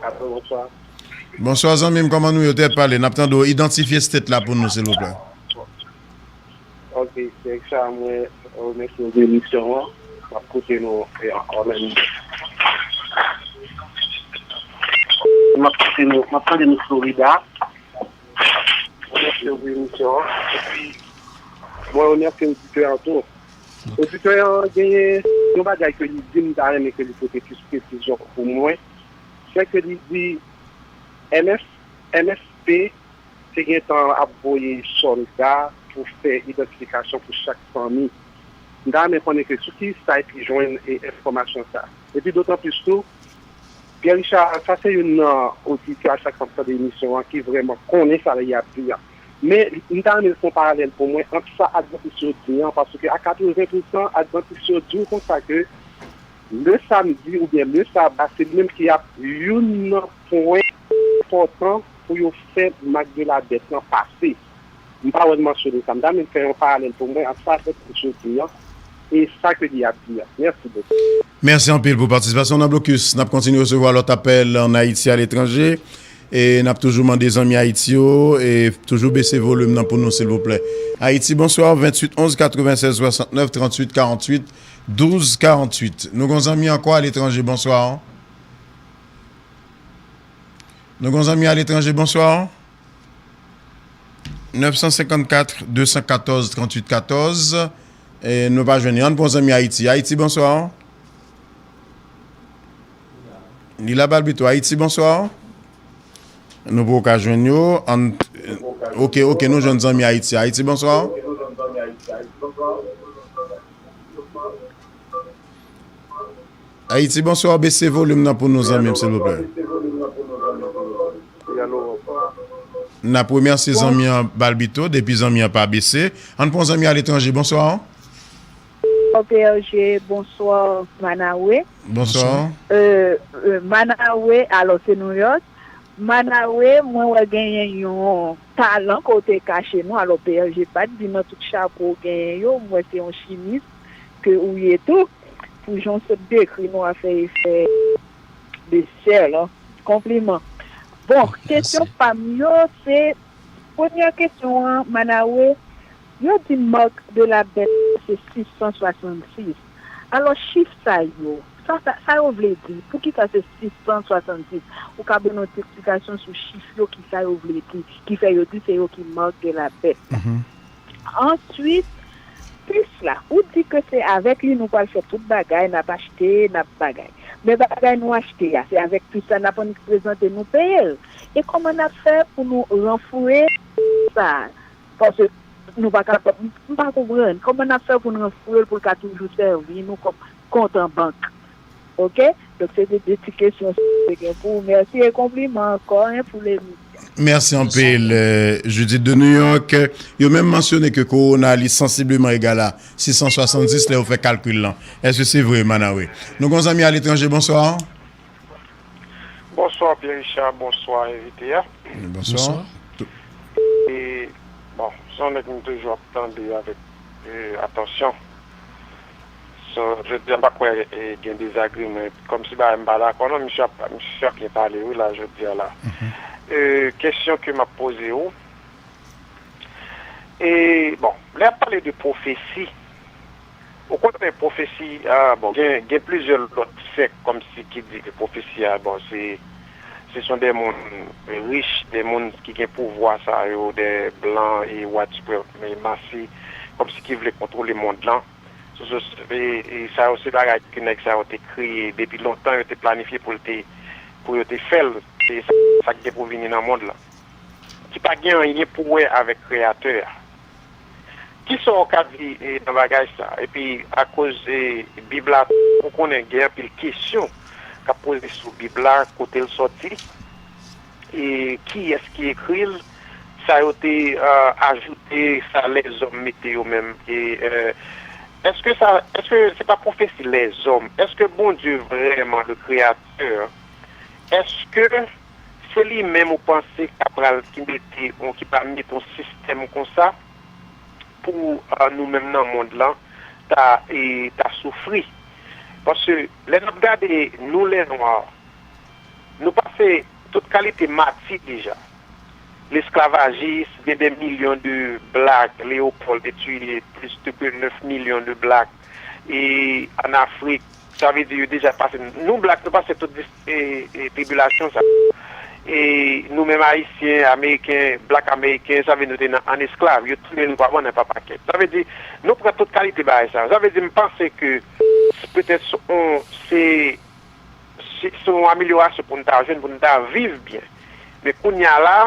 Alo, bonswa. Bonswa, zanmi m, kòman nou ye? Ou te pale, n ap tande w. Idantifye state la pou nou, silvouplè. Ok, se sa, mwen remèsye w de emisyon an. M ap koute nou, e, an, an menm. M ap koute nou, m ap tande nou Florida. Mwen remèsye w pou emisyon an. Epi, mwen remèsye oditè an tou. Oditè an genyen yon bagay ke li di, m ta renmen ke li pote plis presizyon pou mwen. Se ke li di M F, M F P te gentan ap voye sòlda pou fè idantifikasyon pou chak fanmi. M ta renmen konnen ke sou ki site li jwenn, e, enfòmasyon sa. Epi dotan plis tou, Pierre Richard, sa se youn nan oditè a chak fwa m tande emisyon an ki vrèman konnen sa li ap di a. Men, m ta renmen l fè yon paralèl pou mwen ant sa advantis yo di an, paske a katreven pousan advantis yo di w konsa ke le samdi oubyen le saba, se li menm ki ap youn nan pwen enpòtan pou yo fè mak de la bèt lan pase. M pa wè l mansyone sa. M ta renmen fè yon paralèl pou mwen ant sa fèt pou jodi an e sa ke li ap di an. Mèsi bokou. Mèsi anpil pou patisipasyon w nan Blokis. N ap kontinye resevwa lòt apèl ann Ayiti, aletranje. E n ap toujou mande zanmi Ayiti yo, e toujou bese volim nan pou nou, silvouplè. Ayiti, bonswa, venntuit onz katrevennsèz swasantnèf tranntuit karanntuit douz karanntuit. Nou gon zanmi ankò aletranje, bonswa. Nou gon zanmi aletranje, bonswa. Nèf san senkannkat de san katòz tranntuit katòz. E nou pa jwenn yo. Ann pran zanmi Ayiti. Ayiti, bonswa. Li la, Balbito. Ayiti, bonswa. Nou poko ka jwenn yo. Ann, ok, ok, nou jwenn zanmi Ayiti. Ayiti, bonswa. Ayiti, bonswa. Bese volim nan pou nou, zanmi m, silvouplè. N ap remèsye zanmi an, Balbito, depi zanmi an pa bese. Ann pran zanmi aletranje. Bonswa. Bonswa, P R G, bonswa, Manawe. Bonswa. Euh, euh, Manawe, alò, se New York. Manawe, mwen wè genyen yon talan ke w te kache nou. Alò, P R G pa t di nan tout chapo w genyen yo, m wè se yon chimis ke ou ye tou. Pou jan w sot dekri nou afè efè de sè lan, konpliman. Bon, kesyon pa m yo, se, premyè kesyon an, Manawe, yo di mak de la bèt se sis san swasannsis. Alò, chif sa yo, Sa, sa, sa yo vle di? Poukisa se sis san swasannsis? Ou ka ban nou ti eksplikasyon sou chif yo, ki sa yo vle di, ki fè yo di se yo ki mak de la bèt la? Answit, pis la, ou di ke se avèk li nou pral fè tout bagay, n ap achte, n ap bagay. Men bagay nou achte a, se avèk pis la n ap annik prezante nou peye l. E kòman n ap fè pou nou ranfouye sa? Paske nou pa kapab, m pa konprann. Kòman n ap fè pou n ranfouye l pou l ka toujou sèvi nou kòm kont an bank? Oke? Donk, se te de ti kesyon sa te gen pou ou. Mèsi e konpliman ankò, en, pou lemisyon. Mèsi anpil, euh, Judith de New York. Yo menm mansyone ke kowona li sansibleman egal a sis san swasannsis lè yo fè kalkil lan. Èske se vre, Manawe? Nou gon zanmi aletranje, bonswa. Bonswa, Pierre Richard, bonswa, envite a. Bonswa. E, bon, se yon nèg m toujou ap tande avèk e, atansyon. So, jodi a, m pa kwè e, gen dezagreman. Kòmsi bagay m pa dakò, non, misye ap, misye ap byen pale, wi, la, jodi a, la. E, kesyon ke m ap poze w, e, bon, lè y ap pale de pwofesi, ou konnen pwofesi, a, bon, gen, gen plizyè lòt sèk, kòmsi ki di ke pwofesi a, bon, se, se son de moun rich, de moun ki gen pouvwa sa yo, de blan e white supremacy, kòmsi ki vle kontwole mond lan. So, so, e, e sa yo se bagay ke nèg sa yo te kreye depi lontan, yo te planifye pou l te, pou yo te fè l, se sa, sa k gen pou vini nan mond lan. Ki pa gen anyen pou wè avèk Kreyatè a. Kisa w ka di e, nan bagay sa? Epi, akoz e, Bib la, ou konnen gen anpil kesyon k ap poze sou Bib la, kote l sòti, e kiyès ki ekri l, sa yo te e, ajoute, sa lèzòm mete yo menm. E, e, èske sa, èske se pa pwofesi lèzòm? Èske Bondye vrèman le Kreyatè? Èske se li menm ou panse k ap pral ki mete yon, ki pral mete yon sistèm konsa pou a, nou menm nan mond lan ta, e, ta soufri? Paske lè n ap gade nou lè nwa, nou pase tout kalite mati deja. Lesklavajis, gen de milyon de blak, Leopold te tiye plis de ke nèf milyon de blak e, ann Afrik. Sa vle di yo deja pase, nou blak nou pase tout dis, e, e, tribilasyon sa. E nou menm ayisyen, ameriken, blak ameriken, sa vle nou te nan, ann esklav, yo touye nou pa bannann pa pakèt. Sa vle di, nou pran tout kalite bagay sa. Sa vle di, m panse ke petèt se, se, se yon amelyorasyon pou n ta jwenn, pou n ta viv byen. Men kounye a la,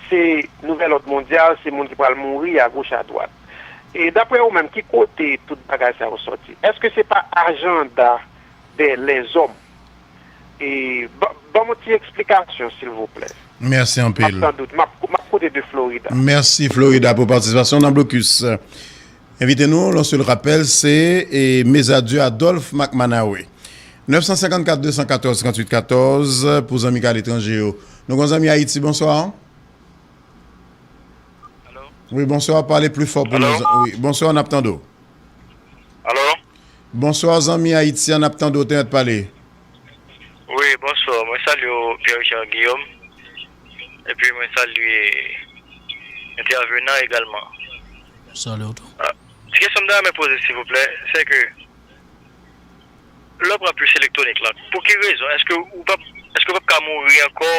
se nouvèl òd mondyal, se moun ki pral mouri agoch adwat. E daprè ou menm, ki kote tout bagay sa yo sòti? Èske se pa ajanda de lèzòm? E ban, ban m yon ti eksplikasyon, silvouplè. Mèsi anpil. M ap tann ou. M ap, m ap koute de Florida. Mèsi Florida pou patisipasyon w nan blokis. Envite nou, yon sèl rapèl, se e, Mezadye Adolphe Mac Manawe. Nèf san senkannkat de san katòz tranntuit katòz pou zanmi k aletranje yo. Nou gon zanmi Ayiti, bonswa. Wi, bonswa, pale pli fò pou nou. Wi, bonswa, n ap tande w. Alo? Bonswa, zanmi Ayiti a, n ap tande w, te mèt pale. Wi, bonswa, mwen salye w, Pierre Richard Guillaume. Epi mwen salye entèvenan egalman. Mwen salye w tou. Ti kesyon m ta renmen poze, silvouplè, se ke lè w pran pis elektwonik lan, pou ki rezon? Èske ou p ap, èske w p ap ka mouri ankò?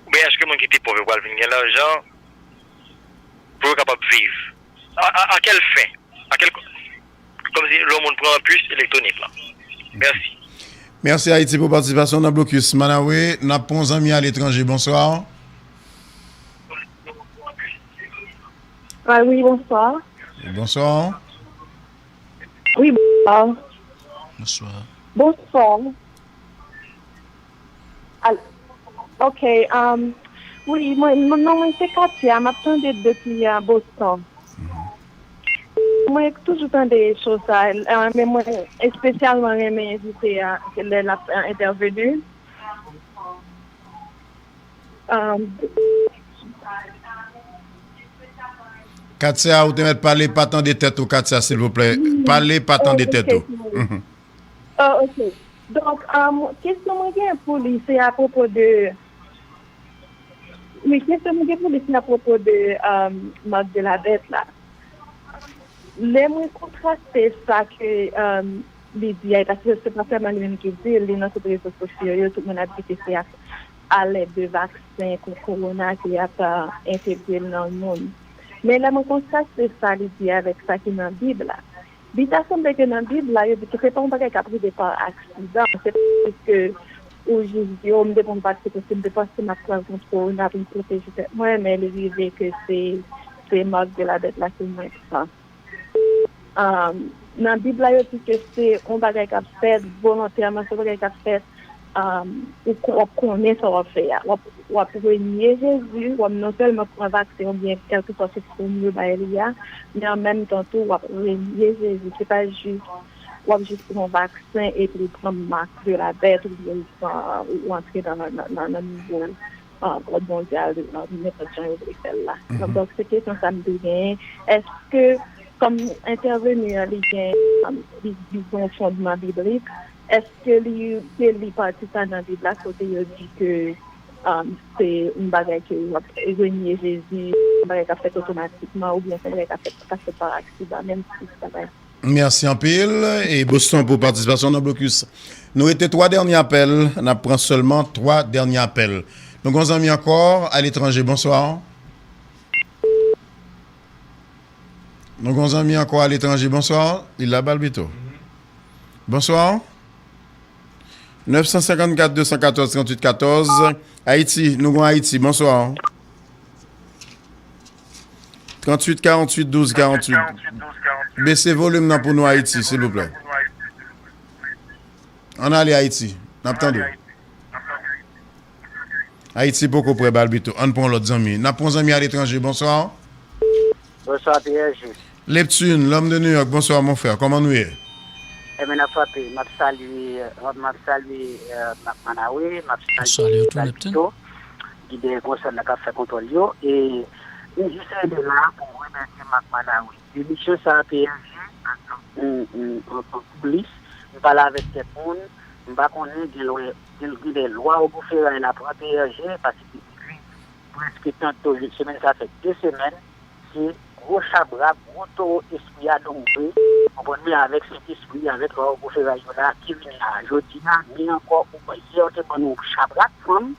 Oubyen èske moun ki te pòv yo pral vin gen lajan pou yo kapab viv? A, a, a kèl fen? A kèl, kòmsi lè yon moun pran pis elektwonik lan. Mèsi. Mèsi Ayiti pou patisipasyon w nan blokis. Manawe, n ap pran yon zanmi aletranje. Bonswa. Alo, wi, bonswa. Bonswa. Wi, bonswa. Bonswa. Bonswa. Al, ok, um, wi, mwen, non mwen se Katia, m ap tande depi uh, Boston. Mwen toujou tande show sa, uh, men mwen espesyalman renmen envite a lè l ap uh, entèveni. Um, Katia, ou te mèt pale, pa tande tèt ou, Katia, silvouplè. Pale, pa tande tèt ou. Oh, ok. Donk, um, kesyon mwen gen pou li, se apwopo de, wi, kesyon mwen gen pou li, se apwopo de um, mak de la bèt la. Lè mwen kontraste sa ke um, li di a, e pa se, se pa sèlman li menm ki di l, li nan tout rezo sosyo yo, tout moun ap di ke se ak, alèd de vaksen kont kowona ke y ap, euh, entegre l nan moun. Men lè mwen kontraste sa li di avèk sa ki nan Bib la, li ta sanble ke nan Bib la, yo di ke se pa yon bagay k ap rive pa aksidan, se pa jis ke ou jis di, o, m te pran vaksen paske m te panse m ap pran kont kowona pou m pwoteje tèt mwen, men li rive ke se, se mark de la bèt la ke mwen pran. Um, nan Bib la, yo di ke se yon bagay k ap fèt volontèman, se yon bagay k ap fèt, um, ou ko-, w ap konnen sa w ap fè a. W ap, w ap renye Jezi, w ap non sèlman pran vaksen oubyen kèlkeswa sòt fòm yo bay li a, men an menm tan tou, w ap renye Jezi. Se pa jis, w ap jis pran vaksen epi w pran mark de la bèt oubyen w pran, ou antre nan, nan, nan, nan nivo, ah, òd mondyal, ah, nenpòt jan yo vle fè l la. Donk, se kesyon sa m te genyen. Èske, kòm entèveni an, li gen, ah, li, li gen yon fondman biblik, èske li te li pati sa nan Bib la kote yo di ke, ah, se yon bagay ke w ap renye Jezi, yon bagay k ap fèt otomatikman, oubyen se yon bagay k ap fèt, k ap fèt pa aksidan, menm si se pa Mèsi anpil. E Boston pou patisipasyon nan blokis. Nou rete twa dènye apèl. N ap pran sèlman twa dènye apèl. Nou gon zanmi ankò aletranje, bonswa. Nou gon zanmi ankò aletranje, bonswa. Li la, Balbito. Bonswa. Nèf san senkannkat de san katòz tranntuit katòz. Ayiti, nou gon Ayiti, bonswa. Tranntuit karanntuit douz karanntuit. Bese volim nan pou nou, Ayiti, silvouplè. Ann ale, Ayiti. N ap tande w. Ayiti poko prè, Balbito. Ann pran lòt zanmi. N ap pran zanmi aletranje. Bonswa. Bonswa, P S J. Leptin, l'homme de New York, bonswa, mon frè. Kòman nou ye? Ebyen, n ap frape. M ap salye, m ap salye, euh, Marc Manawe, m ap salye Balbito, ki dèyè konsèy la k ap fè kontwòl yo. E m jis rele la pou m remèsye Marc Manawe. Emisyon sa a, P S J, an, an, an, an koulis, m pale avèk kèk moun, m pa konnen, gen lwa, gen, gen de lwa Ogo Feray la pran P S J, paske depi prèske tanto semèn sa fè de semèn, se gwo chabrak, gwo towo espri a donbe, konprann mwen, avèk Sentespri, avèk lwa Ogo Feray yo la, ki vin la. Jodi a, ni ankò, ou, yè ou te ban nou chabrak fanm,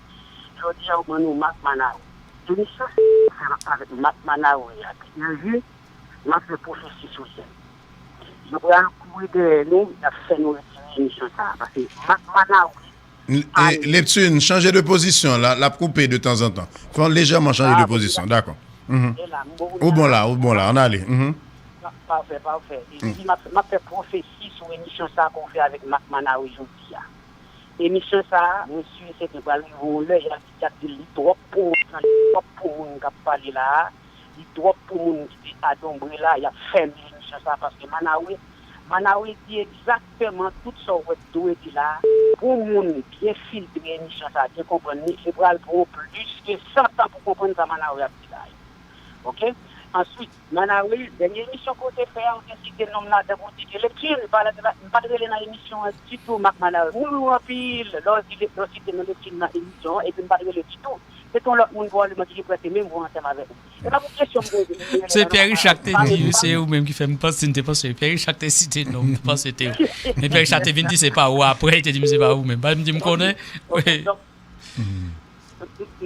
jodi a, ou ban nou Marc Manawe. Emisyon sa fè avèk Marc Manawe a, P S J, m ap fè pwofesi sou sèn. Yo pral kouri dèyè nou, y ap fè nou retire emisyon sa a, paske Marc Manawe L-, e, Leptin, chanje de pozisyon, la, l ap koupe de tanzantan. Fè w lejèman chanje de pozisyon, dakò. Mhm. Ou bon la, ou bon la, ann ale. Mhm. Pafè, pafè. E, m ap, m ap fè pwofesi sou emisyon sa a ke w fè avèk Marc Manawe jodi a. Emisyon sa a, mwen si e sèten pral rive yon lè, y ap di, y ap di li twòp pou moun, li twòp pou moun k ap pale la a, li twòp pou moun ki te adanbre la, y ap fèmen emisyon sa a, paske Manawe, Manawe di egzakteman tout sa w wè k dwe di la a. Pou moun byen filtre emisyon sa a, byen konprann li, li pral pran w plis ke san tan pou konprann sa Manawe ap di la a. Oke? Answit, Manawe, dènye emisyon ke w te fè a, ou te site non m ladan pou w di ke Leptin, m pa, m pa t rele nan emisyon an ditou, Marc Manawe. M renmen w anpil, lè w di, lè w site non Leptin nan emisyon an, epi m pa t rele ditou. Se te yon lòt moun pwobableman ki te prete menm vwa ansanm avèk ou. E pa pou kesyon m poze nou. Se Pierre Richard te di, se ou menm ki fè m panse, m te panse, Pierre Richard te site non m, m panse se te ou. Men Pierre Richard te vin di se pa ou apre, li te di m se pa ou menm. Pa m di m konnen. Ok, donk,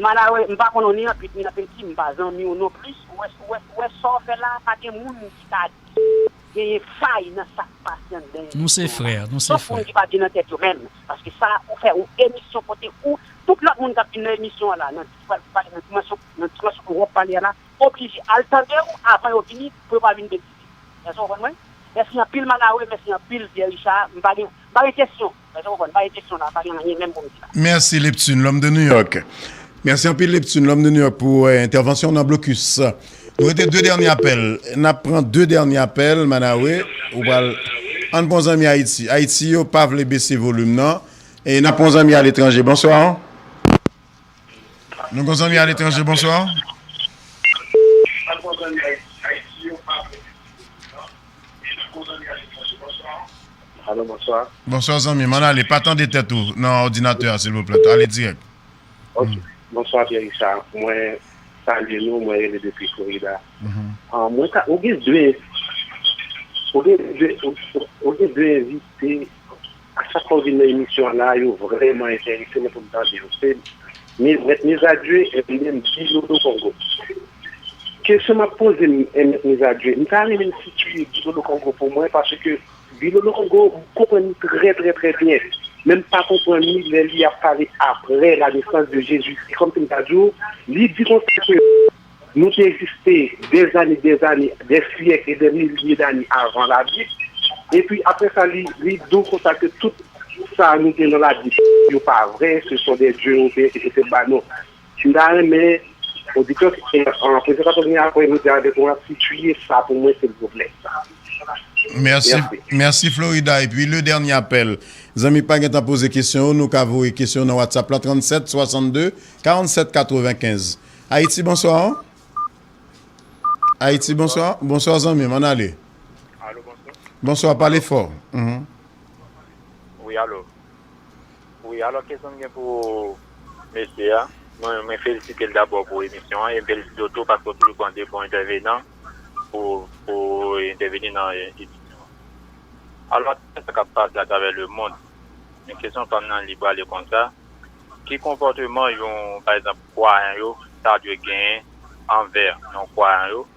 Manawe, m pa konn ou ni nan pit, ni nan peti, m pa zanmi w non plis. Ou wè, ou wè, ou wè sa w fè la, pa gen moun ki ka di genyen fay nan sa k pase anndan. Nou se frè, nou se frè. Sòf moun ki pa byen nan tèt yo menm. Paske sa, ou fè yon emisyon kote ou, tout lòt moun k ap vin nan emisyon an la, nan, nan dimansyon, nan dimansyon ke w ap pale a la, oblije al tande w avan yo vini, pou yo pa vin betize. Èske w konprann mwen? Mèsi anpil, Manawe, mèsi anpil, Pierre Richard. M pa gen, m pa gen kesyon. Èske w konprann? M pa gen kesyon la, m pa gen anyen menm pou m di la. Mèsi, Leptin, l'homme de New York. Mèsi anpil, Leptin, l'homme de New York, pou, eh, entèvansyon w nan blokis. Nou rete de dènye apèl. N ap pran de dènye apèl, Manawe. Ou pral, ann pran zanmi Ayiti. Ayiti yo pa vle bese volim nan. E n ap pran zanmi aletranje. Bonswa. Nou gon zanmi aletranje, bonswa. Alo, bonswa. Bonswa, zanmi m. Ann ale, pa tande tèt ou nan òdinatè a, silvouplè. Ale dirèk. Ok. Bonswa, Pierre Richard. Mwen salye nou, mwen rele depi Florida. Ah, mwen ka, ou gen de, Ou gen de, ou, ou gen de envite, a chak fwa w vin nan emisyon an la, yo vrèman enterese, men pou m tande yo. Se Mèt Mizadye, Eminem, Bilolo Kongo. Kesyon m ap poze m, Mèt Mizadye, m ta renmen m sitiye Bilolo Kongo pou mwen, paske Bilolo Kongo, m konprann li trè, trè, trè byen. Men m pa konprann li lè li ap pale après la naissance de Jésus-Christ. Kòmsi m ta di w, li di konsa ke nou te egziste des années, des années, des siècles et des milliers d'années avant la Bible. Epi apre sa, li, li di w konsa ke tout sa nou gen nan Labib, yo pa vre, ce sont des dieux européens ki te fè ba nou. M ta renmen oditè, prezantatè ki gen apre nou di avèk nou ap sitiye sa pou mwen, silvouplè. Mèsi, mèsi Florida. Epi le dènye apèl. Zanmi k pa gentan poze kesyon yo, nou ka voye kesyon nan WhatsApp la, trannsèt swasannde karannsèt katrevenkenz. Ayiti, bonswa. Ayiti, bonswa. Bonswa, zanmi m, ann ale. Alo, bonswa. Bonswa, pale fò. Mhm. Wi, alo. Wi, alò, kesyon m gen pou mesye a, mwen, mwen felisite l dabò pou emisyon an, e m felisite w tou paske w toujou pran de bon entèvenan pou, pou entèveni nan emisyon an. Alò, sa k ap pase atravè lemonn, men kesyon pa m nan li prale konsa, ki konpòteman yon, pa egzanp, kwayan yo ta dwe genyen anvè non kwayan yo,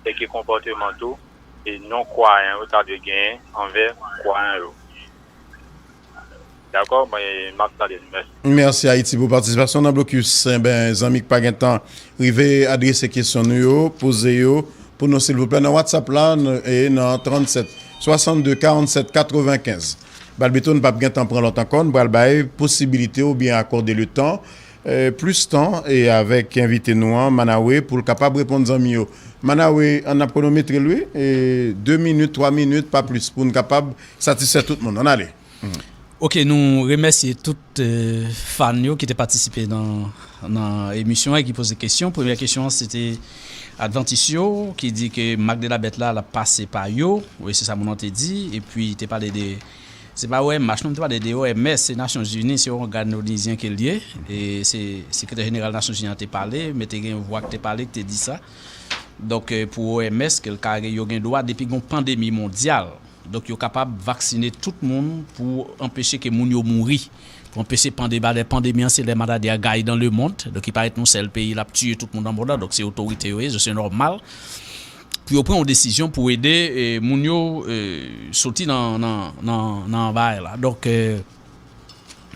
e ki konpòteman tou e non kwayan yo ta dwe genyen anvè kwayan yo. Dakò, mwen, m ap tande nou. Mèsi. Mèsi Ayiti pou patisipasyon nan blokis. Enben, zanmi k pa gen tan rive adrese kesyon nou yo, poze yo pou nou silvouplè nan WhatsApp la, e nan trannsèt swasannde karannsèt katrevenkenz. Balbito, n p ap gen tan pran lòt ankò, n pral bay posibilite oubyen akòde le tan, plis tan, e avèk envite nou an, Manawe, pou l kapab reponn zanmi yo. Manawe, ann ap kwonometre l, wi, e de minit, twa minit, pa plis, pou n kapab satisfè tout moun. Ann ale. Ok, nou remèsye tout fan yo ki te patisipe nan, nan emisyon an e ki poze kesyon. Premyè kesyon an, se te Advantis yo ki di ke Mak de la Bèt la, l ap pase pa yo. Wi, se sa moun nan te di. Epi, te pale de, se pa O M H, non, m te pale de O M S, se Nasyonzini, se yon ògàn onizyen ke l ye. E se Sekretè Jeneral Nasyonzini an te pale, men te gen vwa ki te pale, ki te di sa. Donk, pou O M S, ke l ka, yo gen dwa, depi gen yon pandemi mondyal, donk, yo kapab vaksine tout moun pou anpeche ke moun yo mouri, pou anpeche pande, ba lè pandemi an, se lè maladi a gaye dans le monde. Donk, li parèt nou sèl peyi l ap tiye tout moun nan mond lan, donk se otorite yo ye, se nòmal pou yo pran yon desizyon pou ede moun yo soti nan, nan, nan, nan bagay la. Donk,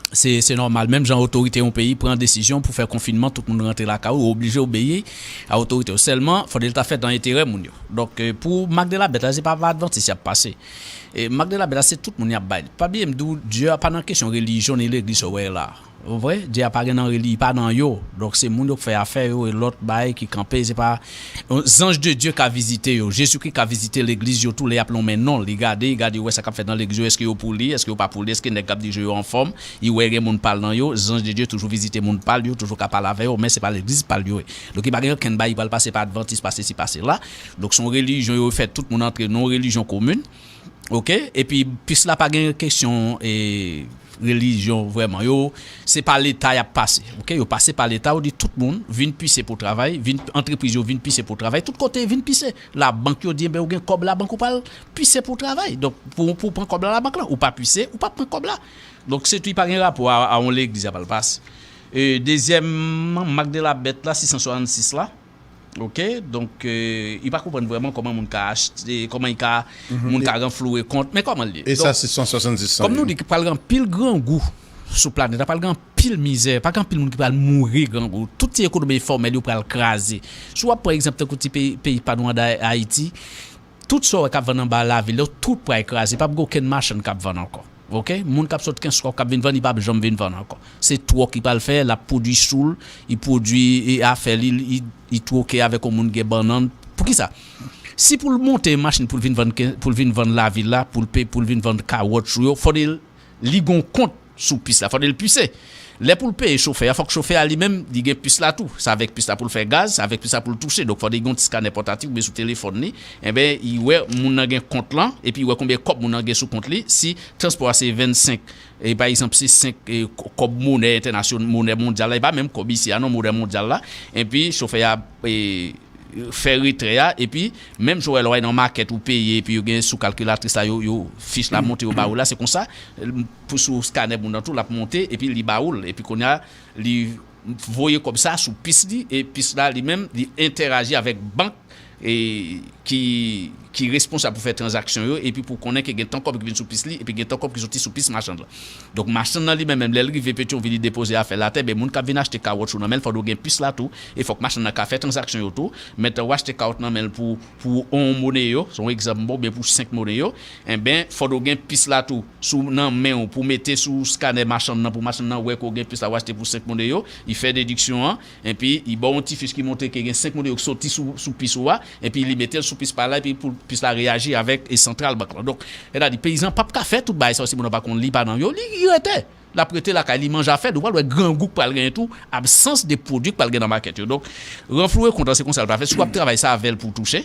se, se nòmal. Menm jan otorite yon peyi pran desizyon pou fè konfinman, tout moun rantre lakay ou, ou oblije obeyi a otorite yo. Sèlman, fòk li ta fèt nan enterè moun yo. Donk, pou Mak de la Bèt la, se pa pa Advantis y ap pase. E Mak de la Bèt la, se tout moun y ap bay. Pa bliye m di w, Dye a pa nan kesyon relijyon ni legliz sa w wè la. Ou vre? Dye a pa gen nan reli, pa nan yo. Donk, se moun yo k fè afè yo e lòt bagay ki kanpe, se pa Zanj de Dye ka vizite yo. Jezikri ka vizite legliz yo tou lè y ap lonmen non l. Li gade, li gade, li wè sa k ap fèt nan legliz yo. Èske yo pou li? Èske yo pa pou li? Èske nèg k ap dirije yo anfòm? Li wè gen moun pa l nan yo. Zanj de Dye toujou vizite moun pa l yo, toujou ka pale avè yo, men se pa legliz pa l yo ye. Donk, li pa gen okenn bagay, li pral pase pa Advantis, pa sesi, pa sela. Donk, se yon relijyon yo fè tout moun antre nan yon relijyon komin. Ok? Epi, pis la pa gen kesyon, e, relijyon vrèman. Yo, se pa Leta y ap pase. Ok? Yo pase pa Leta, yo di tout moun vin pise pou travay, vin, antrepriz yo vin pise pou travay, tout kote vin pise. Labank yo di, enben, ou gen kòb labank, ou pral pise pou travay. Donk, pou, pou w pran kòb la labank lan, ou pa pise, ou p ap pran kòb la. Donk, se tou, li pa gen rapò a, a yon legliz y ap al pase. E, dezyèm, Mak de la Bèt la, sis san swasannsis la. Ok, donk, e, li pa konprann vrèman kòman moun ka achte, kòman li ka, moun ka ranflouwe kont, men kòman l ye? E sa, sis san swasannsis lan. Kòm nou di, pral gen anpil grangou sou planèt la, pral gen anpil mizè, pral gen anpil moun ki pral mouri grangou. Tout ti ekonomi enfòmèl yo pral kraze. Si w ap pran egzanp tankou ti peyi, peyi pa nou an Ayiti, tout sa w wè k ap vann anba lavil yo, tout pral kraze. P ap gen okenn machann k ap vann ankò. Ok? Moun k ap sot Kenskòf k ap vin vann, li p ap janm vin vann ankò. Se twòk li pral fè, l ap pwodui sou l, li pwodui afè li, li, li twoke avèk yon moun gen bannann. Poukisa? Si pou l monte machin pou l vin vann, pou l vin vann lavil la, pou l pe, pou l vin vann kawòtchou yo, fòk li, li gen yon kont sou pis la, fòk li pise. Lè pou l peye chofè a, fòk chofè a li menm, li gen pis la tou. Se avèk pis la pou l fè gaz, se avèk pis la pou l touche. Donk, fòk li gen yon ti skanè pòtatif oubyen sou telefòn li. Enben, li wè moun nan gen kont lan, epi li wè konbyen kòb moun nan gen sou kont li. Si transpò a se vennsenk, e pa egzanp, se senk, e, kòb monè entènasyonal, monè mondyal la, e pa menm kòb isi a non, monè mondyal la. Enpi, chofè a, e, fè retrè a, epi menm jan w wè lè w al nan makèt ou peye, epi yo gen sou kalkilatris la, yo, yo fich la monte, yo ba ou la, se konsa, pou sou skanè moun nan tou, l ap monte, epi li ba ou l, epi kounye a, li voye kòb sa sou pis li, e pis la, li menm, li entèraji avèk bank, e ki, ki responsab pou fè tranzaksyon yo, epi pou konnen ke gen tan kòb ki vin sou pis li, epi gen tan kòb ki soti sou pis machann lan. Donk, machann nan li menm, menm lè l rive Petyonvil, li depoze afè l atè, ben, moun k ap vin achte kawotchou nan men l, fòk yo gen pis la tou, e fòk machann nan ka fè tranzaksyon yo tou. Mentnan, w achte kawòt nan men l pou, pou yon mone yo, se yon egzanp, bon, oubyen pou senk mone yo, enben, fòk yo gen pis la tou, sou, nan men w, pou mete sou skanè machann nan, pou machann nan wè ke w gen pis la, w achte pou senk mone yo, li fè dediksyon an, epi li ba w yon ti fich ki montre ke gen senk mone yo ki soti sou, sou pis ou a, epi li mete l sou pis pa la, epi pou pis la reyaji avèk, e, santral bank lan. Donk, sètadi, peyizan p ap ka fè tout bagay sa yo si moun nan pa konn li, pa nan yo, li, li rete. L ap rete lakay li, manje afè l, ou pral wè grangou k pral genyen tou, absans de pwodui k pral gen nan makèt yo. Donk, ranflouwe kont lan, se konsa l pral fèt. Si w ap travay, se avè l pou w touche,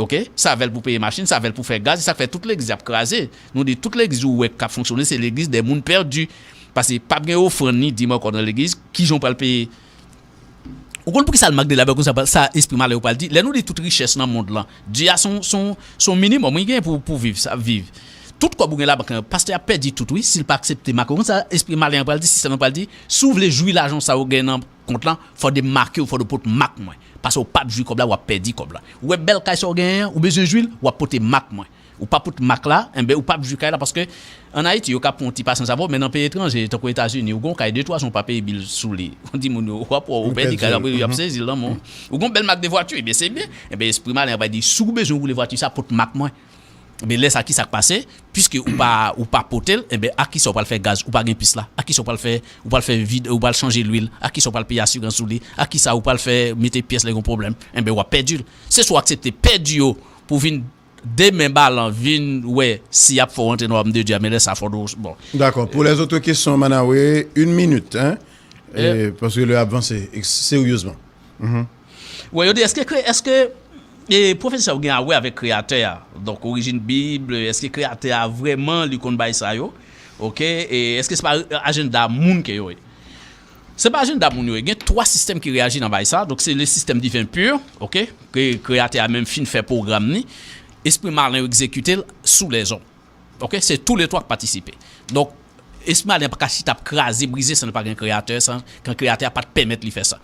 oke? Se avè l pou w peye machin, se avè l pou w fè gaz, se sa k fè tout legliz ap kraze. Nou di tout legliz ou wè k ap fonksyone, se legliz de moun pèdi. Paske p ap gen ofrann ni dim ankò nan legliz, kijan w pral peye? Ou konn poukisa l mak de labè konsa, sa espri malen yo pral di? Lè nou di tout richès nan mond lan, Dye a se yon, se yon, se yon minimòm, wi, gen pou, pou viv, sa, viv. Tout kòb ou gen labank lan, pastè a pèdi tout, wi, si l pa aksepte mak yo. Konsa, espri malen an pral di, sistèm lan pral di, si w vle jwi lajan sa yo gen nan kont lan, fò de make w, fò de pot mak mwen. Paske w p ap jwi kòb la, w ap pèdi kòb la. Ou wè bèl kay sa w genyen an, ou bezwen jwi l, w ap pote mak mwen. Ou pa pot mak la, enben, ou p ap jwi kay la, paske ann Ayiti, yo ka pran yon ti pasyans avè w, men nan peyi etranje, tankou Etazini, ou gon kay de twa zan ou pa peye bil sou li. Ou di moun yo, w ap wè, ou pèdi kay la, apre yo ap sezi l nan men w. Ou gon bèl mak de vwati, ebyen, se byen. Enben, espri malen an pral di, si w bezwen woule vwati sa, pot mak mwen. Ebyen, lè sa, kisa k pase? Piske ou pa, ou pa pote l, enben, a kisa w pral fè gaz? Ou pa gen pis la. A kisa w pral fè, ou pral fè vid, ou pral chanje lwil? A kisa w pral peye asirans sou li? A kisa w pral fè mete pyès lè gen pwoblèm? Enben, w ap pèdi l. Se swa w aksepte pèdi yo pou vin demen balan, vin wè si y ap fè w antre nan wayòm de Dye a, men lè sa fò w, bon. Dakò. Pour les autres questions, Manawe, une minute, hein? Eh. Eh, paske lè ap vanse, e, seryezman. Mhm. Wè, yo di, èske kre-, èske, e, pwofesi sa yo gen a wè avèk Kreyatè a? Donk, orijin Bib, èske Kreyatè a vrèman li konn bay sa yo? Oke, e èske se pa ajanda moun ke yo ye? Se pa ajanda moun yo ye. Gen twa sistèm ki reyaji nan bay sa. Donk, se le sistèm diven pur, oke, ke Kreyatè a menm fin fè pwogram ni. Espri malen yo egzekite l sou lèzòm. Oke, se tou le twa k patisipe. Donk, espri malen pa ka chita ap kraze, brize san nou pa gen Kreyatè, san, kan Kreyatè a pa t pèmèt li fè sa.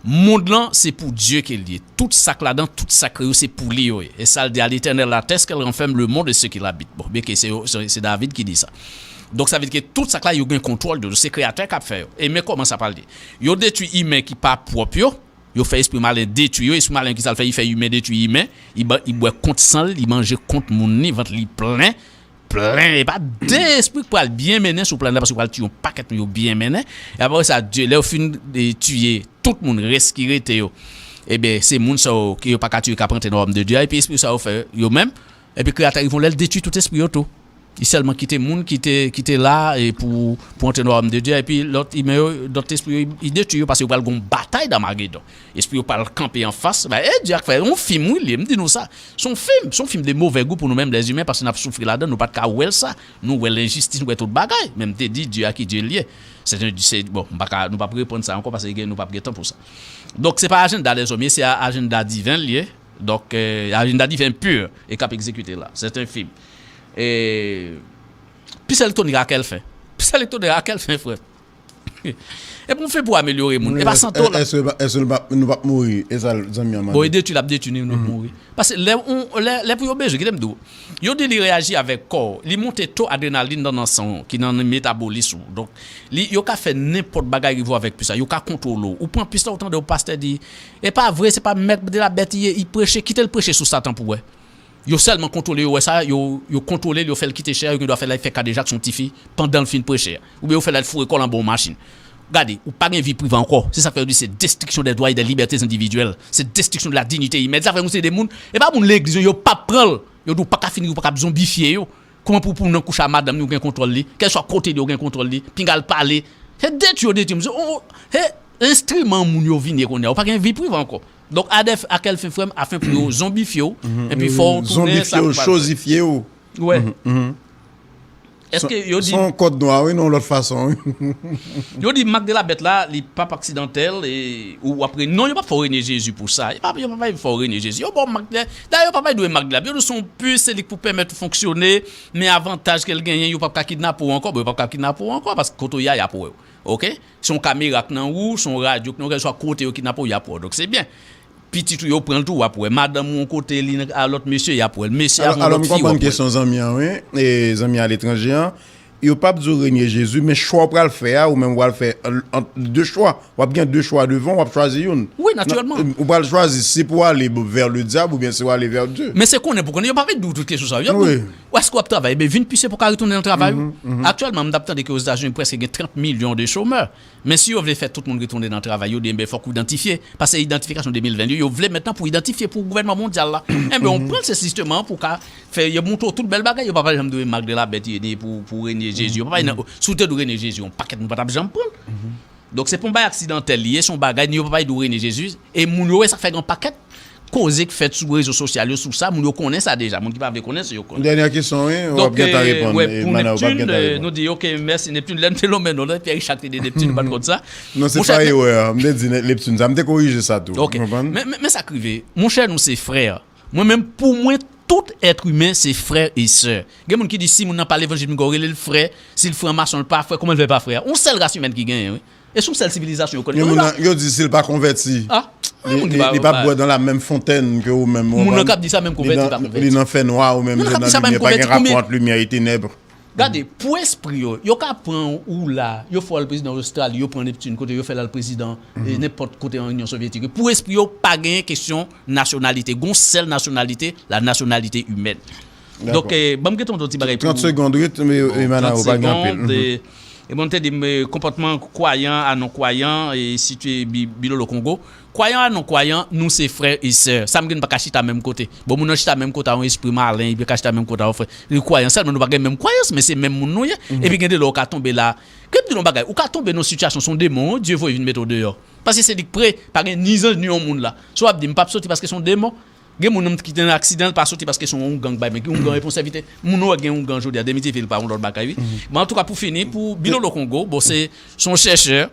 Mond lan, se pou Dye ke l ye. Tout sa k ladan, tout sa k kreye yo, se pou li yo ye. E sa l di, à l'Éternel la terre, ce qu'elle renferme, le monde et ceux qui l'habitent. Bon, byen ke se, se, se David ki di sa. Donk, sa vle di ke tout sa k la, yo gen kontwòl de yo. Se Kreyatè k ap fè yo. E men kòman sa pral ye. Yo detwi imen ki pa pwòp yo, yo fè espri malen detwi yo. Espri malen ki sa l fè, li fè imen detwi imen, li ba, li bwè kont san l, li manje kont moun ni, vant li plen, plen. E pa de espri k pral byen mennen sou planèt la, paske yo pral tiye yon pakèt moun yo byen mennen. E apre sa, Dye, lè yo fin, e, tiye tout moun rès ki rete yo, ebyen, se moun sa yo ke yo pa ka tiye k ap rantre nan wayòm de Dye a, epi espri sa yo fè yo menm, epi Kreyatè a rive yon lè l detwi tout espri yo tou. Li sèlman kite moun ki te, ki te la, e pou, pou antre nan wayòm de Dye a, epi lòt imen yo, lòt espri yo, li detwi yo, paske yo pral gon batay Damagedon. Espri yo pral kanpe anfas, ba, e Dye ak fè, yon fim, wi, li ye, m di nou sa. Se yon fim, se yon fim de move gou pou nou menm, lèzimen, paske n ap soufri ladan, nou pa t ka wè l sa. Nou wè lenjistis, nou wè tout bagay. Men m te di, Dye a ki Dye l ye. Se, se, bon, m pa ka, nou p ap reprann sa ankò, paske gen, nou p ap gen tan pou sa. Donk, se pa ajanda lèzòm ye, se a-, ajanda diven l ye. Donk, e, ajanda diven pur e k ap egzekite la. Se yon fim. E, pis elektwonik a kèl fen? Pis elektwonik a kèl fen, frè? E pou m fè pou amelyore moun. E pa san tò la. Èske, èske nou p ap, nou p ap mouri? E sa, zanmi an mande. Bon, e detwi l ap detwi nou, nou mouri. Paske lè, lè, lè pou yo bezwen, kite m di w. Yo di li reyaji avèk kò w. Li monte to adrenalin nan, nan san w, ki nan metabolis ou. Donk, li, yo ka fè nenpòt bagay rive w avèk pis la. Yo ka kontwole w. Ou pran pis la, ou tande yon pastè di, e pa vre, se pa mèt de la bèt li ye, li preche, kite l preche sou Satan pou w wè. Yo sèlman kontwole, yo wè sa, yo, yo kontwole l, yo fè l kite chè a, yo gen dwa fè l al fè kadejak sou yon tifi pandan l fin preche a. Oubyen yo fè l al foure kò l anba yon machin. Gade, ou pa gen vi prive ankò. Se sa k fè yo di se destruction des droits et des libertés individuelles. Se destruction de la dignité humaine. Sa fè moun se de moun, e pa moun legliz yo, yo p ap pran l. Yo di w pa ka fini, ou pa ka ap zonbifye yo. Kòman pou, pou w nan kouch a madanm li, ou gen kontwòl li? Kèlswa kote li, ou gen kontwòl li. Pinga l pale. Se detwi yo detwi moun. Se, o, o, se enstriman moun yo vin ye kounye a. Ou pa gen vi prive ankò. Donk, adè, a kèl fen, frè m? Afen pou yo zonbifye w, epi fò w tounen sa w pa vle. Zonbifye w, chozifye w. Wè. Èske yo di, se yon kòd nwa, wi, nan yon lòt fason, wi. Yo di mak de la bèt la, li p ap aksidantèl, e, ou, ou ap re-, non, yo p ap fè w renye Jezi pou sa. Yo p ap, yo p ap fè w renye Jezi. Yo ba w mak de, dayè, yo p ap bay dwe mak de la bèt. Yo di se yon pis, se li k pou pèmèt ou fonksyone, men avantaj ke l genyen, yo p ap ka kidnape w ankò. Bon, yo p ap ka kidnape w ankò, paske kote w ye a, y ap wè w. Oke? Se yon kamera k nan ou, se yon radyo k nan ou, kèlkeswa kote yo kidnape w, y ap wè w. Donk, se byen. Pitit ou yo pran l tou, w ap wè. Madanm ou yon kote, li nan, a lòt mesye, y ap wè l. Mesye a yon lòt fi, w ap wè l. Alò, m konprann kesyon zanmi an, wi. E zanmi an aletranje an, yo p ap di w renye Jezi, men chwa w pral fè a, ou menm w pral fè ant de chwa. W ap gen de chwa devan w, w ap chwazi youn. Wi, natirèlman. Ou pral chwazi si pou w ale vè le dyab oubyen si w ale vè Dye. Men se konnen pou konnen, yo pa vle di w tout kesyon sa yo. Yo ap di w, èske w ap travay? Ebyen, vin pise pou w ka retounen nan travay ou. Aktyèlman, m t ap tande ke Ozetazini prèske gen trant milyon de chomè. Men si yo vle fè tout moun retounen nan travay, yo di, enben, fòk ou idantifye. Paske idantifikasyon de mil ven yo, yo vle mentnan pou idantifye pou gouvènman mondyal la. Enben, ou pran se sistèm an pou ka fè, yo montre w tout bèl bagay, yo pa pale janm de mak de la bèt, ni pou, pou renye Jezi. Yo pa pale nan, si w te dwe renye Jezi, yon pakèt moun pa t ap janm pran l. Donk, se pa yon bagay aksidantèl li ye, se yon bagay, ni yo pa pale de renye Jezi. E moun yo wè sa k fè gen yon pakèt koze k fèt sou rezo sosyal yo sou sa, moun yo konnen sa deja. Moun ki pa vle konnen, se yo konnen. Dènyè kesyon, wi, w ap gentan reponn, e, Mana, w ap gentan reponn. Donk, e, wè, pou Neptune, e, nou di, oke, mèsi, Neptune, lè m te lonmen non, Pierre Richard te di Neptune, m pa t konn sa. Non, se pa erè, m te di Neptune sa, m te korije sa tou. Oke. Ou konprann? Men, men, men sa k rive, monchè, nou se frè. Mwen menm, pou mwen, tout èt imen se frè e sè. Gen moun ki di, si moun nan pa levanjil, m gen rele l frè, si l franmason, l pa frè, kòman l fè pa frè? Yon sèl ras imèn ki genyen, wi. E se yon sèl sivilizasyon yo konnen. Gen moun nan, yo di si l pa konvèti, li, li, li p ap bwè dans la même fontaine que ou menm, ou konprann? Moun nan k ap di sa menm konvèti pa konvèti. Li nan fènwa, ou menm, li nan limyè, pa gen rapò ant limyè e tenèb. Gade, pou espri yo, yo ka pran ou la, yo fè w al prezidan Ostrali, yo pran Neptune kote yo fè l al prezidan, e, nenpòt kote an Inyon Sovyetik. Pou espri yo, pa genyen kesyon nasyonalite. Gon sèl nasyonalite, la nationalité humaine. Donk, e, ban m gen yon ti bagay pou trant segonn, wi, men, e, Mana, ou pa gen anpil. E bon, te di m, e, konpòtman kwayan a non kwayan, e sitye Bi-, Bilolo Kongo. Kwayan a non kwayan, nou se frè e sè. Sa m gen pa ka chita menm kote. Bon, moun nan chita menm kote a yon espri malen, epi ka chita menm kote a yon frè. Li kwayan sèlman, nou pa gen menm kwayans, men se menm moun nou ye. Epi gen de lè ou ka tonbe la. Ke m di nou bagay, ou ka tonbe nan yon sitiyasyon, se yon demon, Dye voye vin mete w deyò. Paske se li k pre, pa gen ni zanj ni yon moun la. Si w ap di m p ap soti paske se yon demon, Gen moun nan ki te nan aksidan, l pa soti paske se yon oungan k bay, men ki oungan e pon sèvitè. Moun ou wè gen oungan jodi a, Demityevil pa yon lòt bagay, wi. Men antouka, pou fini, pou Bilolo Kongo, bon, se, se yon chèchè.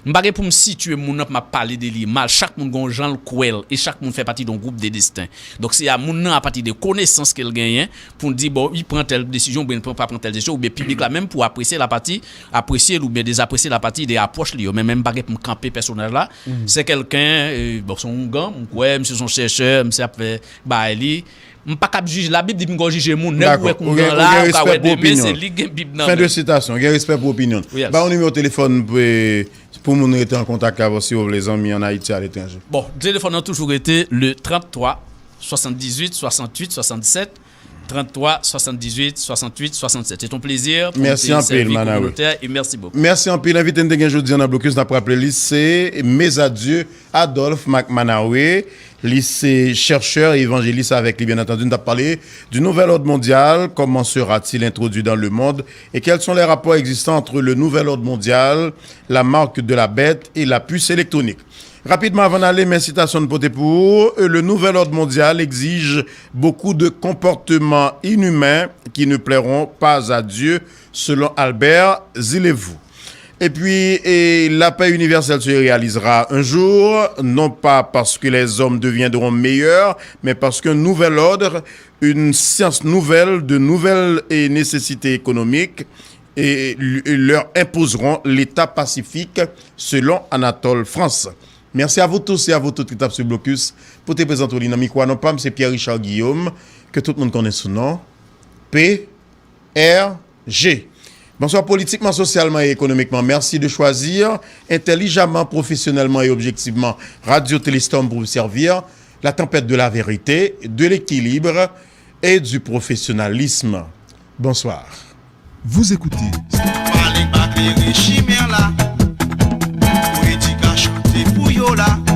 M pa gen pou m sitiye moun nan pou m ap pale de li mal. Chak moun gen yon jan l kwè l, e chak moun fè pati de yon gwoup de desten. Donk, se a moun nan, apati de konesans ke l genyen, pou l di, bon, li pran tèl desizyon, oubyen li pran, pa pran tèl desizyon, oubyen piblik la menm pou apresye l apati apresye l oubyen dezapresye l apati de apwòch li yo. Men, men m pa gen pou m kanpe pèsonaj la. Se kèlken, e, bon, se yon oungan, m kwè, misye se yon chèchè, misye ap fè bagay li. M pa kab jije, Labib di pou m ka jije moun, nèg ou wè k oungan la, ou ka wè demen, se li k gen Bib nan men l. Fin de citation. Gen respè pou opinyon l. Ba yon nimewo telefòn pou, e, pou moun rete an kontak avè w, si w vle, zanmi an Ayiti, aletranje. Bon, telefòn nan toujou rete le trant twa, swasanndizuit, swasanntuit, swasannsèt, trant twa, swasanndizuit, swasanntuit, swasannsèt. C'est un plaisir pou m te sèvi kominote a, e mèsi bokou. Mèsi anpil. Envite n te gen jodi a nan Blokis, n ap raple li, se Mezadieu Adolphe Mac Manawe. Li se chèchè e evanjelis avèk li, byen antandi, n t ap pale du nouvel ordre mondial, comment sera-t-il introduit dans le monde et quels sont les rapports existants entre le nouvel ordre mondial, la marque de la bête et la puce électronique. Rapidman, avan n ale, men sitasyon n pote pou ou, euh, le nouvel ordre mondial exige beaucoup de comportements inhumains qui ne plairont pas à Dieu, selon Albert Zilevou. Et puis, et la paix universelle se réalisera un jour, non pas parce que les hommes deviendront meilleurs, mais parce qu'un nouvel ordre, une science nouvelle, de nouvelles et nécessités économiques et, et leur imposeront l'État pacifique, selon Anatole France. Mèsi a vous tous et à vous toutes ki t ap swiv Blokis. Pou te prezante w li nan mikwo a, non pa m se Pierre Richard Guillaume, ke tout moun konnen sou non P R G. Bonsoir, politiquement, socialement et économiquement. Merci de choisir intelligemment, professionnellement et objectivement Radio Téléstorm pour vous servir. La tempête de la vérité, de l'équilibre et du professionnalisme. Bonsoir. Vous écoutez. Pale pa klere chimè la. Pou edikasyon te pou yo la.